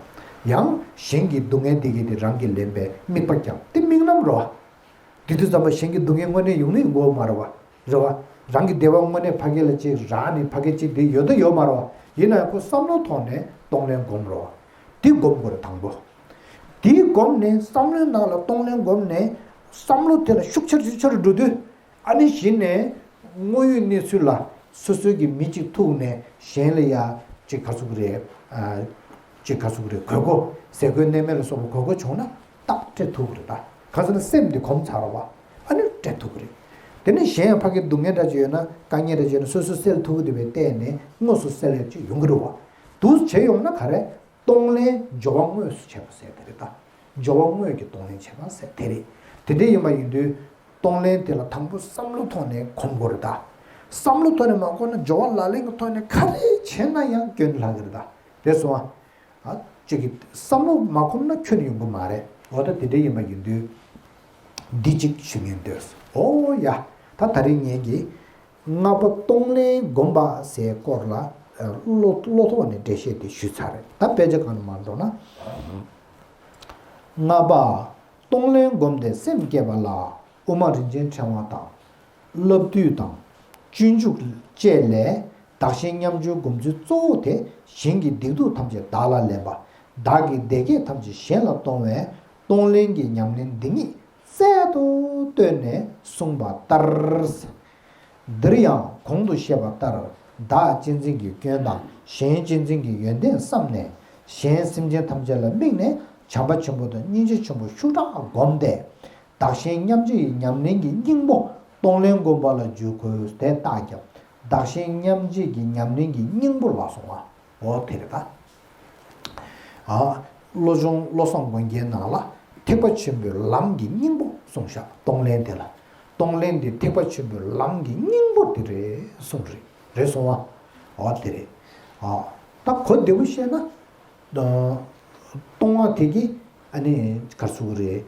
ཡང་གཞན་གྱི་སྡུག་བསྔལ་འདི་གིས་དེ་རང་གིས་ལེན་པའི་དམིགས་པ་བསྐྱང་། དེ་དམིགས་རྣམ་རེད་བ། དེ་དུས་ཙམ་པ་གཞན་གྱི་སྡུག་བསྔལ་དངོས་གནས་ཡོང་ནི་ཡོང་གི་ཡོད་མ་རེད་བ། རེད་བ། རང་གི་བདེ་བ་དངོས་གནས་ཕ་གི་ལ་ཅིག་རག་ནས་ཕ་གི་ཅིག་དེ་ཡོད་ད་ཡོད་མ་རེད་བ། ཡིན་ན་ཡང་ཁོ་བསམ་བློའི་ཐོག་ནས་ལྟུང་ལེན་སྒོམ་རེད་བ། དེ་སྒོམ་དགོས་རེད་དང་པོ། དེ་སྒོམ་ནས་བསམ་བློའི་ནང་ལ་ལྟུང་ལེན་སྒོམ་ནས་བསམ་བློ་དེ་ལ་ཤུགས་ཆེར་ཤུགས་ཆེར་འགྲོ་དུས། ཨ་ནི་གཞི་ནས་དངོས་ཡོད་གནས་ཚུལ་ལ་སོ་སོའི་གི་མི་གཅིག་ཐུག་ནས་གཞན་ལ་ཡ་གཅིག་ག་ཚོད་རེད། ཨ། གཅིག་ག་ཚོད་རེད། གོས་གོ་ཟས་གོས་གནས་མལ་ལ་སོགས་པ་གོས་གོ་བྱུང་ན་ཏག་སྤྲད་ཐུབ་ཀྱི་རེད་ད། གང་ཟེར་ན་སེམས་དེ་གོམས་ཚར་བ། ཨ་ནི་སྤྲད་ཐུབ་ཀྱི་རེད། དེ་ནས་གཞན་ཡང་ཕ་གི་སྡུག་བསྔལ་འདྲ་ཅིག་ཡོད་ན་དཀའ་ངལ་འདྲ་ཅིག་ཡོད་ན་སོ་སོས་སེལ་ཐུབ་ཀྱི་འདུག་པས་བལྟས་ནས་དངོས་སུ་སེལ་ཡ་ཅིག་ཡོང་གི་རེད་བ། འདུག་བྱས་ཡོང་ན་ག་རེ། གཏོང་ལེན་སྦྱོར་བ་དངོས་སུ་བྱེད་པ་ཟེར་དེ་རེད་ད། སྦྱོར་བ་དངོས་ཀྱི་གཏོང་ལེན་བྱེད་པ་ཟེར་དེ་རེད། དེ་འདྲ་ཡིན་པ་ཡིན་དུས། གཏོང་ལེན་དེ་ལ་དང་པོ་བསམ་བློ་ཐོག་ནས་གོམས་དགོས་རེད་ད། བསམ་བློ་ཐོག་ནས་མ་གོམས་ན་སྦྱོར་བ་ལག་ལེན་གྱི་ཐོག་ནས་ག་རེ་བྱས་ན་ཡང་སྐྱོན་ལྷག་གི་རེད་ད། རེད་སོང་ཨ། ཨ། གཅིག་གིས་བསམ་བློ་མ་གོམས་ན་ཁྱོན་ཡོང་གི་མ་རེད། འོ་ད་དེ་འདྲ་ཡིན་པ་ཡིན་དུས། འདི་གཅིག་ཞུ་སྙིང་འདོད། འོ་ཡ། ད་ད་རིང་ངེད་ཀྱིས་ལྔ་པ་གཏོང་ལེན་སྒོམ་པ་ཟེར་སྐོར་ལ་བློ་བློ་ཐོག་ནས་འགྲེལ་བཤད་དེ་ཞུས་ཚར་རེད། ད་དཔེ་ཆ་སྒང་ལ་མར་འགྲོ་ན། ལྔ་པ། གཏོང་ལེན་སྒོམ་སྟེ་སེམས་བསྐྱེད་པ་ལ་དབུ་མ་རིན་ཆེན་ཕྲེང་བ་དང་། བསླབ་བཏུས་དང་། སྤྱོད་འཇུག་བཅས་ལས་བདག་གཞན་མཉམ་བརྗེའི་སྒོམ་ཚུལ་གཙོ་བོ་དེ་གཞན་གྱི་སྡིག་སྡུག་ཐམས་ཅད་བདག་ལ་ལེན་པ། བདག་གི་བདེ་སྐྱིད་ཐམས་ཅད་གཞན་ལ་གཏོང་བའི་གཏོང་ལེན་གྱི་ཉམས་ལེན་འདི་ཉིད་རྩལ་དུ་བཏོན་ནས་གསུངས་པ་ལྟར། འདིར་ཡང་གོང་དུ་བཤད་པ་ལྟར་བདག་གཅེས་འཛིན་གྱི་སྐྱོན་དང་གཞན་གཅེས་འཛིན་གྱི་ཡོན་ཏན་བསམས་ནས་གཞན་སེམས་ཅན་ཐམས་ཅད་ལ་དམིགས་ནས་བྱམས་པ་ཆེན་པོ་དང་སྙིང་རྗེ་ཆེན་པོ་ཤུགས་དྲག་བསྒོམས་ཏེ། བདག་གཞན་མཉམ་བརྗེ་ཡི་ཉམས་ལེན་གྱི་སྙིང་པོ་གཏོང་ལེན་སྒོམ་པ་ལ་འཇུག་དགོས་དེ་བརྟག་ཀྱང་བདག་གཞན་མཉམ་བརྗེ་གི་ཉམས་ལེན་གྱི་སྙིང་པོ་ལ་སོང་བ། འོ་དེ་རེད་ད། ཨ། བློ་སྦྱོང་བློ་བཟང་དགོངས་རྒྱན་ནང་ལ་ཐེག་པ་ཆེན་པོའི་ལམ་གྱི་སྙིང་པོ་གསུངས་ཤག་གཏོང་ལེན་དེ་ལ། གཏོང་ལེན་དེ་ཐེག་པ་ཆེན་པོའི་ལམ་གྱི་སྙིང་པོ་དེ་རེད་གསུངས་རེད། རེད་སོང་བ། འོ་དེ་རེད། ཨ། ད་གོ་བདེ་པོ་བཤད་ན། གཏོང་བ་དེ་གིས་ཨ་ནི་ག་རེ་ཟེར་དགོས་རེད།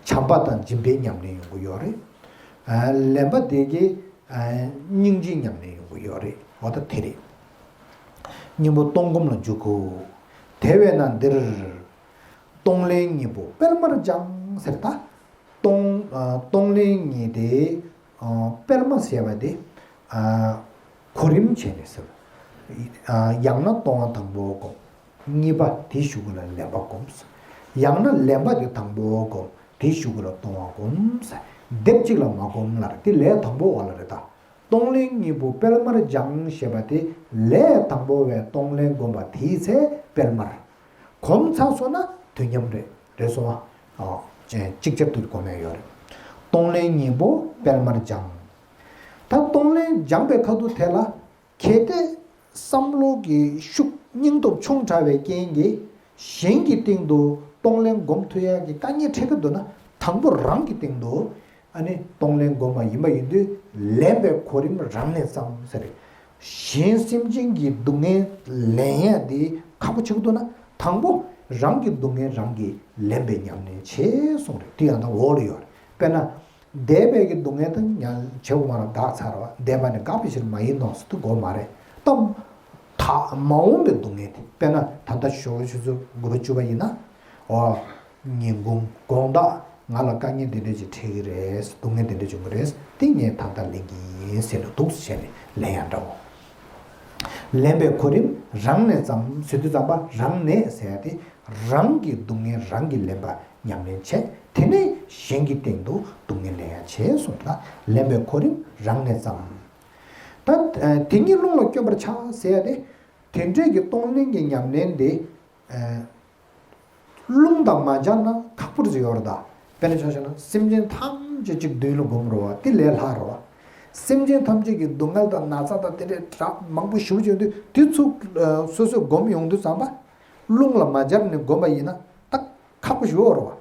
བྱམས་པ་དང་སྦྱིན་པའི་ཉམས་ལེན་ཡོང་གི་ཡོད་རེད། ལེན་པ་དེ་གིས་སྙིང་རྗེའི་ཉམས་ལེན་ཡོང་གི་ཡོད་རེད། འོ་ད་དེ་རེད། སྙིང་པོ་གཏོང་སྒོམ་ལ་འཇུག་གོ། དེ་བས་ན་འདིར་གཏོང་ལེན་གཉིས་པོ་སྤེལ་མར་སྦྱངས་ཟེར་ད། གཏོང་། ཨ། གཏོང་ལེན་གཉིས་དེ། ཨ། སྤེལ་མ་ཟེར་བ་དེ། ཨ། གོ་རིམ་བྱས་ནས་ཟེར། ཨ། ཡང་ན་གཏོང་བ་དང་པོ་སྒོམ། གཉིས་པ་དེའི་གཞུག་གུ་ལ་ལེན་པ་སྒོམ། ཡང་ན་ལེན་པ་དེ་དང་པོ་སྒོམ། དེའི་གཞུག་གུ་ལ་གཏོང་བ་སྒོམ། སྡེབ་གཅིག་ལ་མ་སྒོམ་ལ་རེད། དེ་ལས་དང་པོ་བ་ལ་རེད་ད། གཏོང་ལེན་གཉིས་པོ་སྤེལ་མར་སྦྱངས་ཞེས་པ་དེ་ལས་དང་པོ་བའི་གཏོང་ལེན་སྒོམ་པ་དེའི་ཚེ་སྤེལ་མར། གོམས་ཚར་སོང་ན་དུས་མཉམ་རེད། རེད་སོང་ཨ། ཨོ། ཅིག་ཅར་དུ་གོམས་ཡ་ཡོད་རེད། གཏོང་ལེན་གཉིས་པོ་སྤེལ་མར་སྦྱངས། ད་གཏོང་ལེན་སྦྱངས་པའི་ཁ་ཐུག་དེ་ལ་གལ་ཏེ་བསམ་བློ་གི་ཤུགས་སྙིང་སྟོབས་ཆུང་དྲགས་པའི་རྐྱེན་གྱིས་གཞན་གྱི་སྟེང་དུ་གཏོང་ལེན་སྒོམ་ཐུབ་ཡ་གི་དཀའ་ངལ་འཕྲད་ཀྱི་འདུག་ན། དང་པོ་རང་གི་སྟེང་དུ་ཨ་ནི་གཏོང་ལེན་སྒོམ་པ་ཡིན་པ་ཡིན་དུས་ལེན་པའི་གོ་རིམ་རང་ནས་བརྩམས་ཟེར། གཞན་སེམས་ཅན་གྱི་སྡུག་བསྔལ་ལེན་ཡ་དེ་ཁག་པོ་ཆགས་ཀྱི་འདུག་ན། དང་པོ་རང་གི་སྡུག་བསྔལ་རང་གིས་ལེན་པའི་ཉམས་ལེན་བྱེད་གསུངས་རེད། དེ་ཡང་ད་འོག་ལ་ཡོད་རེད། དཔེར་ན། འདས་པའི་གི་སྡུག་བསྔལ་དང་ཉམས་བྱེད་དགོས་མ་རེད། འགག་ཚར་བ། འདས་པ་ནི་འགག་པའི་ཕྱིར་མ་ཡིན་ནོ་ཟེར་དུས་དགོས་མ་རེད་ད། ད་མ་འོངས་པའི་སྡུག་བསྔལ་དེ། དཔེར་ན་ད་ལྟ་ཞོགས་ཆུ་ཚོད་དགུ་པ་བཅུ་པ་ཡིན་ན། འོ། ཉིན་གུང་དགོང་དག་ང་ལ་དཀའ་ངལ་འདི་འདྲ་ཅིག་འཕྲད་ཀྱི་རེད། སྡུག་བསྔལ་འདི་འདྲ་བྱུང་གི་རེད། དེ་ངས་ད་ལྟ་ལེན་གྱི་ཡིན་ཟེར་ནས་འདུག་སེ་བྱས་ནས་ལེན་ཡ་འདྲ་བོ། ལེན་པའི་གོ་རིམ་རང་ནས་བརྩམས་ཟེར་དུས་ཙམ་པ་རང་ནས་ཟེར་ཡ་དེ་རང་གི་སྡུག་བསྔལ་རང་གིས་ལེན་པ་ཉམས་ལེན་བྱས། དེ་ནས་གཞན་གྱི་སྟེང་དུ་སྡུག་བསྔལ་ལེན་ཡ་བྱས་གསུངས་ལ། ལེན་པའི་གོ་རིམ་རང་ནས་བརྩམས། ད་དེ་ཉིད་རླུང་ལ་བསྐྱོན་པར་བྱ་ཟེར་ཡ་དེ། དེ་འདྲས་ཀྱི་གཏོང་ལེན་གྱི་ཉམས་ལེན་དེ། རླུང་དང་མ་སྦྱར་ན་ཁག་པོ་ཅིག་ཡོད་རེད་ད། དཔེར་ན་ཆ་བཞག་ན་སེམས་ཅན་ཐམས་ཅད་གཅིག་མདུན་ལ་སྒོམ་རེད་བ། དེ་ལས་སླ་རེད་བ། སེམས་ཅན་ཐམས་ཅད་ཀྱི་སྡུག་བསྔལ་དང་ན་ཚ་དང་དེ་འདྲས་དྲག་མང་པོ་ཞེ་པོ་ཅིག་ཡོང་དུས་དེ་ཚུར་སོ་སོས་སྒོམ་ཡོང་དུས་ཙམ་པ། རླུང་ལ་མ་སྦྱར་ནས་སྒོམ་པ་ཡིན་ན་ད་ཁག་པོ་ཞེ་པོ་རེད་བ།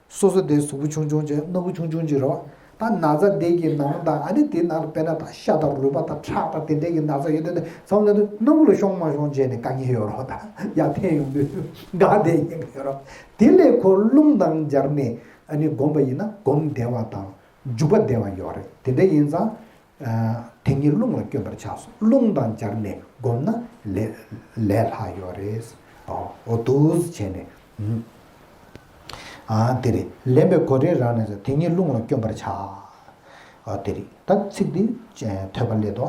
སོ་སོ་དེ་གཟུགས་པོ་ཆུང་ཆུང་ཅིག་སྣ་བུག་ཆུང་ཆུང་ཅིག་རེད་བ། ད་ན་ཚ་དེ་གི་ནང་དང་ཨ་ནི་དེ་ནང་དཔེར་ན་ད་ཤ་དང་རུས་པ་དང་ཁྲག་དང་དེ་འདྲས་ཀྱི་ན་ཚ་ཡོད་དེ་ཚང་མ་ལ་སྣ་བུག་ལ་ཤོང་མ་ཤོང་བྱས་ནས་དཀའ་ངལ་ཡོད་རེད་བ། ད་ཡར་འཐེན་ཡོང་དུས་འགག་བསྡད་ཡིན་གྱི་ཡོད་རེད་བ། དེ་ལས་ཁོ་རླུང་དང་སྦྱར་ནས་ཨ་ནི་སྒོམ་པ་ཡིན་ན་སྒོམ་བདེ་བ་དང་འཇུག་པ་བདེ་བ་ཡོད་རེད། དེ་འདྲ་ཡིན་ཙང་། དེ་ཉིད་རླུང་ལ་བསྐྱོན་པར་བྱ་གསུངས། རླུང་དང་སྦྱར་ནས་བསྒོམས་ན་ལས་ལས་སླ་ཡོད་རེད། ཨོ་འོ་འདུག་སེ་བྱས་ནས། ཨ་དེ་རེད། ལེན་པའི་གོ་རིམ་རང་ནས་བརྩམས། དེ་ཉིད་རླུང་ལ་བསྐྱོན་པར་བྱ། ཨ་དེ་རེད། ད་ཚིག་འདི་ཐོས་པ་ལས་དོ།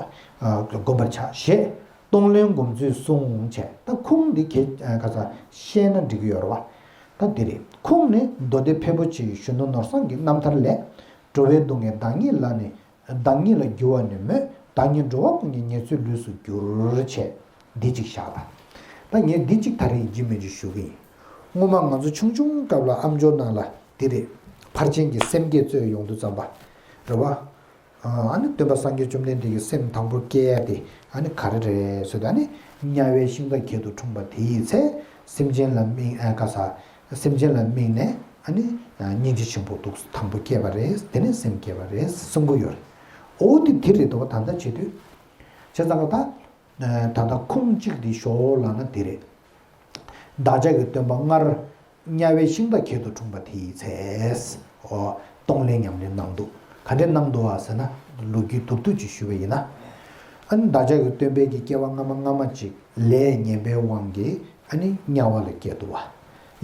སྒོམ་པར་བྱ་ཞེས་གཏོང་ལེན་སྒོམ་ཚུལ་གསུངས་བྱས། ད་ཁུངས་འདི་ག་ས་བཤད་ན་འགྲིག་གི་ཡོད་རེད་བ། ད་འདི་རེད། ཁུངས་ནི་མདོ་སྡེ་ཕལ་པོ་ཆེའི་གཞོན་ནུ་ནོར་བཟང་གི་རྣམ་ཐར་ལས། འགྲོ་བའི་སྡུག་བསྔལ་བདག་ཉིད་ལ་ནི། བདག་ཉིད་ལ་འགྱུར་བ་ནི་མོད། བདག་ཉིད་འགྲོ་བ་ཀུན་གྱི་ཉེར་འཚོའི་ལུས་སུ་གྱུར། བྱས་འདི་གཅིག་བཞག་ལ། ད་ངས་འདི་གཅིག་ད་རེས་ཡིན་གཅིག་མིན་གཅིག་ཞུ་གི་ཡིན། སྔོན་མ་ང་ཚོ་ཆུང་ཆུང་སྐབས་ལ་ཨམ་ཅོག་ནང་ལ་འདི་རེད། ཕར་ཕྱིན་གྱི་སེམས་བསྐྱེད་རྩོད་ཡོང་དུས་ཙམ་པ། རེད་བ། ཨ་ནི་སྟོན་པ་སངས་རྒྱས་བཅོམ་ལྡན་འདས་ཀྱི་སེམས་དང་པོར་བསྐྱེད་ཡ་དེ་ཨ་ནི་ག་རེ་རེད་ཟེར་ཏེ། ཨ་ནི་དམྱལ་བའི་ཤིང་རྟ་ཁྱེར་དུ་འཁྲུངས་པ་དེ་ཡི་ཚེ། སེམས་ཅན་ལ་དམིགས་ཨ་ག་ས། སེམས་ཅན་ལ་དམིགས་ནས་ཨ་ནི་སྙིང་རྗེ་ཆེན་པོ་འདུག་དང་པོ་སྐྱེས་པ་རེད། དེ་ནས་སེམས་སྐྱེས་པ་རེད་གསུང་གི་ཡོད་རེད། འོ་དེ་དེ་རེད་དོ། ད་ལྟ་བྱེད་དུས། བྱས་ཙང་ཀ་ད། ད་ལྟ་ཁུངས་གཅིག་དེ་ཞོག་ལབ་ན་དེ་རེད། བདག་ཅག་གི་སྟོན་པ་སྔར། དམྱལ་བའི་ཤིང་རྟ་ཁྱེར་དུ་འཁྲུངས་པ་དེའི་ཚེ། འོ། གཏོང་ལེན་ཉམས་ལེན་གནང་འདུག་ག་འདྲས་གནང་འདུག་བ་ཟེར་ན། ལོ་རྒྱུས་མདོར་བསྡུས་ཅིག་ཞུས་པ་ཡིན་ན། ཨ་ནི་བདག་ཅག་གི་སྟོན་པའི་གི་སྐྱེ་བ་སྔ་མ་སྔ་མ་ཅིག་ལས་ངན་པའི་དབང་གིས་ཨ་ནི་དམྱལ་བ་ལ་སྐྱེས་འདུག་བ།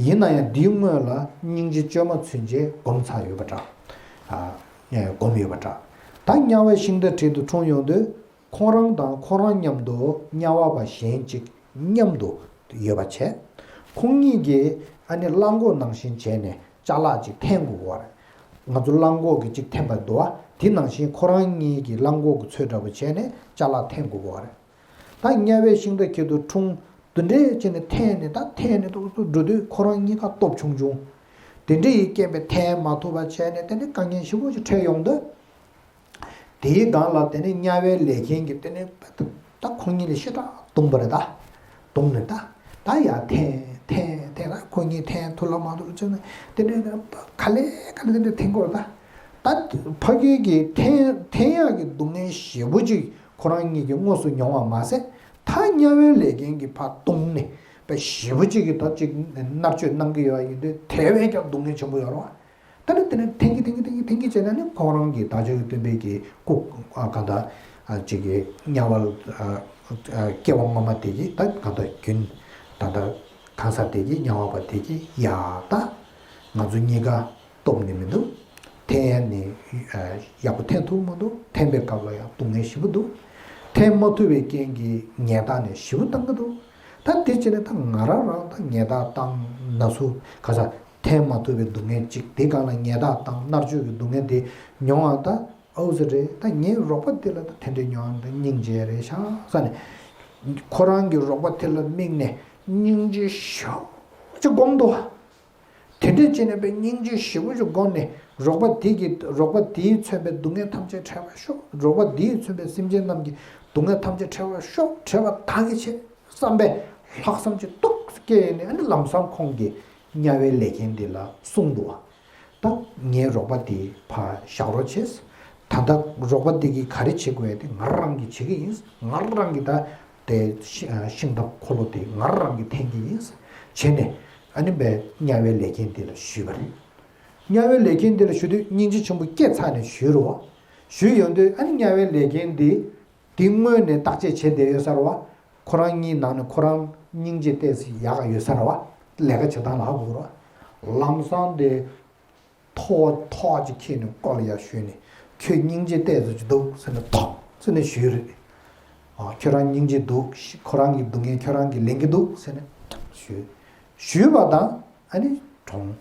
ཡིན་ན་ཡང་འདིའི་སྔོན་ལ་སྙིང་རྗེ་བཅོས་མ་ཚུན་ཆད་སྒོམ་ཚར་ཡོད་པ་འདྲ། ཨ། སྒོམ་ཡོད་པ་འདྲ། ད་དམྱལ་བའི་ཤིང་རྟ་ཁྱེར་དུ་འཁྲུངས་ཡོང་དུས། ཁོང་རང་དང་ཁོ་རང་མཉམ་དུ་དམྱལ་བ་པ་གཞན་གཅིག་མཉམ་དུ་ཡོད་པ་བྱས། ཁོང་གཉིས་ཀྱིས་ཨ་ནི་གླང་གོག་ནང་བཞིན་བྱས་ནས་ཅ་ལག་ཅིག་འཐེན་དགོས་པ་རེད། ང་ཚོ་གླང་གོག་གི་ཅིག་འཐེན་པ་འདུག་བ། དེ་ནང་བཞིན་ཁོ་རང་གཉིས་ཀྱིས་གླང་གོག་གི་ཚོད་འདྲ་པོ་བྱས་ནས་ཅ་ལག་འཐེན་དགོས་པ་རེད། ད་དམྱལ་བའི་ཤིང་རྟ་ཁྱེར་དུ་འཁྲུངས། དེ་འདྲས་བྱས་ནས་འཐེན་ནས་ད་འཐེན་ནས་ཏོག་ཏོག་འགྲོ་དུས་ཁོ་རང་གཉིས་ཀ་སྟོབས་ཆུང་ཆུང་། དེ་འདྲས་ཡི་རྐྱེན་པས་འཐེན་མ་ཐུབ་པ་བྱས་ནས་དེ་ནས་དཀའ་ངལ་ཞེ་པོ་ཅིག་འཕྲད་ཡོང་དུས། དེའི་སྒང་ལ་དེ་ནས་དམྱལ་བའི་ལས་མཁན་གྱིས་དེ་ནས་ད་ཁོང་གཉིས་ལ་ཞེ་དྲག་བརྡུངས་པ་རེད་ད། བརྡུངས་ནས་ད། ད་ཡར་འཐེན་འཐེན་འཐེན་ད་ཁོང་གཉིས་འཐེན་ཐུབ་ལ་མ་ཐུབ་ལ་བྱས་ནས་དེ་ནས་ག་ལེ་ག་ལེ་དེ་འདྲ་འཐེན་དགོས་རེད་ད། ད་ཕ་གི་གི་འཐེན་འཐེན་ཡག་གི་སྡུག་བསྔལ་ཞེ་པོ་ཅིག་ཁོ་རང་གཉིས་ཀྱིས་དངོས་སུ་མྱོང་བ་མ་ཟད། ད་དམྱལ་བའི་ལས་མཁན་གྱིས་ཕར་བརྡུངས་ནས་དཔེ་ཞེ་པོ་ཅིག་གི་ད་ཅིག་མནར་གཅོད་གནང་གི་ཡོད་ཡིན་དུས་དེ་བས་ཀྱང་སྡུག་བསྔལ་ཆེན་པོ་ཡོད་རེད་བ། ད་ནི་དེ་ནས་འཐེན་གྱིན་འཐེན་གྱིན་འཐེན་གྱིན་འཐེན་གྱིན་བྱས་ན་ནི་ཁོང་རང་གི་བདག་ཅག་གི་སྟོན་པའི་གི་སྐུ་ཨ་གང་ལྟར་ཨ་ཅིག་གི་དམྱལ་བ་ཨ་ཨ་སྐྱེ་བ་སྔོན་མ་དེ་གི་ད་གང་ལྟར་རྒྱུན་ད་ལྟ་གང་ཟག་དེ་གི་དམྱལ་བ་པ་དེ་གི་ཡ་ད་ང་ཚོ་གཉིས་ཀ་སྟོབས་ནི་མི་འདུག་འཐེན་ཡ་ནི་ཨ་ཡག་པོ་འཐེན་ཐུབ་མི་འདུག་འཐེན་པའི་སྐབས་ལ་ཡང་སྡུག་བསྔལ་ཞེ་པོ་འདུག་འཐེན་མ་ཐུབ་པའི་རྐྱེན་གྱིས་ཉེས་རྡུང་ནི་ཞེ་པོ་བཏང་གི་འདུག་ད་དེ་བྱས་ནས་ད་ང་རང་རང་ད་ཉེས་རྡུང་བཏང་ན་སུ་ག་ས། འཐེན་མ་ཐུབ་པའི་སྡུག་བསྔལ་གཅིག་དེ་སྒང་ལ་ཉེས་རྡུང་དང་མནར་གཅོད་ཀྱི་སྡུག་བསྔལ་དེ་མྱོང་བ་ད་ཨའུ་ཙི་རེད། ད་ངའི་རོགས་པ་དེ་ལ་ད་དེ་འདྲའི་མྱོང་བ་ད་སྙིང་རྗེ་རེད་ཤག་ཟེར་ནས། ཁོ་རང་གི་རོགས་པ་དེ་ལ་དམིགས་ནས་སྙིང་རྗེ་ཤུགས་ཆེ་སྒོམ་འདུག་དེ་འདྲ་བྱས་ནས་པའི་སྙིང་རྗེ་ཞེ་པོ་ཅིག་སྒོམ་ནས་རོགས་པ་དེ་གི་རོགས་པ་དེས་མཚོན་པའི་སྡུག་བསྔལ་ཐམས་ཅད་བྲལ་བར་ཤོག་རོགས་པ་དེས་མཚོན་པའི་སེམས་ཅན་རྣམས་ཀྱི་སྡུག་བསྔལ་ཐམས་ཅད་བྲལ་བར་ཤོག་བྲལ་བ་དག་གི་ཆེད་བསམ་པའི་ལྷག་བསམ་ཅིག་ཏོག་ཙམ་སྐྱེས་ནས་ཨ་ནི་ལམ་སང་ཁོང་གིས་དམྱལ་བའི་ལས་མཁན་འདི་ལ་གསུངས་འདུག་བ། ད་ངའི་རོགས་པ་དེ་ཕར་བཞག་རོགས་བྱས། ད་ལྟ་རོགས་པ་དེ་གིས་ག་རེ་བྱེད་དགོས་ཡ་དེ་ང་རང་གིས་བྱེད་ཀྱི་ཡིན། ང་རང་གིས་ད་དེ་ཤི་ཤིང་རྟ་འཁོར་ལོ་དེ་ང་རང་གིས་འཐེན་གྱི་ཡིན། བྱས་ནས་ཨ་ནི་བའི་དམྱལ་བའི་ལས་མཁན་དེ་ལ་ཞུས་པ་རེད། དམྱལ་བའི་ལས་མཁན་དེ་ལ་ཞུ་དུས་སྙིང་རྗེ་ཆེན་པོ་སྐྱེས་ཚར་ནས་ཞུས་རེད་བ། ཞུས་ཡོང་དུས་ཨ་ནི་དམྱལ་བའི་ལས་མཁན་དེ། དེ་སྔོན་ནས་བརྟག་དཔྱད་བྱས་བསྡད་ཡོད་ས་རེད་བ། ཁོ་རང་གཉིས་ནང་ནས་ཁོ་རང་སྙིང་རྗེ་ཏོག་ཙམ་ཡག་ག་ཡོད་ས་རེད་བ། ལས་ཀ་བྱེད་སྟངས་ལ་ཧ་གོ་རེད་བ། ལམ་སང་དེ་ཐོག་ཐོག་ཅིག་ཁྱེར་ནས་སྐོར་ལ་ཡར་ཞོན་ནས་ཁྱོད་སྙིང་རྗེ་ཏོག་ཙམ་ཅིག་འདུག་ཟེར་ནས་ཐོག་ཟེར་ནས་ཞུས་རེད། ཨ་ཁྱོད་རང་སྙིང་རྗེ་འདུག་ཁོ་རང་གི་སྡུག་བསྔལ་ཁྱོད་རང་གིས་ལེན་གྱི་འདུག་ཟེར་ནས་ཞུས། ཞུས་པ་དང་ཨ་ནི་གྲོངས།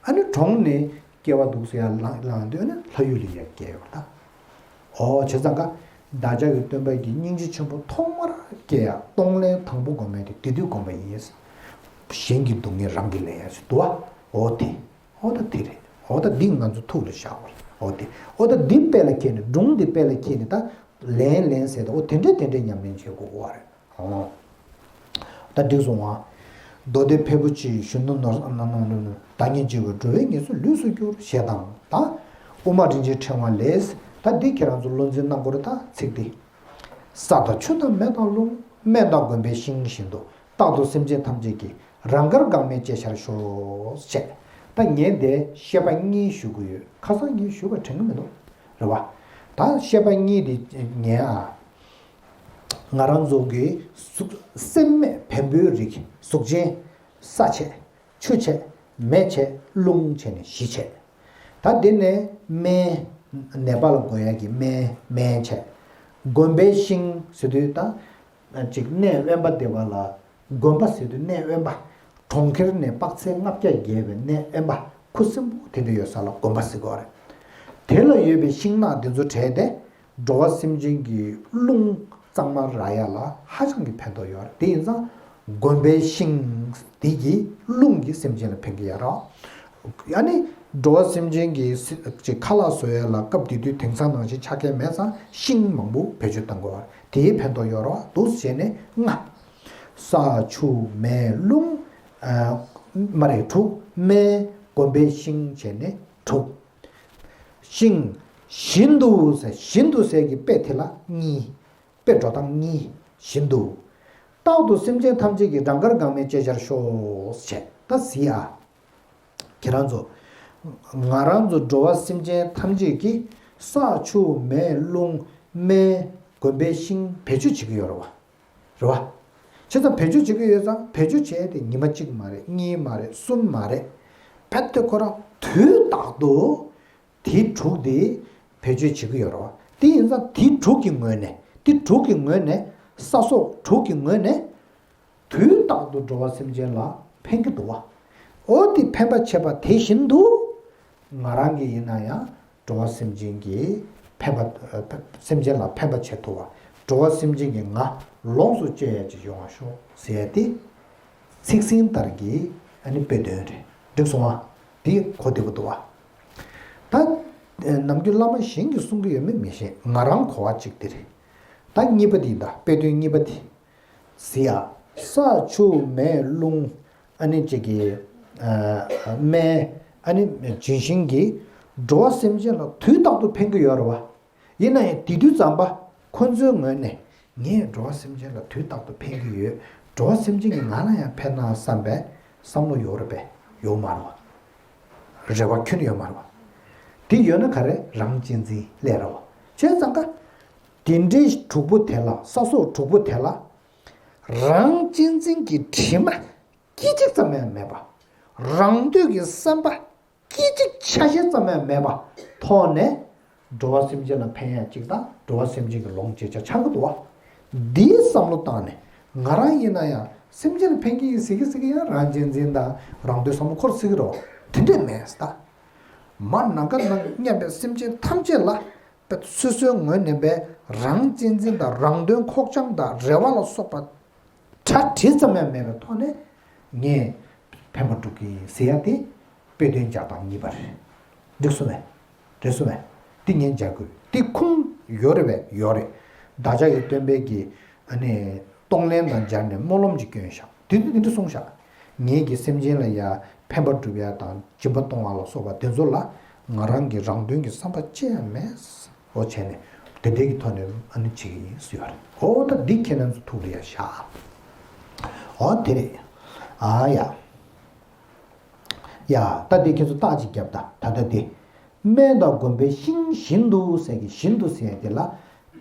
ཨ་ནི་གྲོངས་ནས་སྐྱེ་བ་འདུག་སེ་ཡར་ལངས་ལངས་དུས་ཨ་ནི་ལྷ་ཡུལ་ལ་ཡར་སྐྱེས་ཡོད་ད། ཨོ་བྱས་ཙང་ཀ་བདག་ཅག་གི་སྟོན་པ་གི་སྙིང་རྗེ་ཆེན་པོ་ཐོག་མར་སྐྱེ་ཡ་གཏོང་ལེན་དང་པོ་སྒོམ་ཡ་དེ་དེ་དུས་སྒོམ་པ་ཡིན། གཞན་གྱི་སྡུག་བསྔལ་རང་གིས་ལེན་ཡ་ཞིག་འདུག་བ། ཨོ་དེ། ཨོ་ད་དེ་རེད། ཨོ་ད་འདི་ང་ཚོ་ཐུགས་ལ་བཞག་པ་རེད། ཨོ་དེ། ཨོ་ད་འདི་དཔེ་ལ་འཁྱེར་ནས་སྒྲུང་འདི་དཔེ་ལ་འཁྱེར་ནས་ད་ལེན་ལེན་ཟེར་ད་ཨོ་དེ་འདྲས་དེ་འདྲས་ཉམས་ལེན་བྱེད་དགོས་ཀྱི་རེད། ཨོ། ད་འགྲིག་སོང་ང་། མདོ་སྡེ་ཕལ་པོ་ཆེའི་གཞོན་ནུ་ནོར་ནོར་ནོར་ནོར་བདག་ཉིད་སྐྱེ་བོའི་འགྲོ་བའི་ངལ་གསོའི་ལུས་སུ་གྱུར་ཞེས་དང་ད། དབུ་མ་རིན་ཆེན་ཕྲེང་བ་ལས། ད་འདི་ཁྱེད་རང་ཚོ་བློ་འཛིན་གནང་དགོས་རེད་ད་ཚིག་འདི། ས་དང་ཆུ་དང་མེ་དང་རླུང་། སྨན་དང་དགོན་པའི་ཤིང་བཞིན་དུ། རྟག་ཏུ་སེམས་ཅན་ཐམས་ཅད་ཀྱི། རང་དགར་འགག་མེད་སྤྱད་ཕྱིར་ཤོག་ཅེས། ད་ངས་འདི་བཤད་པ་གཉིས་ཞུ་གི་ཡོད། ཁ་སང་ངས་ཞུས་པ་དྲན་གི་མི་འདུག་རེད་བ། ད་བཤད་པ་གཉིས་འདི་ངས་ཨ། ང་རང་ཚོ་གི་གཟུགས་སེམས་མེད་བེམ་པོའི་རིགས་གཟུགས་ཅན། ས་བྱས། ཆུ་བྱས། མེ་བྱས། རླུང་བྱས་ནས་གཞི་བྱས། ད་འདི་ནས་སྨན། ནད་པ་ལ་དགོས་ཡ་གི་སྨན་སྨན་བྱས། དགོན་པའི་ཤིང་ཟེར་དུས་ད། ཅིག་གནས་དབེན་པ་སྡེ་བ་ལ་དགོན་པ་ཟེར་དུས་གནས་དབེན་པ། གྲོང་ཁྱེར་ནས་དཔག་ཚད་ལྔ་བརྒྱ་བརྒལ་བའི་གནས་དབེན་པ་ཁུ་སིམ་པོ་དེ་འདྲ་ཡོད་ས་ལ་དགོན་པ་ཟེར་གོ་རེད། དེ་ལ་ཡོད་པའི་ཤིང་ནགས་འདི་ཚོ་བྲལ་ཏེ། འགྲོ་བ་སེམས་ཅན་གྱི་རླུང་གཙང་མ་རག་ཡ་ལ་ཧ་ཅང་གི་ཕན་ཐོགས་ཡོད་རེད། དེ་ཡིན་ཙང་། དགོན་པའི་ཤིང་འདི་གི་རླུང་གིས་སེམས་ཅན་ལ་ཕན་གྱི་ཡོད་རེད། ཨ་ནི། འགྲོ་བ་སེམས་ཅན་གྱི་སི་ཅིག་ཁ་ལག་བཟོ་ཡ་ལ་སྐབས་དེ་དུས་དེང་སང་ནང་བཞིན་ཆ་རྐྱེན་མེད་ཙང་ཤིང་མང་པོ་བེད་སྤྱོད་གཏང་དགོས་པ་དེའི་ཕན་ཐོགས་ཡོད་རེད་པ། འདུག་བྱས་ནས་ལྔ། ས་ཆུ་མེ་རླུང་། ཨ། མ་རེད། དྲུག་སྨན། དགོན་པའི་ཤིང་བྱས་ནས་དྲུག་ཤིང་། བཞིན་དུ་ཟེར། བཞིན་དུ་ཟེར་གྱི་དཔེ་དེ་ལ་གཉིས། དཔེ་འགྲོ་སྟངས་གཉིས། བཞིན་དུ། རྟག་ཏུ་སེམས་ཅན་ཐམས་ཅད་ཀྱི་རང་དགར་འགག་མེད་སྤྱད་བྱར་ཤོག་བྱས། ད་གཟིགས་ཨ། ཁྱེད་རང་ཚོ། ང་རང་ཚོ་འགྲོ་བ་སེམས་ཅན་ཐམས་ཅད་ཀྱིས་ས་ཆུ་མེ་རླུང་སྨན། དགོན་པའི་ཤིང་བེད་སྤྱོད་བྱེད་ཀྱི་ཡོད་རེད་པ། རེད་པ། བྱས་ཙང་བེད་སྤྱོད་བྱེད་ཀྱི་ཡོད་ཙང་། བེད་སྤྱོད་བྱས་ཏེ་ཉི་མ་གཅིག་མ་རེད། གཉིས་མ་རེད། གསུམ་མ་རེད། རྦད་དེ་ཁོ་རང་དུས་རྟག་ཏུ་དེ་དྲུག་དེ་བེད་སྤྱོད་བྱེད་ཀྱི་ཡོད་རེད་པ། དེ་ཡིན་ཙང་དེ་དྲུག་གི་ངོས་ནས། དེ་དྲུག་གི་ངོས་ནས། ས་སོགས་དྲུག་གི་ངོས་ནས། དུས་རྟག་ཏུ་འགྲོ་བ་སེམས་ཅན་ལ་ཕན་གྱི་འདུག་པ། འོ་དེ་ཕན་པ་བྱེད་པ་དེ་བཞིན་དུ། ང་རང་གིས་ཡིན་ན་ཡང་འགྲོ་བ་སེམས་ཅན་གྱི་ཕན་པ། སེམས་ཅན་ལ་ཕན་པ་བྱེད་ཐུབ་པ། འགྲོ་བ་སེམས་ཅན་གྱི་ང་ལོངས་སུ་སྤྱོད་ཡ་ཅིག་ཡོང་བ་ཤོག་ཟེར་ཡ་དེ། ཚིག་ཟིན་ལྟར་གྱི་ཨ་ནི་དཔེ་དོན་རེད། འགྲིག་སོང་ཨ། དེ་གོ་བདེ་པོ་འདུག་པ། ད་ནམ་རྒྱུན་བླ་མ་གཞན་གྱིས་གསུང་གི་ཡོད་མེད་མི་ཤེས། ང་རང་གོ་བ་གཅིག་དེ་རེད། ད་གཉིས་པ་དེ་ཡིན་ད། དཔེ་དོན་གཉིས་པ་དེ། གཟིགས་ཨ། ས་ཆུ་མེ་རླུང་། ཨ་ནི་གཅིག་གི། ཨ། སྨན། ཨ་ནི་ལྗོན་ཤིང་གིས་འགྲོ་བ་སེམས་ཅན་ལ་དུས་རྟག་ཏུ་ཕན་གྱི་ཡོད་རེད་པ། ཡིན་ན་ཡང་དེ་དུས་ཙམ་པ་ཁོ་ཚོའི་ངོས་ནས། ངས་འགྲོ་བ་སེམས་ཅན་ལ་དུས་རྟག་ཏུ་ཕན་གྱི་ཡོད། འགྲོ་བ་སེམས་ཅན་གྱིས་ང་ལ་ཡང་ཕན་ན་བསམ་པའི་བསམ་བློ་ཡོད་རེད་པས། ཡོད་མ་རེད་པ། རེ་བ་ཁྱོན་ཡོད་མ་རེད་པ། དེ་ཡོད་ན་ག་རེ། རང་གཅེས་འཛིན་སླེབས་རེད་པ། བྱས་ཙང་ཀ། དེ་འདྲའི་དྲུག་པོ་དེ་ལ། ས་སོགས་དྲུག་པོ་དེ་ལ། རང་གཅེས་འཛིན་གྱི་དྲི་མ་སྐད་ཅིག་ཙམ་ཡང་མེད་པ། རང་འདོད་ཀྱི་བསམ་པ་སྐད་ཅིག་ཆ་ཤས་ཙམ་ཡང་མེད་པ་ཐོག་ནས། འགྲོ་བ་སེམས་ཅན་ལ་ཕན་ཡ་གཅིག་དང་། འགྲོ་བ་སེམས་ཅན་གྱི་ལོངས་སྤྱད་བྱ་ཆགས་ཀྱི་འདུག་པ། འདིའི་བསམ་བློ་བཏང་ནས། ང་རང་ཡིན་ན་ཡང་སེམས་ཅན་ལ་ཕན་གྱི་ཡིན་ཟེར་གྱི་ཟེར་གྱི་ཡང་རང་གཅེས་འཛིན་དང་རང་འདོད་བསམ་བློ་འཁོར་སྲིད་ཀྱི་རེད་པ། དེ་འདྲས་མེད་ད། མ་ནམ་མཁའ་ནང་མཉམ་པའི་སེམས་ཅན་ཐམས་ཅད་ལ། སོ་སོའི་ངོས་ནས་པའི་རང་གཅེས་འཛིན་དང་རང་དོན་ཁོག་བཅངས་དང་རེ་བ་ལ་སོགས་པ་གྲ་སྒྲིག་ཙམ་ཡང་མེད་པའི་ཐོག་ནས་ངས་ཕན་པ་སྒྲུབ་ཀྱི་ཡིན་ཟེར་ཡ་དེ་དཔེ་དོན་སྦྱར་སྟངས་གཉིས་པ་རེད། འགྲིག་སོང་ངས། འགྲིག་སོང་ངས། འདི་ངས་སྦྱར་དགོས། འདི་ཁུངས་ཡོད་རེད་པས། ཡོད་རེད། བདག་ཅག་གི་སྟོན་པའི་གི་ཨ་ནི་གཏོང་ལེན་དང་སྦྱར་ནས་སྨོན་ལམ་ཅིག་བསྐྱོན་བཞག་དེ་དུས་དེ་འདྲ་གསུངས་བཞག་ངེད་ཀྱིས་སེམས་ཅན་ལ་ཡ་ཕན་པ་སྒྲུབ་ཡ་དང་སྦྱིན་པ་གཏོང་བ་ལ་སོགས་པ་དེ་ཚོ་ལ་ང་རང་གི་རང་དོན་གྱི་བསམ་པ་ཅི་ཡང་མེད། འོ་བྱས་ནས་དེ་འདྲའི་གི་ཐོག་ནས་ཨ་ནི་བྱེད་ཀྱི་ཡིན་ཟེར་བ་རེད། འོ་ད་འདི་ཁྱེད་རང་ཚོ་ཐུགས་ལ་ཡ་བཞག་འོ་དེ་རེད། ཨ་ཡ། ཡ། ད་འདི་ཁྱེད་ཚོ་རྟགས་ཅིག་བརྒྱབ་ད། ད་ལྟ་འདི། སྨན་དང་དགོན་པའི་ཤིང་བཞིན་དུ་ཟེར་གྱི་བཞིན་དུ་ཟེར་དེ་ལ་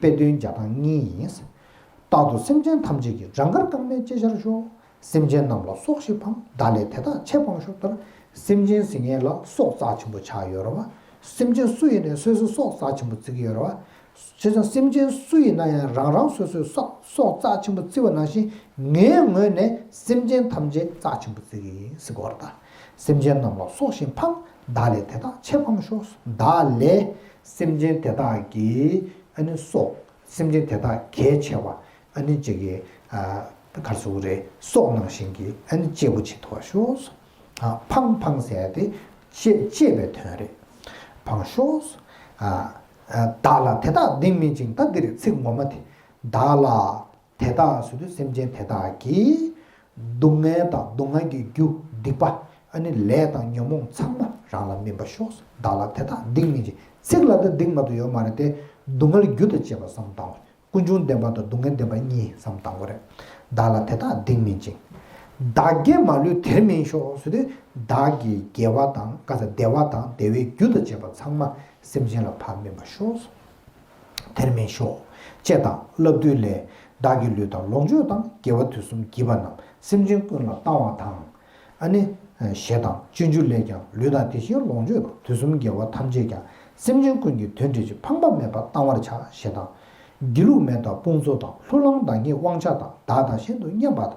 དཔེ་དོན་སྦྱར་སྟངས་གཉིས་ཡིན། རྟག་ཏུ་སེམས་ཅན་ཐམས་ཅད་ཀྱི་རང་དགར་འགག་མེད་སྤྱད་བྱར་ཤོག་སེམས་ཅན་རྣམས་ལ་སྲོག་ཤིང་འཕང་། བདག་ལས་དེ་དག་ཆད་སྤངས་ཤོག་ལྟར། སེམས་ཅན་ཟེར་མཁན་ལ་སྲོག་རྩ་ཆེན་པོ་ཆགས་ཡོད་རེད་པ། སེམས་ཅན་སུ་ཡིན་ནའི་སོ་སོའི་སྲོག་རྩ་ཆེན་པོ་བརྩི་གི་ཡོད་རེད་པ། བྱས་ཙང་སེམས་ཅན་སུ་ཡིན་ན་ཡང་རང་རང་སོ་སོའི་སྲོག་སྲོག་རྩ་ཆེན་པོ་བརྩི་བ་ནང་བཞིན་ངའི་ངོས་ནས་སེམས་ཅན་ཐམས་ཅད་རྩ་ཆེན་པོ་བརྩི་གི་ཡིན་ཟེར་གོ་རེད་ད། སེམས་ཅན་རྣམས་ལ་སྲོག་ཤིང་འཕང་། བདག་ལས་དེ་དག་ཆད་སྤངས་ཤོག་བདག་ལས་སེམས་ཅན་དེ་དག་གི་ཨ་ནི་སྲོག་སེམས་ཅན་དེ་དག་གལ་ཆེ་བ་ཨ་ནི་ཅིག་གི་ཨ་ག་རེ་ཟེར་དགོས་རེད། སྲོག་ནང་བཞིན་གྱི་ཨ་ནི་གཅེས་པོ་བྱེད་ཐུབ་པར་ཤོག་ཨ་འཕང་འཕང་ཟེར་ཡ་དེ་གཅེས་གཅེས་པའི་དོན་རེད། འཕང་ཤོག་ཨ་ཨ་བདག་ལ་དེ་དག་སྡིག་མིན་ཅིང་། ད་འདི་རེད་ཚིག་ངོ་མ་དེ། བདག་ལ་དེ་དག་ཟེར་དུས་སེམས་ཅན་དེ་དག་གིས་སྡུག་བསྔལ་དང་སྡུག་བསྔལ་གྱི་རྒྱུ་སྡིག་པ་ཨ་ནི་ལས་དང་ཉོན་མོངས་ཚང་མ་རང་ལ་སྨིན་པར་ཤོག་བདག་ལ་དེ་དག་སྡིག་མིན་ཅིང་། ཚིག་ལ་ད་སྡིག་མ་གཏོགས་ཡོད་མ་རེད་དེ། སྡུག་བསྔལ་རྒྱུ་དང་བཅས་པ་བསམ་བཏང་བ། ཀུན་འབྱུང་བདེན་པ་དང་སྡུག་བསྔལ་བདེན་པ་གཉིས་བསམ་བཏང་བ་རེད། བདག་ལ་དེ་དག་སྡིག་མིན་ཅིང་། བདག་བདེ་མ་ལུས་དེར་སྨིན་ཤོག་ཟེར་དུས་བདག་གི་དགེ་བ་དང་ག་ས་བདེ་བ་དང་བདེ་བའི་རྒྱུ་དང་བཅས་པ་ཚང་མ་སེམས་ཅན་ལ་ཕར་སྨིན་པར་ཤོག་དེར་སྨིན་ཤོག་ཅེས་དང་བསླབ་བཏུས་ལས། བདག་གི་ལུས་དང་ལོངས་སྤྱོད་དང་། དགེ་བ་དུས་གསུམ་བགྱིས་པ་རྣམས། སེམས་ཅན་ཀུན་ལ་གཏང་བ་དང་། ཨ་ནི་ཞེས་དང་། སྤྱོད་འཇུག་ལས་ཀྱང་། ལུས་དང་དེ་བཞིན་ལོངས་སྤྱོད་དང་། དུས་གསུམ་དགེ་བ་ཐམས་ཅད་ཀྱང་། སེམས་ཅན་ཀུན་གྱི་དོན་སྒྲུབ་ཕྱིར། ཕངས་པ་མེད་པར་གཏང་བར་བྱ། ཞེས་དང་། སྒྱིད་ལུག་མེ་དང་དཔུང་ཚོགས་དང་། ལྷུར་ལེན་བདག་ཉིད་དབང་ཆ་དང་། བདག་དང་གཞན་དུ་མཉམ་པ་དང་།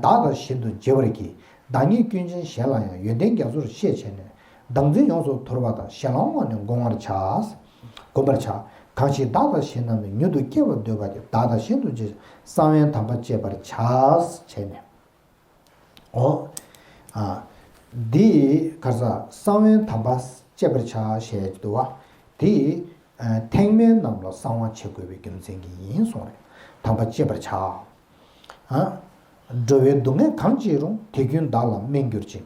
བདག་དང་གཞན་དུ་བརྗེ་བར་བགྱི། བདག་ཉིད་ཀུན་ཅན་གཞན་ལ་ཡང་། ཡོན་ཏན་རྒྱ་མཚོར་ཤེས་བྱས་ནས། བདག་འཛིན་ཡོངས་སུ་དོར་བ་དང་། ཞེ་སྡང་བ་ནི་བསྒོམ་པར་བྱ། བསྒོམ་པར་བྱ། གང་ཞིག་བདག་དང་གཞན་རྣམས་ནི། མྱུར་དུ་སྐྱེ་བར་འདོད་པ་དེས། བདག་དང་གཞན་དུ་བྱས་ཀྱང་། གསང་བའི་དམ་པ་བསྐྱེད་པར་བྱ། བྱས་ནས། འོ། ཨ། འདི་ག་རེ་ཟ། གསང་བའི་དམ་པ་བསྐྱེད་པར་བྱ་ཞེས་འདུག་བ། དེ་ཨ་ཐེག་དམན་རྣམས་ལ་གསང་བ་བྱེད་དགོས་པའི་རྒྱུ་མཚན་གྱིས་ཡིན་གསུངས་རེད། དམ་པ་བསྐྱེད་པར་བྱ། ཨ། འགྲོ་བའི་སྡུག་བསྔལ་གང་ཅི་རུང་། དེ་ཀུན་བདག་ལ་སྨན་གྱུར་ཅིག་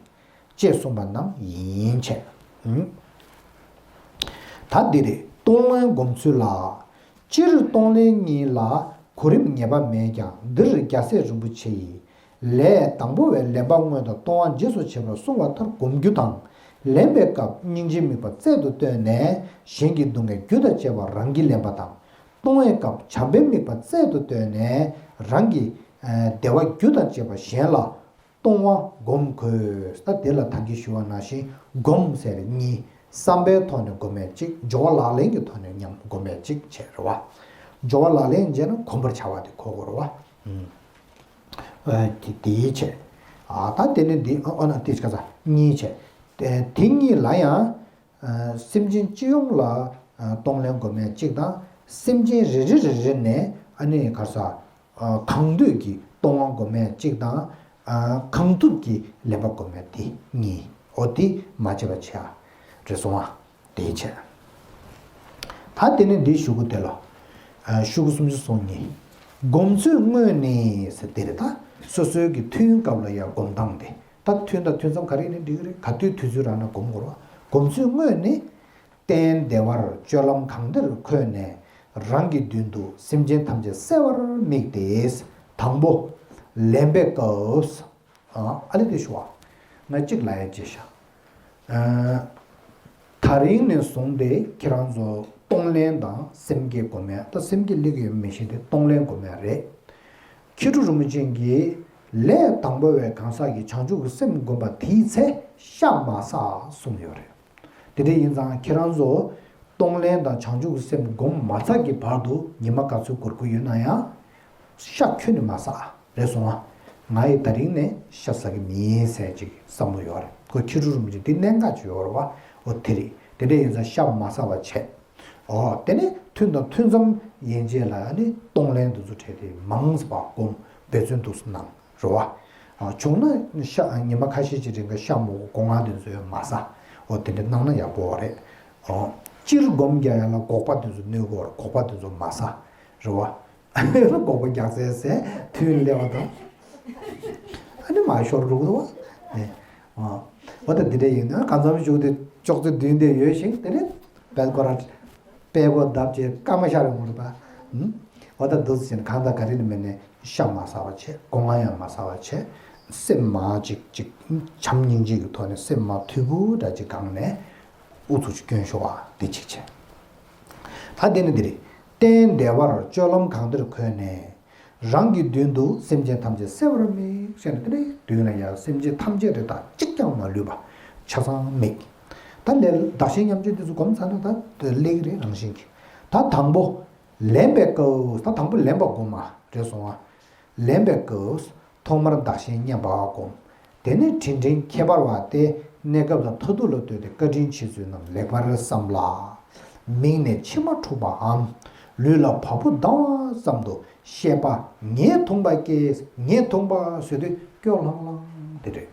ཅེས་གསུངས་པ་རྣམས་ཡིན་བྱས། ཨུམ། ད་འདི་རེད། གཏོང་ལེན་སྒོམ་ཚུལ་ལ། སྤྱིར་གཏོང་ལེན་གཉིས་ལ་གོ་རིམ་ངེས་པ་མེད་ཀྱང་། འདིར་རྒྱལ་སྲས་རིན་པོ་ཆེ་ཡིས། ལས་དང་པོ་བས་ལེན་པ་དངོས་དང་གཏོང་བ་རྗེས་སུ་བྱེད་པར་གསུངས་པ་ལྟར་སྒོམ་རྒྱུ་དང་། ལེན་པའི་སྐབས་སྙིང་རྗེའི་དམིགས་པ་རྩལ་དུ་བཏོན་ནས། གཞན་གྱི་སྡུག་བསྔལ་རྒྱུ་དང་བཅས་པ་རང་གིས་ལེན་པ་དང་། གཏོང་བའི་སྐབས་བྱམས་པའི་དམིགས་པ་རྩལ་དུ་བཏོན་ནས། རང་གི་ཨ་བདེ་བ་རྒྱུ་དང་བཅས་པ་གཞན་ལ་གཏོང་བ་སྒོམ་དགོས། ད་དེ་ལ་ད་གིན་ཞུས་པ་ནང་བཞིན་སྒོམ་ཟེར་གཉིས། བསམ་པའི་ཐོག་ནས་སྒོམ་ཡས་གཅིག་སྦྱོར་བ་ལག་ལེན་གྱི་ཐོག་ནས་མཉམ་སྒོམ་ཡས་གཅིག་བྱས་རེད་བ། སྦྱོར་བ་ལག་ལེན་བྱས་ན་གོམས་པར་བྱ་བ་དེ་གོ་དགོས་རེད་བ། ཨུམ། ཨ། དེ་དེའི་ཆེད། ཨ། ད་དེ་ནི་འདི་ཨ་ཨ་ན་དེ་ག་ས་གཉིས་ཆེད། དེ་དེ་གཉིས་ལ་ཡང་། ཨ། སེམས་ཅན་སྤྱི་ཡོངས་ལ་ཨ་གཏོང་ལེན་སྒོམ་ཡས་གཅིག་དང་། སེམས་ཅན་རེ་རེ་རེ་རེ་ནས་ཨ་ནི་ག་ས་ཨ་གང་འདོད་ཀྱིས་གཏོང་བ་སྒོམ་ཡས་གཅིག་དང་། ཨ། གང་ཐུབ་ཀྱིས་ལེན་པ་སྒོམ་ཡས་དེ་གཉིས། འོ་དེ་མ་བརྗེད་པ་བྱས་ཨ། རེད་སོང་ཨ། དེའི་ཆེད། ད་དེ་ནས་འདིའི་གཞུག་གུ་དེ་ལ། ཨ། གཞུག་གུ་སུམ་ཅུ་སོ་གཉིས། སྒོམ་ཚུལ་དངོས་ནི་ཟེར་དེ་རེད་ད། སོ་སོའི་གི་ཐུན་སྐབས་ལ་ཡང་སྒོམ་སྟངས་དེ། ད་ཐུན་དང་ཐུན་མཚམས་ག་རེ་ཡིན་ནའི་འགྲིག་གི་རེད། ག་དུས་དུས་ཚོད་རག་ན་སྒོམ་དགོས་རེད་བ། སྒོམ་ཚུལ་དངོས་ནི། སྟན་བདེ་བར་སྤྱོད་ལམ་གང་བདེར་འཁོད་ནས། རང་གི་མདུན་དུ་སེམས་ཅན་ཐམས་ཅད་བསལ་བར་དམིགས་ཏེ། དང་པོ། ལེན་པའི་སྐབས། ཨ་ལེ་དེ་ཞུ་བ། ང་གཅིག་ལ་ཡ་བརྗེད་ཤག་ཨ། ད་རིང་ནས་བཟུང་སྟེ་ཁྱེད་རང་ཚོ་གཏོང་ལེན་དང་སེམས་བསྐྱེད་སྒོམ་ཡས། ད་སེམས་བསྐྱེད་སླེབས་ཀྱི་ཡོད་མེད་ཤེས་ཏེ་གཏོང་ལེན་སྒོམ་ཡས་རེད། མཁས་གྲུབ་རིན་པོ་ཆེ་གིས་ལས་དང་པོ་བས་གང་ཟག་གིས་བྱང་ཆུབ་ཀྱི་སེམས་བསྒོམས་པ་དེའི་ཚེ་ཤ་མ་ཟ་གསུངས་ཡོད་རེད། དེ་འདྲ་ཡིན་ཙང་ཁྱེད་རང་ཚོ་གཏོང་ལེན་དང་བྱང་ཆུབ་ཀྱི་སེམས་སྒོམ་མ་ཚར་གྱི་བར་དུ་ཉི་མ་ག་ཚོད་འགོར་གྱི་ཡོད་ན་ཡང་། ཤ་ཁྱོན་ནས་མ་ཟ། རེད་སོང་ཨ། ང་ཡིས་ད་རིང་ནས་ཤ་ཟ་གི་མིན་ཟེར་ཅིག་བསམ་བློ་ཡོད་རེད། ཁོ་ཁྱི་ཕྲུག་རུ་མི་ཅིག་དེ་གནད་འགག་ཅིག་ཡོད་རེད་བ། འོ་དེ་རེད། དེ་འདྲ་ཡིན་ཙང་ཤ་མ་ཟ་བ་བྱས། འོ་དེ་ནས་ཐུན་དང་ཐུན་མཚམས་ཡན་ཆད་ལ་ནི་གཏོང་ལེན་དུ་ཚུར་བྲལ་ཏེ་མང་ཙམ་པ་སྒོམ་འབད་བརྩོན་དུ་གནང་རེད་བ། བྱུང་ན་ཤ་ཉི་མ་ཁ་ཤས་ཀྱི་རིང་ག་ཤ་མོག་སྒོ་ང་དེ་ཚོ་ཡང་མ་ཟ། འོ་དེ་འདྲ་གནང་ན་ཡག་པོ་རེད། འོ་སྤྱིར་སྒོམ་རྒྱག་ཡ་ལ་སྒོག་པ་དེ་ཚོ་གནོད་གོ་རེད། སྒོག་པ་དེ་ཚོ་མ་ཟ། རེད་བ། སྒོག་པ་རྒྱག་ཚད་ཟེར་དུས་སླེབས་པ་དང་། ཨ་ནི་མ་ཤོར་འགྲོ་གི་འདུག་བ། ཨ། འོ་ད་འདི་འདྲ་ཡིན་ན་གང་འཚམ་ཞུགས་ཏེ་ཅོག་ཙེ་བདུན་དེ་ཡོད་ཞིང་དེ་ནས་དཔལ་ཁོ་ར་དཔལ་པོ་བརྡབ་ཅེས་སྐར་མ་ཤར་ཡོང་གི་རེད་པ། འོ་ད་འདུག་ཟེར་ནས་གང་ལྟར་ག་རེ་ནི་མེད་ནས་ཤ་མ་ཟ་བ་བྱས། སྒོ་ང་ཡང་མ་ཟ་བ་བྱས། སེམས་མ་ཅིག་ཅིག་བྱམས་སྙིང་རྗེ་གི་ཐོག་ནས་སེམས་མ་དུལ་པོ་འདྲ་ཅིག་གང་ནས། ཨུ་ཚུགས་ཀྱིས་སྐྱོན་ཤོར་བ་དེ་གཅིག་བྱས། ད་དེ་ནི་འདི་རེད། སྟན་བདེ་བར་སྤྱོད་ལམ་གང་བདེར་འཁོད་ནས། རང་གི་མདུན་དུ་སེམས་ཅན་ཐམས་ཅད་བསལ་བར་དམིགས་ཟེར་ནས་དེ་ནི་མདུན་ལ་ཡང་སེམས་ཅན་ཐམས་ཅད་རེ་དང་གཅིག་ཀྱང་མ་ལུས་པ་ཆ་ཚང་དམིགས། ད་ལས་བདག་གཞན་མཉམ་བརྗེ་དེ་ཚོ་སྒོམ་ཚར་ན་ད་ལེགས་རེད་རང་བཞིན་གྱིས། ད་དང་པོ། ལེན་པའི་སྐབས། ད་དང་པོ་ལེན་པ་སྒོམ་མ་རེད་སོང་བ། ལེན་པའི་སྐབས། ཐོག་མར་བདག་གཞན་མཉམ་པ་སྒོམ། དེ་ནས་དྲིན་དྲན་ཁྱད་པར་བ་སྟེ་གནས་སྐབས་དང་མཐར་ཐུག་ལ་ལྟོས་ཏེ་བཀའ་དྲིན་ཆེ་ཚུལ་རྣམས་ལེགས་པར་བསམ་ལ། མིག་ནས་མཆི་མ་འཁྲུགས་པའམ། ལུས་ལ་བ་སྤུ་ལྡང་བ་ཙམ་དུ་ཤེས་པ་ངས་འཐུངས་པ་སྐྱེས། ངས་འཐུངས་པ་ཟེར་དུས་སྐྱོ་ལྷང་ལྷང་དེ་རེད།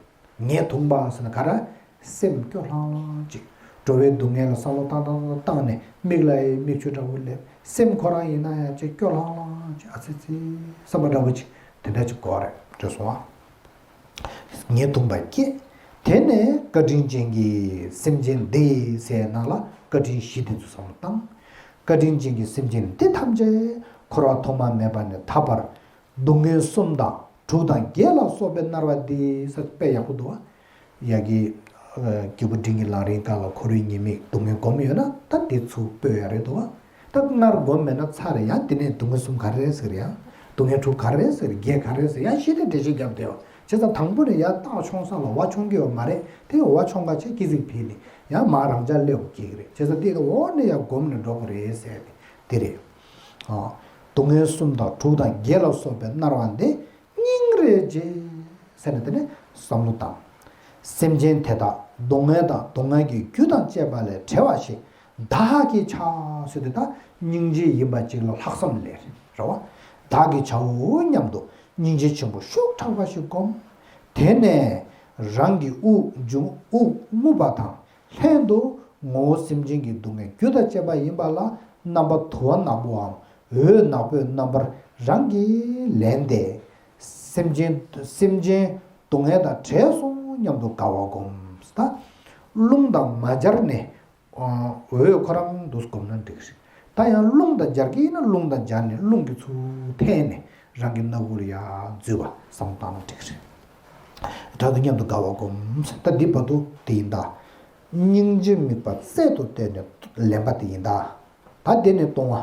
ངས་འཐུངས་པ་ཟེར་ན་ག་རེ། སེམས་སྐྱོ་ལྷང་ལྷང་ཅིག་འགྲོ་བའི་སྡུག་བསྔལ་ལ་བསམ་བློ་བཏང་བཏང་བཏང་བཏང་ནས་མིག་ལ་ཡང་མིག་ཆུ་འདྲ་བོ་སླེབས། སེམས་ཁོ་རང་ཡིན་ན་ཡང་ཅིག་སྐྱོ་ལྷང་ལྷང་ཅིག་ཨ་ཙི་ཙི་བསམ་པ་འདྲ་བོ་ཅིག་དེ་འདྲ་ཅིག་དགོས་རེད་འགྲོ་སོང་ཨ། ངས་འཐུངས་པ་སྐྱེས། དེ་ནས་བཀའ་དྲིན་ཅན་གྱི་སེམས་ཅན་འདི་ཟེར་ནང་ལ་བཀའ་དྲིན་བཞི་དེ་ཚོ་བསམ་བློ་བཏང་། བཀའ་དྲིན་ཅན་གྱི་སེམས་ཅན་འདི་ཐམས་ཅད་འཁོར་བ་ཐོག་མ་མེད་པ་ནས་ད་བར་སྡུག་བསྔལ་གསུམ་དང་དྲུག་དང་བརྒྱད་ལ་སོགས་པའི་མནར་བ་འདི་ས་དཔེ་ཡག་པོ་འདུག་བ། ཡ་གི། ཨ། སྐྱེས་བུ་འབྲིང་གི་ལམ་རིམ་སྒང་ལ་འཁོར་བའི་ཉེས་དམིགས་སྡུག་བསྔལ་སྒོམ་ཡོད་ན་ད་འདི་ཚུར་སྤོས་ཡ་རེད་འདུག་བ། ད་སྔར་སྒོམ་མེད་ན་ཚར་རེད་ཡང་དེ་ནས་སྡུག་བསྔལ་གསུམ་ག་རེ་རེད་ཟེར་ཡང་། སྡུག་བསྔལ་དྲུག་ག་རེ་རེད་ཟེར་བརྒྱད་ག་རེ་རེད་ཟེར་ཡང་ཤེས་ཏེ་འགྲེལ་བཤད་རྒྱབ་བསྡད་བ། བྱས་ཙང་དང་པོ་ནས་ཡར་རྟགས་ཆོད་ས་ལ་བ་མཆོང་གི་ཡོད་མ་རེད་དེ་བ་མཆོང་ག་ཆེ་སྐྱེ་ཚིག་ཕིག་ནས་ཡང་མ་རང་འཇགས་སླེབས་དགོས་ཀྱི་རེད། བྱས་ཙང་དེ་འོག་ནས་ཡར་སྒོམ་ནས་འགྲོ་དགོས་རེད་ཟེར་ཏེ་དེ་རེད། ཨ། སྡུག་བསྔལ་གསུམ་དང་དྲུག་དང་བརྒྱད་ལ་སོགས་པའི་མནར་བ་འདི་སྙིང་རེ་རྗེ་ཟེར་ནས་དེ་ནས་བསམ་བློ་བཏང་། སེམས་ཅན་དེ་དག་སྡུག་བསྔལ་དང་སྡུག་བསྔལ་གྱི་རྒྱུ་དང་བཅས་པ་ལས་བྲལ་བ་ཞིག་བདག་གིས་བྱ་ཟེར་དུས་ད་སྙིང་རྗེ་ཡིན་པ་ཅིག་ལ་ལྷག་བསམ་ལས་རེད་བ། བདག་གིས་བྱའོ་སྙམ་དུ་སྙིང་རྗེ་ཆེན་པོ་ཤུགས་དྲག་པ་ཞིག་བསྒོམ། དེ་ནས་རང་གི་དབུགས་འབྱུང་དབུགས་རྔུབ་པ་དང་ལྷན་དུ་ངོ་བོ་སེམས་ཅན་གྱི་སྡུག་བསྔལ་རྒྱུ་དང་བཅས་པ་ཡིན་པ་ལ་རྣམ་པ་དུ་བ་ནག་པོའམ་འོད་ནག་པོའི་རྣམ་པར་རང་གིས་ལེན་ཏེ། སེམས་ཅན་སེམས་ཅན་སྡུག་བསྔལ་དང་བྲལ་སོང་སྙམ་དུ་དགའ་བ་བསྒོམ། ད་རླུང་དང་མ་སྦྱར་ནས་འོད་ཁོ་རང་དུ་བསྒོམ་ན་འགྲིག་རེད། ད་ཡང་རླུང་དང་སྦྱར་གྱི་ཡིན་ན་རླུང་དང་སྦྱར་ནས་རླུང་གི་ཚུལ་འཐེན་ནས་རང་གི་སྣ་ཁུག་ལ་ཡར་འཛུལ་བ་བསམ་བློ་བཏང་ན་འགྲིག་རེད། དྲག་ཏུ་སྙམ་དུ་དགའ་བ་བསྒོམ། ད་འདི་བར་དུ་དེ་ཡིན་ད། སྙིང་རྗེ་དམིགས་པ་རྩལ་དུ་བཏོན་ནས་ལེན་པ་དེ་ཡིན་ད། ད་དེ་ནས་གཏོང་བ།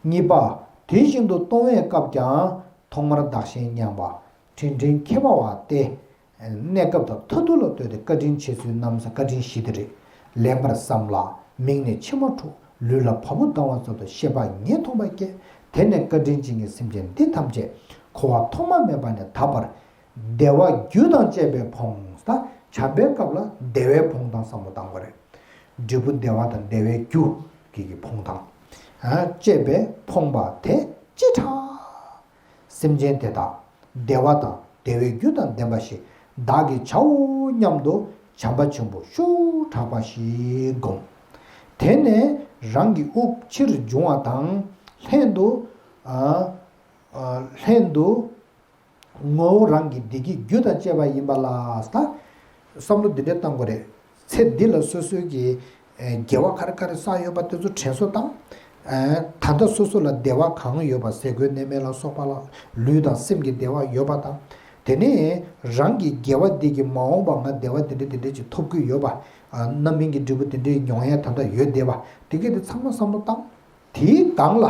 གཉིས་པ། དེ་བཞིན་དུ་གཏོང་བའི་སྐབས་ཀྱང་ཐོག་མར་བདག་གཞན་མཉམ་པ། དྲིན་དྲན་ཁྱད་པར་བ་སྟེ། གནས་སྐབས་དང་མཐར་ཐུག་ལ་ལྟོས་ཏེ་བཀའ་དྲིན་ཆེ་ཚུལ་རྣམ་གསལ་བཀའ་དྲིན་བཞི་དེ་རེད། ལེན་པར་བསམ་ལ་མིག་ནས་མཆི་མ་འཁྲུག་ལུས་ལ་བ་སྤུ་ལྡང་བ་ཙམ་དུ་ཤེས་པ་ངེས་མཐོང་བ་སྐྱེ། དེ་ནས་བཀའ་དྲིན་ཅན་གྱི་སེམས་ཅན་འདི་ཐམས་ཅད་འཁོར་བ་ཐོག་མ་མེད་པ་ནས་ད་བར་བདེ་བ་རྒྱུ་དང་བཅས་པས་ཕོངས། ད་བྱམས་པའི་སྐབས་ལ་བདེ་བས་ཕོངས་དང་བསམ་བློ་བཏང་དགོས་རེད། འབྲས་བུ་བདེ་བ་དང་བདེ་བའི་རྒྱུ་གི་གི་ཕོངས་དང་བཅས་པས་ཕོངས་པ་དེ་ཅི་དྲག་སེམས་ཅན་དེ་དག་བདེ་བ་དང་བདེ་བའི་རྒྱུ་དང་ལྡན་པ་ཞིག་བདག་གིས་བྱའོ་སྙམ་དུ་བྱམས་པ་ཆེན་པོ་ཤུགས་དྲག་པ་ཞིག་བསྒོམ། དེ་ནས་རང་གི་དབུགས་ཕྱིར་འབྱུང་བ་དང་ལྷན་དུ། ལྷན་དུ། ངོ་བོ་རང་གི་བདེ་སྐྱིད་རྒྱུ་དང་བཅས་པ་ཡིན་པ་ལ། ད་བསམ་བློ་འདི་འདྲ་བཏང་དགོས་རེད། ཚེ་འདི་ལ་སོ་སོའི་གི་དགེ་བ་ག་རེ་ག་རེ་བསགས་ཡོད་པ་དེ་ཚོ་དྲན་གསོ་བཏང་། ད་ལྟ་སོ་སོ་ལ་བདེ་བ་གང་ཡོད་པ་ཟས་གོས་གནས་མལ་ལ་སོགས་པ་ལ་ལུས་དང་སེམས་ཀྱི་བདེ་བ་ཡོད་པ་དང་། དེ་ནས་རང་གི་དགེ་བ་འདི་གི་མ་འོངས་པ་ང་བདེ་བ་འདི་འདྲ་འདི་འདྲ་ཅིག་ཐོབ་ཀྱི་ཡོད་པ། རྣམ་སྨིན་གྱི་འབྲས་བུ་འདི་འདྲའི་མྱོང་ཡས་ད་ལྟ་ཡོད་བསྡད་པ་དེ་གས་དེ་ཚང་མ་བསམ་བློ་བཏང་། དེའི་སྒང་ལ།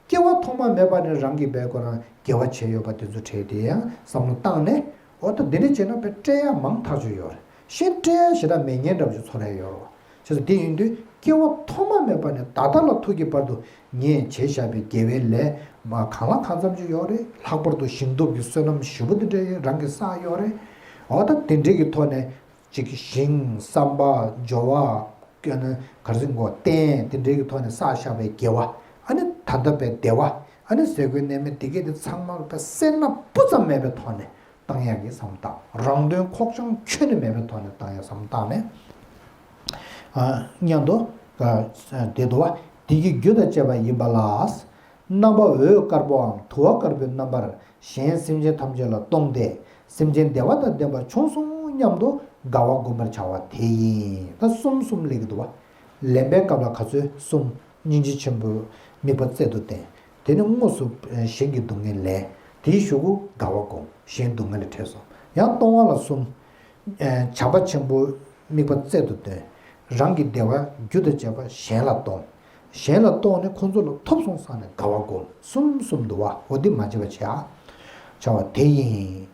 སྐྱེ་བ་ཐོག་མ་མེད་པ་ནས་རང་གིས་བས་ཁོ་རང་དགེ་བ་བྱས་ཡོད་པ་དེ་ཚོ་བྲལ་ཏེ་ཡང་བསམ་བློ་བཏང་ནས། འོ་ད་འདི་འདྲ་བྱས་ན་བས་སྤྲད་ཡ་མང་ཐག་ཆོད་ཡོད་རེད། གཞན་སྤྲད་ཡ་ཞེ་དྲག་མེད་མཁན་འདྲ་པོ་ཞིག་ཚོར་ཡ་ཡོད་རེད་བ། བྱས་ཙང་དེ་ཡིན་དུས་སྐྱེ་བ་ཐོག་མ་མེད་པ་ནས་ད་ལྟ་ལ་ཐུག་གི་བར་དུ་ངས་བྱས་བཞག་པའི་དགེ་བའི་ལས་མ་གང་ལ་གང་འཚམ་ཅིག་ཡོད་རེད། ལྷག་པར་དུ་ཞིང་སྟོབས་ཀྱི་བསོད་ནམས་ཞེ་པོ་འདི་འདྲ་རང་གིས་བསགས་ཡོད་རེད། འོ་ད་དེ་འདྲའི་གི་ཐོག་ནས། གཅིག་གི་ཞིང་བསམ་པ་སྦྱོར་བ། ག་རེ་ཟེར་དགོས་རྟེན་དེ་འདྲའི་གི་ཐོག་ནས་བསགས་བཞག་པའི་དགེ་བ། ཨ་ནི་ད་ལྟ་བའི་བདེ་བ། ཨ་ནི་ཟས་གོས་གནས་མལ་དེ་གས་དེ་ཚང་མ་བསད་ན་སྤུ་ཙམ་མེད་པའི་ཐོག་ནས་བཏང་ཡག་གི་བསམ་བཏང་། རང་དོན་ཁོག་བཅངས་ཁྱོན་ནས་མེད་པའི་ཐོག་ནས་བཏང་ཡག་བསམ་བཏང་ནས། ཨ་སྙམ་དུ་བསྡད་འདུག་བ། དེ་གི་རྒྱུ་དང་བཅས་པ་ཡིན་པ་ལ། རྣམ་པ་འོད་དཀར་པོའམ་དུ་བ་དཀར་པོའི་རྣམ་པར་གཞན་སེམས་ཅན་ཐམས་ཅད་ལ་གཏོང་སྟེ། སེམས་ཅན་བདེ་བ་དང་ལྡན་པ་བྱུང་སོང་སྙམ་དུ་དགའ་བ་བསྒོམ་པར་བྱ་བ་དེ་ཡིན། ད་གསུམ་གསུམ་སླེབས་ཀྱི་འདུག་བ། ལེན་པའི་སྐབས་ལ་ག་ཚོད་གསུམ། སྙིང་རྗེ་ཆེན་པོའི་དམིགས་པ་རྩལ་དུ་བསྟན། དེ་ནས་དངོས་སུ་གཞན་གྱི་སྡུག་བསྔལ་ལེན། དེའི་གཞུག་གུ་དགའ་བ་བསྒོམ། གཞན་སྡུག་བསྔལ་ལས་བྲལ་སོང་། ཡང་གཏོང་བ་ལ་གསུམ། བྱམས་པ་ཆེན་པོའི་དམིགས་པ་རྩལ་དུ་བཏོན། རང་གི་བདེ་བ་རྒྱུ་དང་བཅས་པ་གཞན་ལ་གཏོང་། གཞན་ལ་གཏོང་ནས་ཁོ་ཚོ་ལ་ཐོབ་སོང་བསམ་ནས་དགའ་བ་བསྒོམ། གསུམ་གསུམ་འདུག་བ། འོ་འདི་མ་བརྗེད་པ་བྱས་ཨ། བྱ་བ་དེ་ཡིན།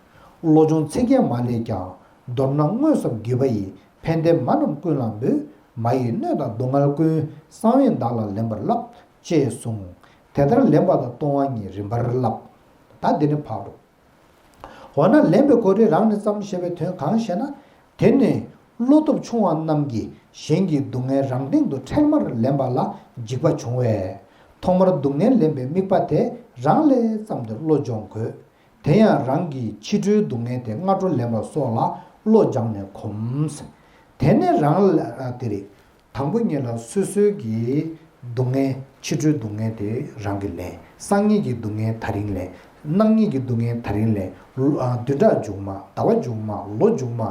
བློ་སྦྱོང་ཚིག་བརྒྱད་མ་ལས་ཀྱང་། མདོར་ན་དངོས་སམ་བརྒྱུད་པ་ཡིས། ཕན་བདེ་མ་རྣམས་ཀུན་ལ་འབུལ། མ་ཡི་གནོད་དང་སྡུག་བསྔལ་ཀུན། གསང་བས་བདག་ལ་ལེན་པར་བསླབ། ཅེས་གསུངས། དེ་ལྟར་ལེན་པ་དང་གཏོང་བ་གཉིས་རིམ་པར་བསླབ། ད་འདི་ནི་ཕར་འགྲོ། འོ་ན་ལེན་པའི་གོ་རིམ་རང་ནས་བརྩམ་ཞེས་པའི་དོན་གང་ཞེ་ན། དེ་ནི་བློ་སྟོབས་ཆུང་བ་རྣམས་ཀྱིས་གཞན་གྱི་སྡུག་བསྔལ་རང་སྟེང་དུ་འཕྲལ་མར་ལེན་པ་ལ་འཇིགས་པ་འབྱུང་བས། ཐོག་མར་སྡུག་བསྔལ་ལེན་པའི་དམིགས་པ་དེ་རང་ལས་བརྩམས་ཏེ་བློ་སྦྱོང་དགོས། དེ་ཡང་རང་གི་ཕྱི་འགྲོའི་སྡུག་བསྔལ་དེ་སྔ་དྲོ་ལེན་པ་སོགས་ལ་བློ་སྦྱངས་ནས་གོམས། དེ་ནས་རང་ལ་དེ་རེད། དང་པོ་ཉིད་ལ་སོ་སོའི་གི་སྡུག་བསྔལ། ཕྱི་འགྲོའི་སྡུག་བསྔལ་དེ་རང་གིས་ལེན། སང་ཉིན་གྱི་སྡུག་བསྔལ་ད་རིང་ལེན། གནངས་ཉིན་གྱི་སྡུག་བསྔལ་ད་རིང་ལེན། ལོ་ཨ་བདུན་ཕྲག་མཇུག་མ། ཟླ་བ་མཇུག་མ། ལོ་མཇུག་མ།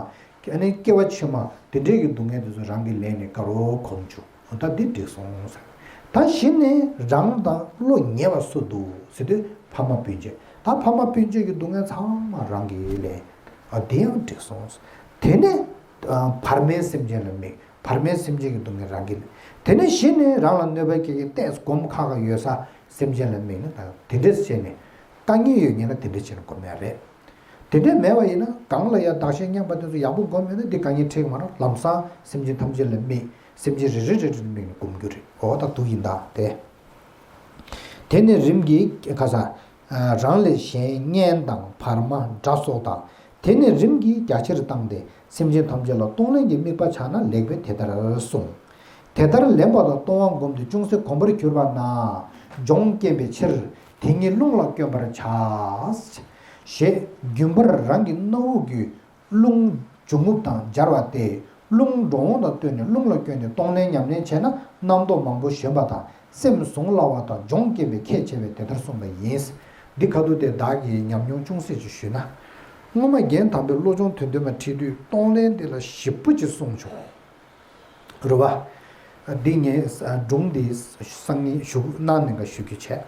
ཨ་ནི་སྐྱེ་བ་ཕྱི་མ་དེ་འདྲའི་གི་སྡུག་བསྔལ་དེ་ཚོ་རང་གིས་ལེན་ནས་དགའ་རབ་གོམས་བཅུག་འོ་ད་འདི་འགྲིག་སོང་ཟེར། ད་གཞི་ནས་རང་དང་བློ་ཉེ་བ་སུ་འདུག་ཟེར་དུས་ཕ་མ་སྤུན་མཆེད། ད་ཕ་མ་སྤུན་མཆེད་ཀྱི་སྡུག་བསྔལ་ཚང་མ་རང་གིས་ལེན། ཨ་འདི་ཡང་འགྲིག་སོང་། དེ་ནས་ཨ་བར་མའི་སེམས་ཅན་ལ་དམིགས། བར་མའི་སེམས་ཅན་གྱི་སྡུག་བསྔལ་རང་གིས་ལེན། དེ་ནས་གཞི་ནས་རང་ལ་གནོད་པ་སྐྱེལ་མཁན་ཏོག་ཙམ་གོམ་ཁ་ཁ་ཡོད་ས་སེམས་ཅན་ལ་དམིགས་ན། ད་དེ་འདྲས་བྱས་ནས་དཀའ་ངལ་ཡོད་མཁན་ལ་དེ་འདྲས་བྱས་ནས་སྒོམ་ཡ་རེད། དེ་འདྲས་མེད་པ་ཡིན་ན་གང་ལ་ཡང་བདག་གཞན་མཉམ་པ་དེ་ཚོ་ཡག་པོ་སྒོམ་ཡོད་ན་འདི་དཀའ་ངལ་འཕྲད་ཀྱི་མ་རེད། ལམ་སང་སེམས་ཅན་ཐམས་ཅད་ལ་དམིགས། སེམས་ཅན་རེ་རེ་རེ་རེ་ལ་དམིགས་ནས་སྒོམ་རྒྱུ་རེད། འོ་ད་འདུག་ཡིན་ད་དེ། དེ་ནས་རིམ་གྱིས་ཁ་ས། རང་ལས་གཞན་གཉེན་དང་བར་མ་དགྲ་སོགས་དང་ དེ་ནས་རིམ་གྱིས་རྒྱ་ཆེར་བཏང་སྟེ། སེམས་ཅན་ཐམས་ཅད་ལ་གཏོང་ལེན་གྱི་དམིགས་པ་བྱ་ན་ལེགས་པས་དེ་ལྟར་གསུངས། དེ་ལྟར་ལེན་པ་དང་གཏོང་བ་བསྒོམས་ཏེ་ཅུང་ཟད་གོམས་པར་གྱུར་པ་ན། སྦྱོང་སྐྱེན་པའི་ཕྱིར་དེ་ཉིད་རླུང་ལ་བསྐྱོན་པར་བྱ། ཞེས་རྒྱུན་པར་རང་གི་སྣ་བུག་གི་རླུང་འབྱུང་རྔུབ་དང་སྦྱར་བ་སྟེ། རླུང་འགྲོ་འོང་དང་བསྟུན་ནས་རླུང་ལ་བསྐྱོན་ཏེ་གཏོང་ལེན་ཉམས་ལེན་བྱས་ན་རྣམ་རྟོག་མང་པོ་ཞོན་པ་དང་སེམས་བཟུང་སླ་བ་དང་སྦྱོང་སྐྱེན་པའི་ཁས་འཆེ་བས་དེ་ལྟར་གསུངས་པ་ཡིན། འདི་ཁ་ཐུག་དེ་བདག་གིས་ཉམས་མྱོང་ཅུང་ཟད་ཅིག་ཞུས་ན། སྔོན་མ་རྒན་དམ་པས་བློ་སྦྱོང་དོན་བསྡུས་མ་ཁྲིད་དུས་གཏོང་ལེན་འདི་ལ་ཞིབ་པོ་ཅིག་གསུངས་བྱུང་། རེད་བ། འདི་ངས་སྒྲུང་འདི་སང་ཉིན་ཞུ་གནང་ནས་འགའ་ཞུ་རྒྱུ་བྱས།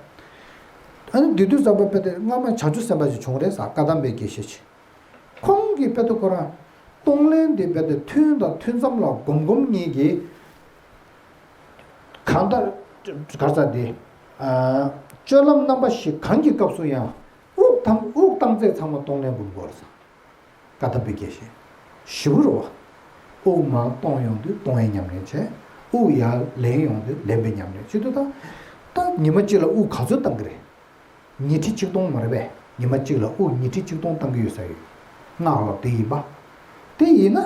ཨ་ནི་དེ་དུས་ཙམ་པ་དཔེ་དེ་སྔ་མ་བྱང་ཆུབ་སེམས་དཔའ་ཞིག་བྱུང་རེད་ཟེར། བཀའ་གདམས་པའི་དགེ་བཤེས་ཤིག་ཁོང་གིས་དཔེ་དེ་ཁོ་རང་གཏོང་ལེན་དེ་དཔེ་དེ་ཐུན་དང་ཐུན་མཚམས་ལ་སྒོམ་སྒོམ་གཉིས་ཀྱིས་གང་ལྟར་གར་ས་དེ། སྤྱོད་ལམ་རྣམ་པ་བཞི་གང་གི་སྐབས་སུ་ཡང་དབུགས་བཏང་དབུགས་བཏང་ཚད་ཚང་མ་གཏོང་ལེན་སྒོམ་དགོས་ཟེར། བཀའ་གདམས་པའི་དགེ་བཤེས། ཞེ་པོ་རེད་བ། དབུགས་མར་གཏོང་ཡོང་དུས་གཏོང་བའི་ཉམས་ལེན་བྱས། དབུགས་ཡར་ལེན་ཡོང་དུས་ལེན་པའི་ཉམས་ལེན་བྱེད་དུས་ད། ད་ཉི་མ་གཅིག་ལ་དབུགས་ག་ཚོད་བཏང་གི་རེད། ཉི་ཁྲི་ཆིག་སྟོང་མ་རེད་པས། ཉི་མ་གཅིག་ལ་དབུགས་ཉི་ཁྲི་ཆིག་སྟོང་བཏང་གི་ཡོད་ས་ཡོད། སྔགས་ལ་དེ་ཡིན་པ། དེ་ཡིན་ན།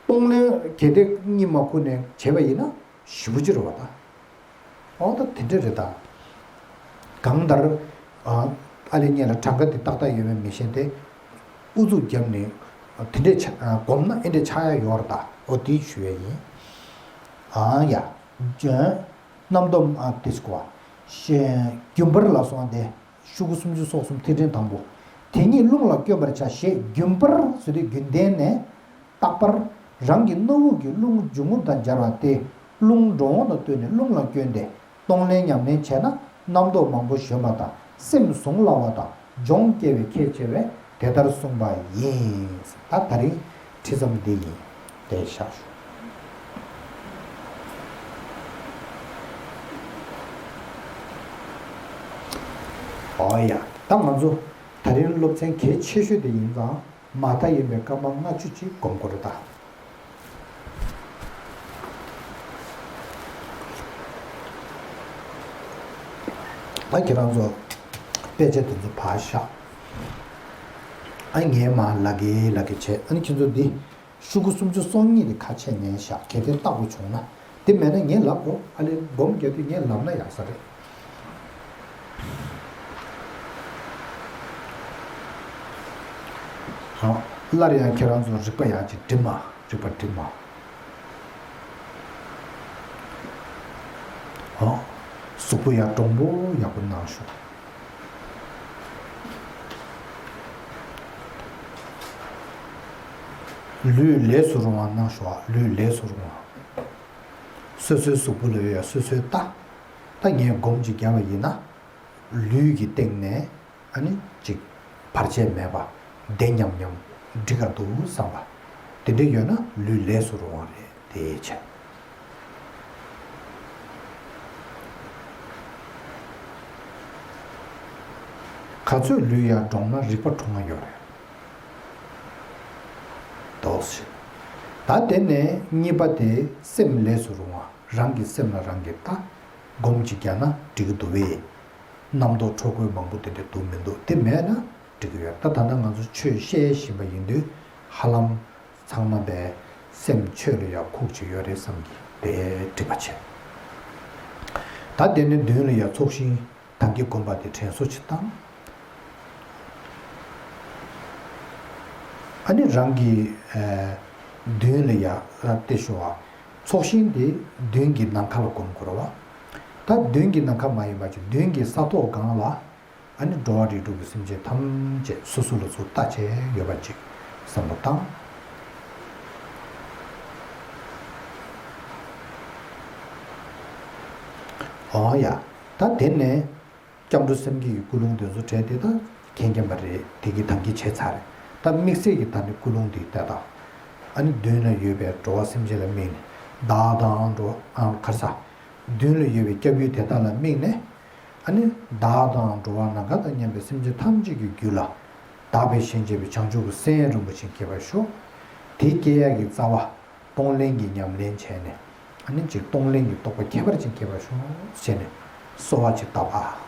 གཏོང་ལེན་གལ་ཏེ་གཉིད་མ་ཁུག་ནས་བྱས་པ་ཡིན་ན་ཞེ་པོ་ཅིག་རེད་བ་ད། ཨོ་ད་དེ་འདྲ་རེད་ད། གང་ལྟར། ཨ་ཨ་ལེ་ཉེ་ལ་གྲངས་ཀ་དེ་ཏག་ཏག་ཡོད་མེད་མི་ཤེས་ཏེ། ཨུ་ཚུགས་བརྒྱབ་ནས་དེ་འདྲས་ཆ་སྒོམ་ན་ཨེ་འདྲས་ཆགས་ཡ་ཡོད་རེད་ད། ཨོ་དེ་ཞུ་ཡ་ཡིན། ཨ་ཡ། རྣམ་རྟོག་ཨ་དེ་སྐོར། རྒྱུན་པར་ལ་སོང་སྟེ། ཤུ་གུ་སུམ་ཅུ་སོ་གསུམ་ཐིག་ཕྲེང་དང་པོ། དེ་ཉིད་རླུང་ལ་བསྐྱོན་པར་བྱ་ཞེས་རྒྱུན་པར་ཟེར་དུས་རྒྱུན་ལྡན་ནས། རྟག་པར་རང་གི་སྣ་བུག་གི་རླུང་འབྱུང་རྔུབ་དང་སྦྱར་བ་སྟེ། རླུང་འགྲོ་འོང་དང་བསྟུན་ནས་རླུང་ལ་བསྐྱོན་ཏེ་གཏོང་ལེན་ཉམས་ལེན་བྱས་ན་རྣམ་རྟོག་མང་པོ་ཞོན་པ་དང་སེམས་བཟུང་སླ་བ་དང་སྦྱོང་སྐྱེ་བའི་ཁས་འཆེ་བས་དེ་ལྟར་གསུངས་པ་ཡིན། ད་ད་རིང་ཁྲིད་མཚམས་འདི་ཡིན། དེ་བཞག་ཞུ། ཨོ་ཡ། ད་ང་ཚོ་ད་རིང་སློབ་ཚན་གལ་ཆེ་ཤོས་དེ་ཡིན་ཙང་། མ་མཐའ་ཡིན་པའི་སྐར་མ་ལྔ་བཅུ་ཅིག་སྒོམ་དགོས་རེད་ད། ཨ་ཁྱེད་རང་ཚོ་དཔེ་ཆ་དེ་ཚོ་ཕར་བཞག་ཨ་ངས་མར་ལབ་ཀྱི་ལབ་ཀྱི་བྱས། ཨ་ནི་ཁྱེད་ཚོ་འདི། ཤུ་གུ་སུམ་ཅུ་སོ་གཉིས་དེ་ཁ་ཕྱེ་ནས་བཞག་གལ་ཏེ་ལྟ་དགོས་བྱུང་ན། དེ་མེད་ན་ངས་ལབ་དགོས། ཨ་ལེ་སྒོམ་རྒྱག་དུས་ངས་ལབ་ན་ཡག་ས་རེད། ཨ། སླར་ཡང་ཁྱེད་རང་ཚོ་རིག་པ་ཡག་ཅིག་སྒྲིམ་མ། རིག་པ་སྒྲིམ་མ། ཨ། གཟུགས་པོ་ཡར་འདྲོང་པོ་ཡག་པོ་གནང་ཤོག་ལུས་ལས་སུ་རུང་བ་གནང་ཤོག་ལུས་ལས་སུ་རུང་བ། སོ་སོའི་གཟུགས་པོ་ལ་ཡོད་ཡ་སོ་སོའི་རྟ། ད་ངས་སྒོམ་ཅིག་བརྒྱབ་པ་ཡིན་ན། ལུས་ཀྱི་སྟེང་ནས་ཨ་ནི་ཅིག་བར་ཆད་མེད་པ་བདེ་མཉམ་མཉམ་འགྲིག་ག་འདུག་བསམ་པ། དེ་འདྲ་ཡོད་ན་ལུས་ལས་སུ་རུང་བ་རེད་དེ་བྱས། ག་ཚོད་ལུས་ཡར་འདྲོངས་ན་རིག་པ་འཁྲུངས་ང་ཡོད་རེད། དོགས་ཤིག་ད་དེ་ནས་གཉིས་པ་དེ་སེམས་ལས་སུ་རུང་བ། རང་གི་སེམས་ལ་རང་གིས་ལྟ། སྒོམ་ཅིག་བརྒྱབ་ན་འགྲིག་གི་འདུག་བས། རྣམ་རྟོག་འཕྲོ་རྒོད་མང་པོ་དེ་འདྲ་འདུག་མི་འདུག་དེ་མེད་ན་འགྲིག་གི་ཡོད། ད་ད་ལྟ་ང་ཚོ་ཆོས་བཤད་བཞིན་པ་ཡིན་དུས་ཧ་ལམ་ཚང་མ་པའི་སེམས་ཆོས་ལ་ཡང་ཁུག་ཅིག་ཡོད་རེད་བསམ་གི་དེ་འགྲིག་པ་བྱས། ད་དེ་ནས་མདུན་ལ་ཡང་ཚོགས་ཞིང་དམ་གྱི་དགོན་པ་དེ་དྲན་གསོ་ཅིག་བཏང་། ཨ་ནི་རང་གི་མདུན་ལ་ཡང་ལྟ་ཞོག་ཨ། ཚོགས་ཞིང་དེ་མདུན་གྱི་ནམ་མཁའ་ལ་སྒོམ་དགོས་རེད་བ། ད་མདུན་གྱི་ནམ་མཁའ་མ་ཡིན་པ་ཅིག་མདུན་གྱི་ས་ཐོག་སྒང་ལ་ཨ་ནི་འགྲོ་བ་རིགས་དྲུག་གི་སེམས་ཅན་ཐམས་ཅད་སོ་སོ་ལ་ཚུར་ལྟ་བྱས་ཡོད་པ་ཅིག་བསམ་བློ་བཏང་། ཨོ་ཡ། ད་དེ་ནས་སྐྱབས་འགྲོ་སེམས་བསྐྱེད་ཀྱི་ཀུན་སློང་དེ་ཚོ་བྲལ་ཏེ་ད་མཁྱེན་མཁྱེན་པ་རེད། དེ་གི་དམ་གྱི་བྱས་ཚར་རེད། ད་དམིགས་བསལ་གྱི་ད་ནི་ཀུན་སློང་འདི་ལྟ་དང་། ཨ་ནི་མདུན་ལ་ཡོད་པའི་འགྲོ་བ་སེམས་ཅན་ལ་དམིགས་ནས་བདག་དང་འགྲོ་བ་ཨང་གར་ས། མདུན་ལ་ཡོད་པའི་སྐྱབས་ཡུལ་དེ་དག་ལ་དམིགས་ནས། ཨ་ནི་བདག་དང་འགྲོ་བ་ནམ་མཁའ་དང་མཉམ་པའི་སེམས་ཅན་ཐམས་ཅད་ཀྱི་རྒྱུད་ལ། བདག་པས་གཞན་གཅེས་པའི་བྱང་ཆུབ་ཀྱི་སེམས་རིན་པོ་ཆེ་སྐྱེ་བར་ཤོག་དེ་སྐྱེ་ཡག་གི་རྩ་བ། གཏོང་ལེན་གྱི་ཉམས་ལེན་བྱས་ནས། ཨ་ནི་ཅིག་གཏོང་ལེན་གྱི་རྟོགས་པ་ཁྱད་པར་ཅན་སྐྱེ་བར་ཤོག་ཟེར་ནས་གསོལ་བ་ཅིག་བཏབ་ཨ།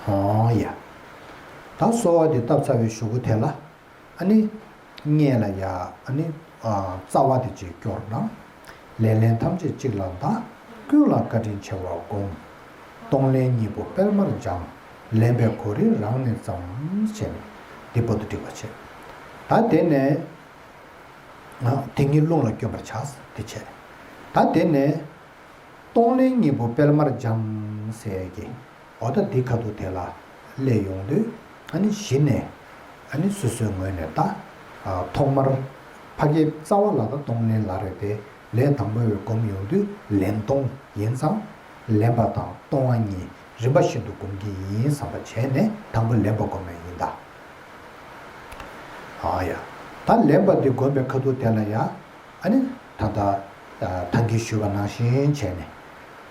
ཨོ་ཡ། ད་གསོལ་བ་འདི་བཏབ་ཚར་བའི་གཞུག་གུ་དེ་ལ། ཨ་ནི། སྔས་ལ་ཡ། ཨ་ནི། ཨ། རྩ་བ་དེ་གཅིག་སྐྱོར་ན། ལེ་ལན་ཐམས་ཅད་གཅིག་ལ་བཟླ། ཀུན་ལ་བཀའ་དྲིན་ཆེ་བར་བསྒོམ། གཏོང་ལེན་གཉིས་པོ་སྤེལ་མར་སྦྱང་། ལེན་པའི་གོ་རིམ་རང་ནས་བརྩམས། ཞེས་ནས་འདི་བར་དུ་འགྲིག་པ་བྱས། ད་དེ་ནས། ཨ། དེ་ཉིད་རླུང་ལ་བསྐྱོན་པར་བྱ། དེ་བྱས། ད་དེ་ནས། གཏོང་ལེན་གཉིས་པོ་སྤེལ་མར་སྦྱང་ཟེར་གྱི། འོ་ད་འདི་ཁ་ཐུག་དེ་ལ་སླེབས་ཡོང་དུས། ཨ་ནི་གཞི་ནས། ཨ་ནི་སོ་སོའི་ངོས་ནས་ད། ཨ། ཐོག་མར། ཕ་གིའི་རྩ་བ་ལ་ད་གཏོང་ལེན་ལབ་རེད་དེ། ལས་དང་པོ་བའི་སྒོམ་ཡོང་དུས་ལེན་གཏོང་ཡིན་ཙང་། ལེན་པ་དང་གཏོང་བ་གཉིས་རིམ་པ་བཞིན་དུ་སྒོམ་གྱི་ཡིན་བསམ་པ་བྱས་ནས་དང་པོ་ལེན་པ་སྒོམ་ཡ་ཡིན་ད། ཨ་ཡ། ད་ལེན་པ་འདི་སྒོམ་པའི་ཁ་ཐུག་དེ་ལ་ཡ། ཨ་ནི་ད་ལྟ། ཨ། ད་གིན་ཞུས་པ་ནང་བཞིན་བྱས་ནས།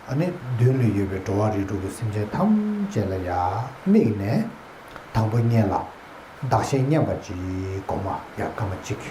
ཨ་ནི་མདུན་ལ་ཡོད་པའི་འགྲོ་བ་རིགས་དྲུག་གི་སེམས་ཅན་ཐམས་ཅད་ལ་ཡ་དམིགས་ནས། དང་པོ་སྔས་ལ་བདག་གཞན་མཉམ་པ་ཅིག་སྒོམ་པ་ཡ་སྐར་མ་གཅིག་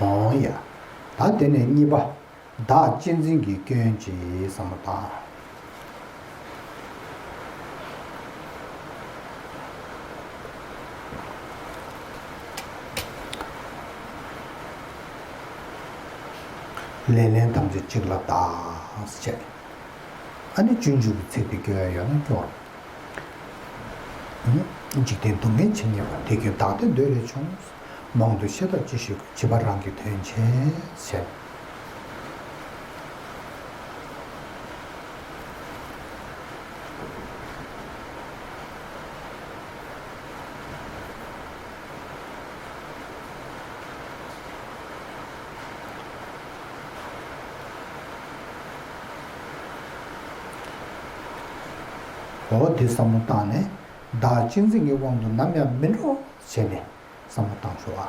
ཨོང་ཡ། ད་དེ་ནས་གཉིས་པ། བདག་གཅེས་འཛིན་གྱི་སྐྱོན་ཅེས་བསམ་བློ་བཏང་། ལེ་ལན་ཐམས་ཅད་གཅིག་ལ་བདག་ཅེས། ཨ་ནི་སྤྱོད་འཇུག་གི་ཚིག་དེ་སྐྱོར་ཡ་ཡོད་ན་སྐྱོར། འཇིག་རྟེན་སྡུག་བསྔལ་ཇི་སྙེད་པ། དེ་ཀུན་བདག་ལྟའི་འདོད་ལས་བྱུང་། མང་དུ་བཤད་དང་ཅི་ཞིག་དགོས། བྱིས་པ་རང་གི་དོན་བྱེད་ཟེར། འོ་དེ་བསམ་བློ་བཏང་ནས་བདག་གཅེས་འཛིན་གྱི་དབང་དུ་ནམ་ཡང་མི་འགྲོ་བྱས་ནས། བསམ་བློ་བཏང་ཤོག་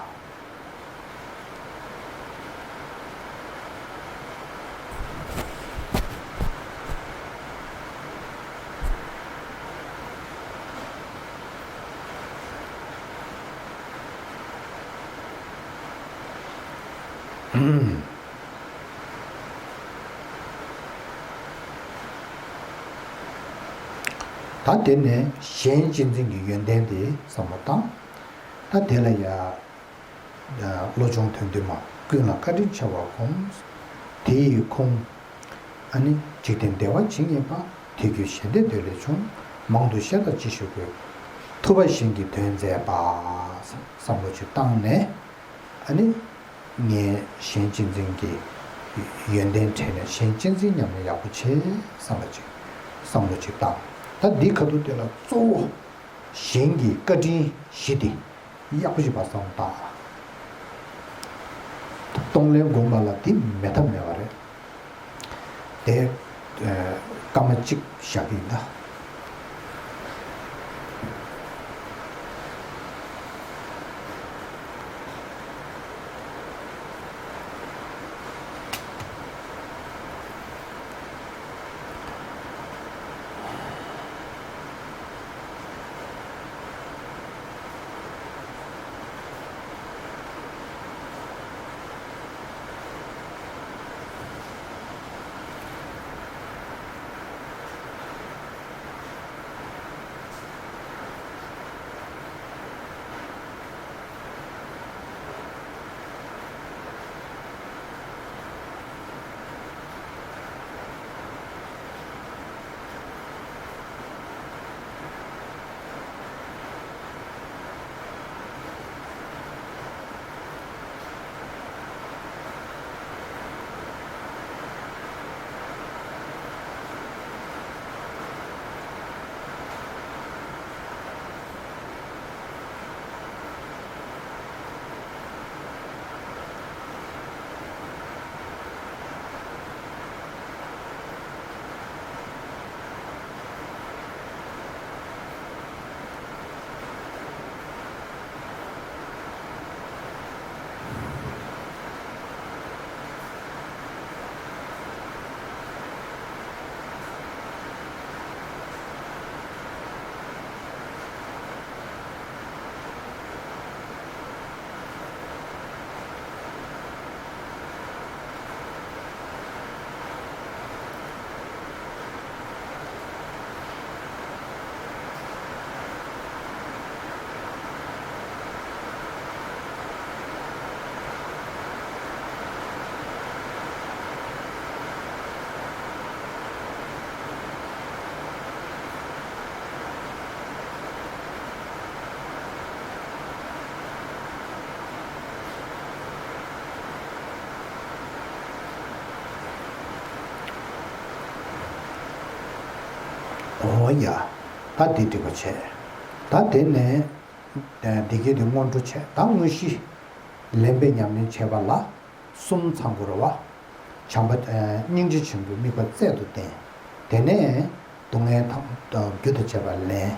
ཨ། ད་དེ་ནས་གཞན་གཅེས་འཛིན་གྱི་ཡོན་ཏན་དེ་བསམ་བློ་བཏང་། ད་དེ་ལ་ཡ། བློ་སྦྱོང་དོན་བསྡུས་མ། ཀུན་ལ་བཀའ་དྲིན་ཆེ་བར་བསྒོམ། དེ་ཡི་ཁུངས། ཨ་ནི་འཇིག་རྟེན་བདེ་བ་ཇི་སྙེད་པ། དེ་ཀུན་གཞན་དོན་འདོད་ལས་བྱུང་། མང་དུ་བཤད་དང་ཅི་ཞིག་དགོས། ཐུབ་པ་གཞན་གྱི་དོན་མཛད་པ། བསམ་བློ་ཅིག་བཏང་ནས། ཨ་ནི། ངས་གཞན་གཅེས་འཛིན་གྱི་ཡོན་ཏན་དྲན་ནས་གཞན་གཅེས་འཛིན་ཉམས་ལེན་ཡག་པོ་བྱེད་བསམ་པ་ཅིག་བསམ་བློ་ཅིག་བཏང་། ད་འདི་ཁ་ཐུག་དེ་ལ་གཙོ་བོ། གཞན་གྱི་བཀའ་དྲིན་བཞི་དེ་ཡག་པོ་ཞིག་བར་བསམ་བཏང་། གཏོང་ལེན་སྒོམ་པ་ལ་དེ་མེད་ཐབས་མེད་པ་རེད། དེ། སྐར་མ་གཅིག་བཞག་གི་ཡིན་ད། འོ་ཡ། ད་དེ་འགྲིག་པ་བྱས། ད་དེ་ནས་འདི་གའི་དེ་སྔོན་འགྲོ་བྱས། ད་དངོས་གཞི་ལེན་པའི་ཉམས་ལེན་བྱས་པ་ལ་གསུམ་ཚང་དགོས་རེད་བ། བྱམས་པ། སྙིང་རྗེ་ཆེན་པོའི་དམིགས་པ་རྩལ་དུ་བསྟན། དེ་ནས་སྡུག་བསྔལ་ཐམས་རྒྱུ་དང་བཅས་པ་ལེན།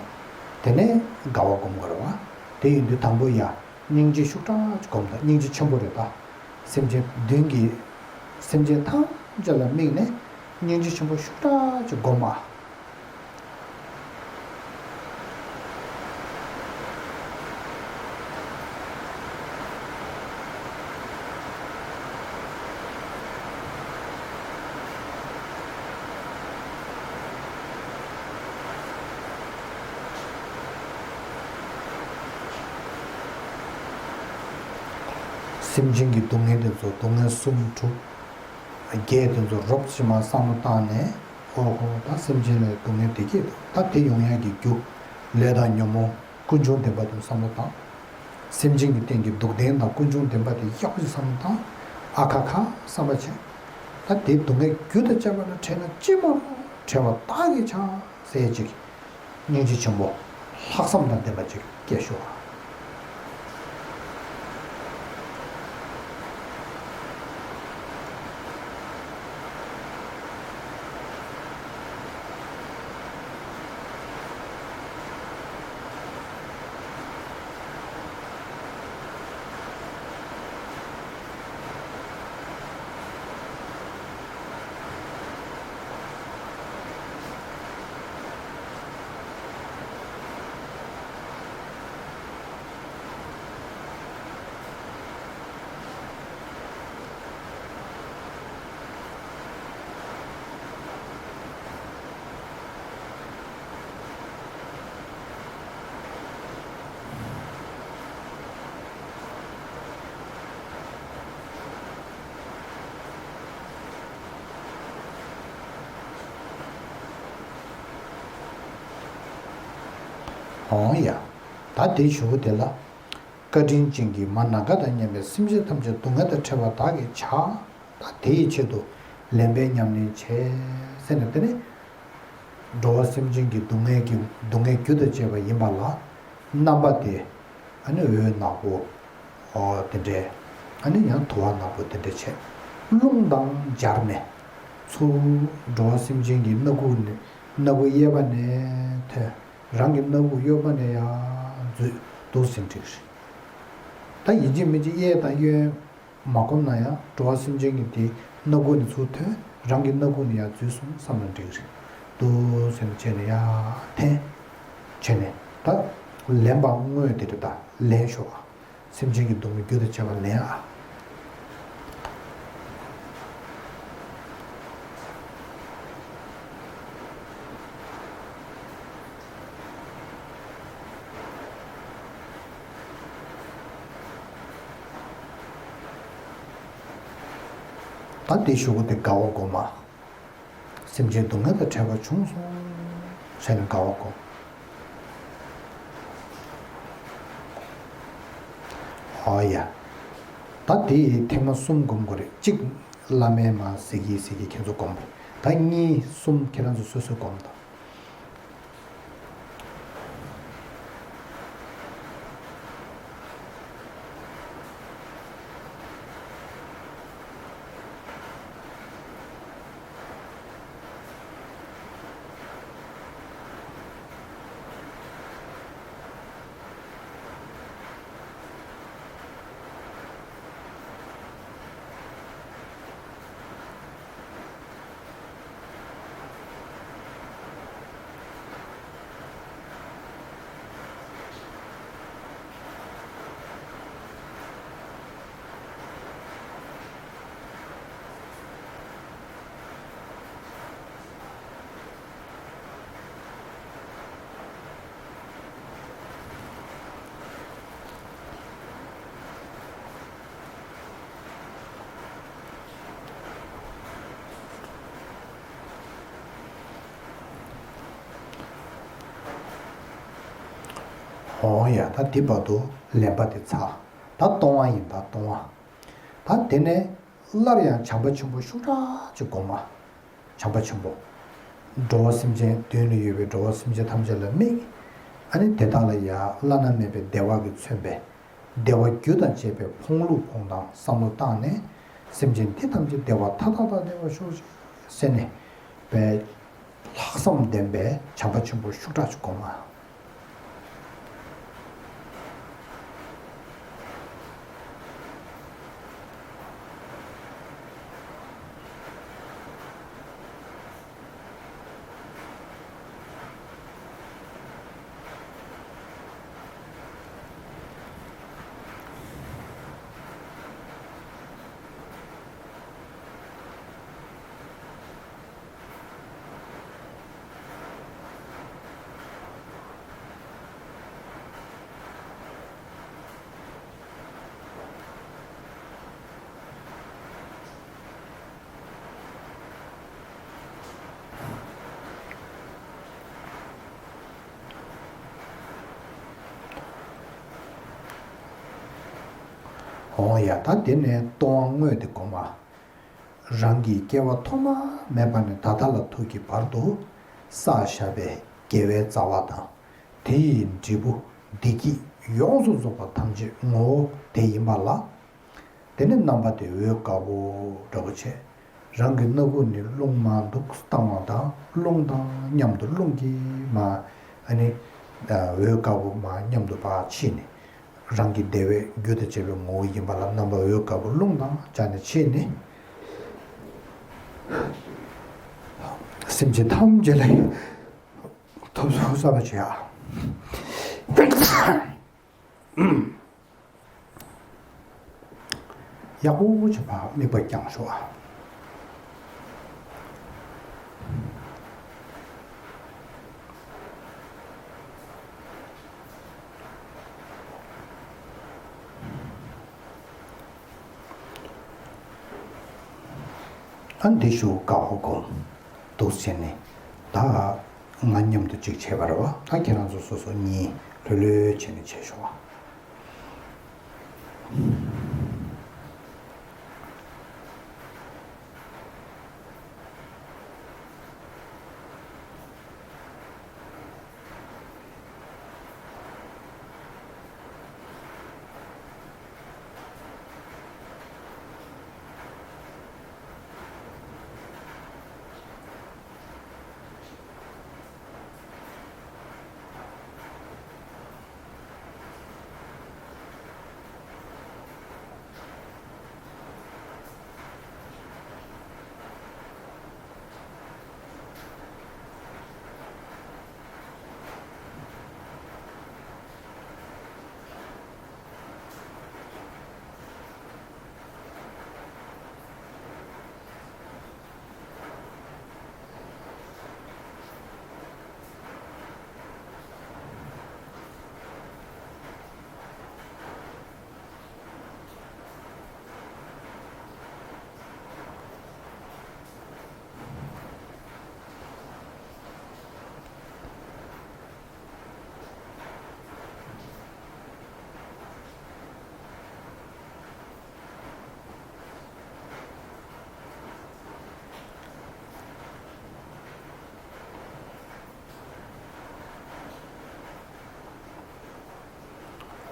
དེ་ནས་དགའ་བ་སྒོམ་དགོས་རེད་བ། དེ་ཡིན་དུས་དང་པོ་ཡ། སྙིང་རྗེ་ཤུགས་དྲག་ཅིག་སྒོམ་དང་། སྙིང་རྗེ་ཆེན་པོ་རེད་ད། སེམས་ཅན་མདུན་གྱི་སེམས་ཅན་ཐམས་ཅད་ལ་དམིགས་ནས་སྙིང་རྗེ་ཆེན་པོ་ཤུགས་དྲག་ཅིག་སྒོམ་ཨ། སེམས་ཅན་གྱི་སྡུག་བསྔལ་དེ་ཚོ། སྡུག་བསྔལ་གསུམ་དྲུག་བརྒྱད་དེ་ཚོ་རོབ་ཙམ་བསམ་བློ་བཏང་ནས། ཨོ་ཧོ། ད་སེམས་ཅན་ལ་སྡུག་བསྔལ་དེ་སྐྱེས་འདུག་ད་དེ་ཡོང་ཡག་གི་རྒྱུ། ལས་དང་ཉོན་མོངས་ཀུན་འབྱུང་བདེན་པ་དེ་བསམ་བློ་བཏང་། སེམས་ཅན་གྱི་སྟེང་གི་སྡུག་བདེན་དང་ཀུན་འབྱུང་བདེན་པ་དེ་ཡག་པོ་ཞིག་བསམ་བློ་བཏང་། ཨ་ཁ་ཁ་བསམ་པ་བྱས། ད་དེ་སྡུག་བསྔལ་རྒྱུ་དང་བཅས་པ་ལ་བྲེལ་ན་ཅི་མ་རུང་བྲེལ་བ་དག་གིས་བྱ་ཟེར་ཅིག་སྙིང་རྗེ་ཆེན་པོ་ལྷག་བསམ་དང་ལྡན་པ་ཅིག་སྐྱེ་ཤོག་འོང་ཡ། ད་དེའི་གཞུག་གུ་དེ་ལ། བཀའ་དྲིན་ཅན་གྱི་མ་ནམ་མཁའ་དང་མཉམ་པའི་སེམས་ཅན་ཐམས་ཅད་སྡུག་བསྔལ་དང་བྲལ་བ་དག་གིས་བྱ། ད་དེ་ཡི་ཆེད་དུ་ལེན་པའི་ཉམས་ལེན་བྱས་ཟེར་ནས། དེ་ནི་འགྲོ་བ་སེམས་ཅན་གྱི་སྡུག་བསྔལ་གྱི་སྡུག་བསྔལ་རྒྱུ་དང་བཅས་པ་ཡིན་པ་ལ། རྣམ་པ་དེ་ཨ་ནི་འོད་ནག་པོ། ཨོ་དེ་འདྲས། ཨ་ནི་ཡང་དུ་བ་ནག་པོ་དེ་འདྲས་བྱས། རླུང་དང་སྦྱར་ནས། ཚུར་འགྲོ་བ་སེམས་ཅན་གྱི་སྣ་ཁུག་ནས། སྣ་ཁུག་གཡས་པ་ནས་ཐོན། རང་གི་སྣ་ཁུག་གཡོན་པ་ནས་ཡར་འཛུལ་འདུག་ཟེར་འགྲིག་རེད། ད་ཡིན་གཅིག་མིན་གཅིག་གཡས་དང་གཡོན་མ་བསྒོམས་ན་ཡང་། འགྲོ་བ་སེམས་ཅན་གྱི་དེ་སྣ་ཁུག་ནས་ཚུར་ཐོན། རང་གི་སྣ་ཁུག་ནས་ཡར་འཛུལ་སོང་བསམ་ན་འགྲིག་རེད། འདུག་ཟེར་ནས་བྱས་ནས་ཡར་འཐེན། བྱས་ནས་ད་ལེན་པ་དངོས་དེ་རེད། ད་ལེན་ཤོག་ཨ། སེམས་ཅན་གྱི་སྡུག་བསྔལ་རྒྱུ་དང་བཅས་པ་ལེན་ཨ། ད་དེའི་གཞུག་གུ་དེ་དགའ་བ་སྒོམ་ཨ། སེམས་ཅན་སྡུག་བསྔལ་དང་བྲལ་བ་བྱུང་སོང་ཟེར་ནས་དགའ་བ་སྒོམ། ཨོ་ཡ། ད་དེ་ཐེངས་མ་གསུམ་སྒོམ་དགོས་རེད། གཅིག་བླ་མའི་མར་གཟིགས་ཀྱིས་གཟིགས་ཀྱིས་ཁྱེད་ཚོ་སྒོམ་རེད། ད་གཉིས་གསུམ་ཁྱེད་རང་ཚོ་སོ་སོས་སྒོམ་དང་། འོ་ཡ། ད་འདི་བར་དུ་ལེན་པ་དེ་ཚར། ད་གཏོང་བ་ཡིན། ད་གཏོང་བ། ད་དེ་ནས་སླར་ཡང་བྱམས་པ་ཆེན་པོ་ཤུགས་དྲག་ཅིག་སྒོམ་མ། བྱམས་པ་ཆེན་པོ། འགྲོ་བ་སེམས་ཅན་མདུན་ལ་ཡོད་པའི་འགྲོ་བ་སེམས་ཅན་ཐམས་ཅད་ལ་དམིགས། ཨ་ནི་དེ་དག་ལ་ཡང་བླ་ན་མེད་པའི་བདེ་བ་གིས་མཚོན་པའི་བདེ་བ་རྒྱུ་དང་བཅས་པའི་ཕུང་ལུགས་ཕུང་དང་བསམ་བློ་བཏང་ནས། སེམས་ཅན་འདི་ཐམས་ཅད་བདེ་བ་མཐའ་དག་དང་ལྡན་པར་ཤོག་ཅིག་ཟེར་ནས་པའི་ལྷག་བསམ་ལྡན་པའི་བྱམས་པ་ཆེན་པོ་ཤུགས་དྲག་ཅིག་སྒོམ་མ། འོང་ཡ། ད་དེ་ནས་ལྟུང་བ་དངོས་དེ་སྒོམ་མ། རང་གི་སྐྱེ་བ་ཐོག་མ་མེད་པ་ནས་ད་ལྟ་ལ་ཐུག་གི་བར་དུ་བསགས་བཞག་པའི་དགེ་བའི་རྩ་བ་དང་། དེ་ཡི་འབྲས་བུ་བདེ་སྐྱིད་ཡོངས་སུ་རྫོགས་པ་ཐམས་ཅད་ངོ་བོ་དེ་ཡིན་པ་ལ། དེ་ནས་རྣམ་པ་དེ་འོད་དཀར་པོ་འདྲ་པོ་བྱས། རང་གི་སྣ་ཁུག་ནས་རླུང་མར་འདུག་བཏང་བ་དང་། རླུང་དང་མཉམ་དུ་རླུང་གིས་མར་ཨ་ནི་འོད་དཀར་པོ་མར་མཉམ་དུ་ཕར་ཕྱིན་ནས། རང་གི་བདེ་བའི་རྒྱུ་དང་བཅས་པའི་ངོ་བོ་ཡིན་པ་ལ་རྣམ་པ་འོད་དཀར་པོ་རླུང་དང་སྦྱར་ནས་ཕྱིན་ནས། སེམས་ཅན་ཐམས་ཅད་ལ་ཐོབ་ཚུལ་བསམ་པ་བྱེད་ཨ། ཡག་པོ་བྱས་པ་དམིགས་པ་བརྐྱང་ཤོག་ཨ། ཨ་འདི་ཞུ་དཀའ་བོ་སྒོམ་འདུག་བྱས་ནས་ད། ང་མཉམ་དུ་གཅིག་བྱས་པ་རེད་བ། ད་ཁྱེད་རང་ཚོ་སོ་སོ་གཉིས་ལྷོད་ལྷོད་བྱས་ནས་བྱས་ཤོག་ཨ།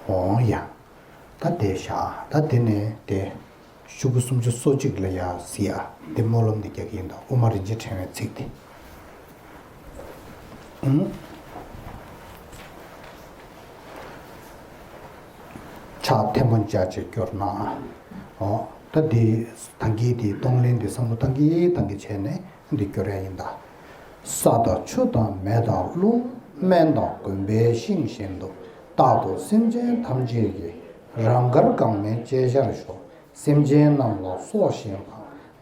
འོང་ཡ། ད་དེ་བཞག་ད་དེ་ནས་དེ། ཤོག་གུ་སུམ་ཅུ་སོ་གཅིག་ལ་ཡ་གཟིགས་ཨ། དེ་སྨོན་ལམ་འདི་རྒྱག་གི་ཡིན་ད། དབུ་མ་རིན་ཆེན་ཕྲེང་བའི་ཚིག་དེ། ཨུམ། ཕྱག་ཐལ་མོ་སྦྱར་བྱས་སྐྱོར་ན། འོ། ད་འདི་ད་གིན་དེ་གཏོང་ལེན་དེ་བསམ་བློ་བཏང་གི་བཏང་གི་བྱས་ནས་འདི་སྐྱོར་ཡ་ཡིན་ད། ས་དང་ཆུ་དང་མེ་དང་རླུང་། སྨན་དང་དགོན་པའི་ཤིང་བཞིན་དུ། རྟག་ཏུ་སེམས་ཅན་ཐམས་ཅད་ཀྱི། རང་དགར་འགག་མེད་བཅས་ཤར་ཤོག་སེམས་ཅན་རྣམས་ལ་སྲོག་ཤིང་འཕང་།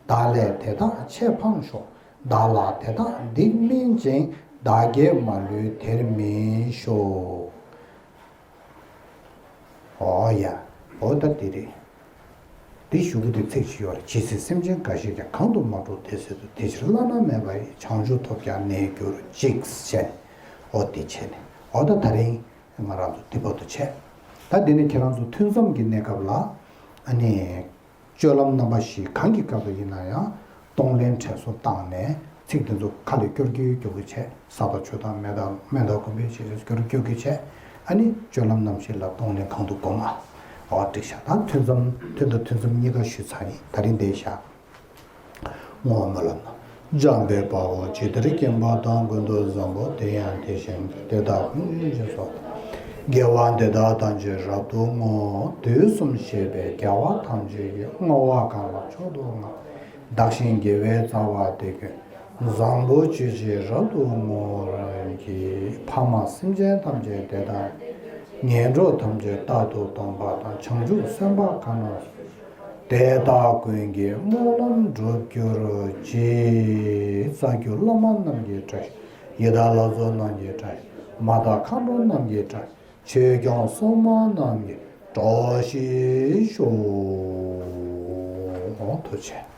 བདག་ལས་དེ་དག་ཆེས་ཕངས་ཤོག་བདག་ལ་དེ་དག་སྡིག་སྨིན་ཅིང་། བདག་བསྐྱེད་མ་ལུས་དེར་སྨིན་ཤོག་འོ་ཡ། འོ་ད་དེ་རེད། དེ་ཞུ་གི་དེ་ཚིག་ཅིག་ཡོད་རེད། ཇི་སྲིད་སེམས་ཅན་འགའ་ཞིག་ཀྱང་། གང་དུ་མ་འགྲོ་དེ་སྲིད་དུ། དེ་ཕྱིར་བླ་ན་མེད་པ་ཡི། བྱང་ཆུབ་ཐོབ་ཀྱང་གནས་གྱུར་ཅིག་ཟེར་ནས། འོ་དེ་བྱས་ནས་འོ་ད་ད་རིང་ང་རང་ཚོ་དེ་བར་དུ་བྱས། ད་དེ་ནས་ཁྱེད་རང་ཚོ་ཐུན་མཚམས་ཀྱི་གནས་སྐབས་ལ་ཨ་ནི། སྤྱོད་ལམ་རྣམ་པ་བཞི་གང་གི་སྐབས་ལ་ཡིན་ན་ཡང་གཏོང་ལེན་དྲན་གསོ་བཏང་ནས་ ཚིག་དེ་ཚོ་ཁ་ལ་སྐྱོར་གྱི་སྐྱོར་གྱི་བྱས། ས་དང་ཆུ་དང་མེ་དང་མེ་དང་དགུན་འབུ་ཞེས་སྐྱོར་སྐྱོར་གྱི་བྱས། ཨ་ནི་སྤྱོད་ལམ་རྣམ་བཞི་ལ་གཏོང་ལེན་གང་དུ་བསྒོམ་མ། འོ་འགྲིག་ཤག་ད་ཐུན་མཚམས་ཐུན་དང་ཐུན་མཚམས་གཉིས་ཀ་ཞུས་ཚར་ཡིན། ད་རིང་འདིར་བཞག་བསྔོ་སྨོན་ལམ། འཇམ་དཔལ་དཔའ་བོས་ཇི་ལྟར་མཁྱེན་པ་དང་། ཀུན་ཏུ་བཟང་པོ་དེ་ཡང་དེ་བཞིན་ཏེ། དེ་དག་ཀུན་གྱི་རྗེས་སུ། དགེ་བ་འདི་དག་ཐམས་ཅད་རབ་ཏུ་བསྔོ། དུས་གསུམ་གཤེགས་པའི་རྒྱལ་བ་ཐམས་ཅད་ཀྱིས། བསྔོ་བ་གང་ལ་མཆོག་ཏུ་བསྔགས། བདག་གཞན་དགེ་བའི་རྩ་བ་དེ་ཀུན། བཟང་པོ་སྤྱོད་ཕྱིར་རབ་ཏུ་བསྔོ་བར་བགྱི། ཕ་མ་སེམས་ཅན་ཐམས་ཅད་དེ་དག་ནི། ངན་འགྲོ་ཐམས་ཅད་རྟག་ཏུ་སྡོམ་པ་དང་། བྱང་ཆུབ་སེམས་དཔའ་གང་རྣམས་སུ། དེ་དག་ཀུན་གྱི་སྨོན་ལམ་འགྲུབ་གྱུར་ཅིག་རྩ་བརྒྱུད་བླ་མ་རྣམས་ཀྱི་བཀྲ་ཤིས། ཡི་དམ་ལྷ་ཚོགས་རྣམས་ཀྱི་བཀྲ་ཤིས། མ་དག་མཁའ་འགྲོ་རྣམས་ཀྱི་བཀྲ་ཤིས། ཆོས་སྐྱོང་སྲུང་མ་རྣམས་ཀྱི་བཀྲ་ཤིས་ཤོག་ཐུགས་རྗེ་ཆེ།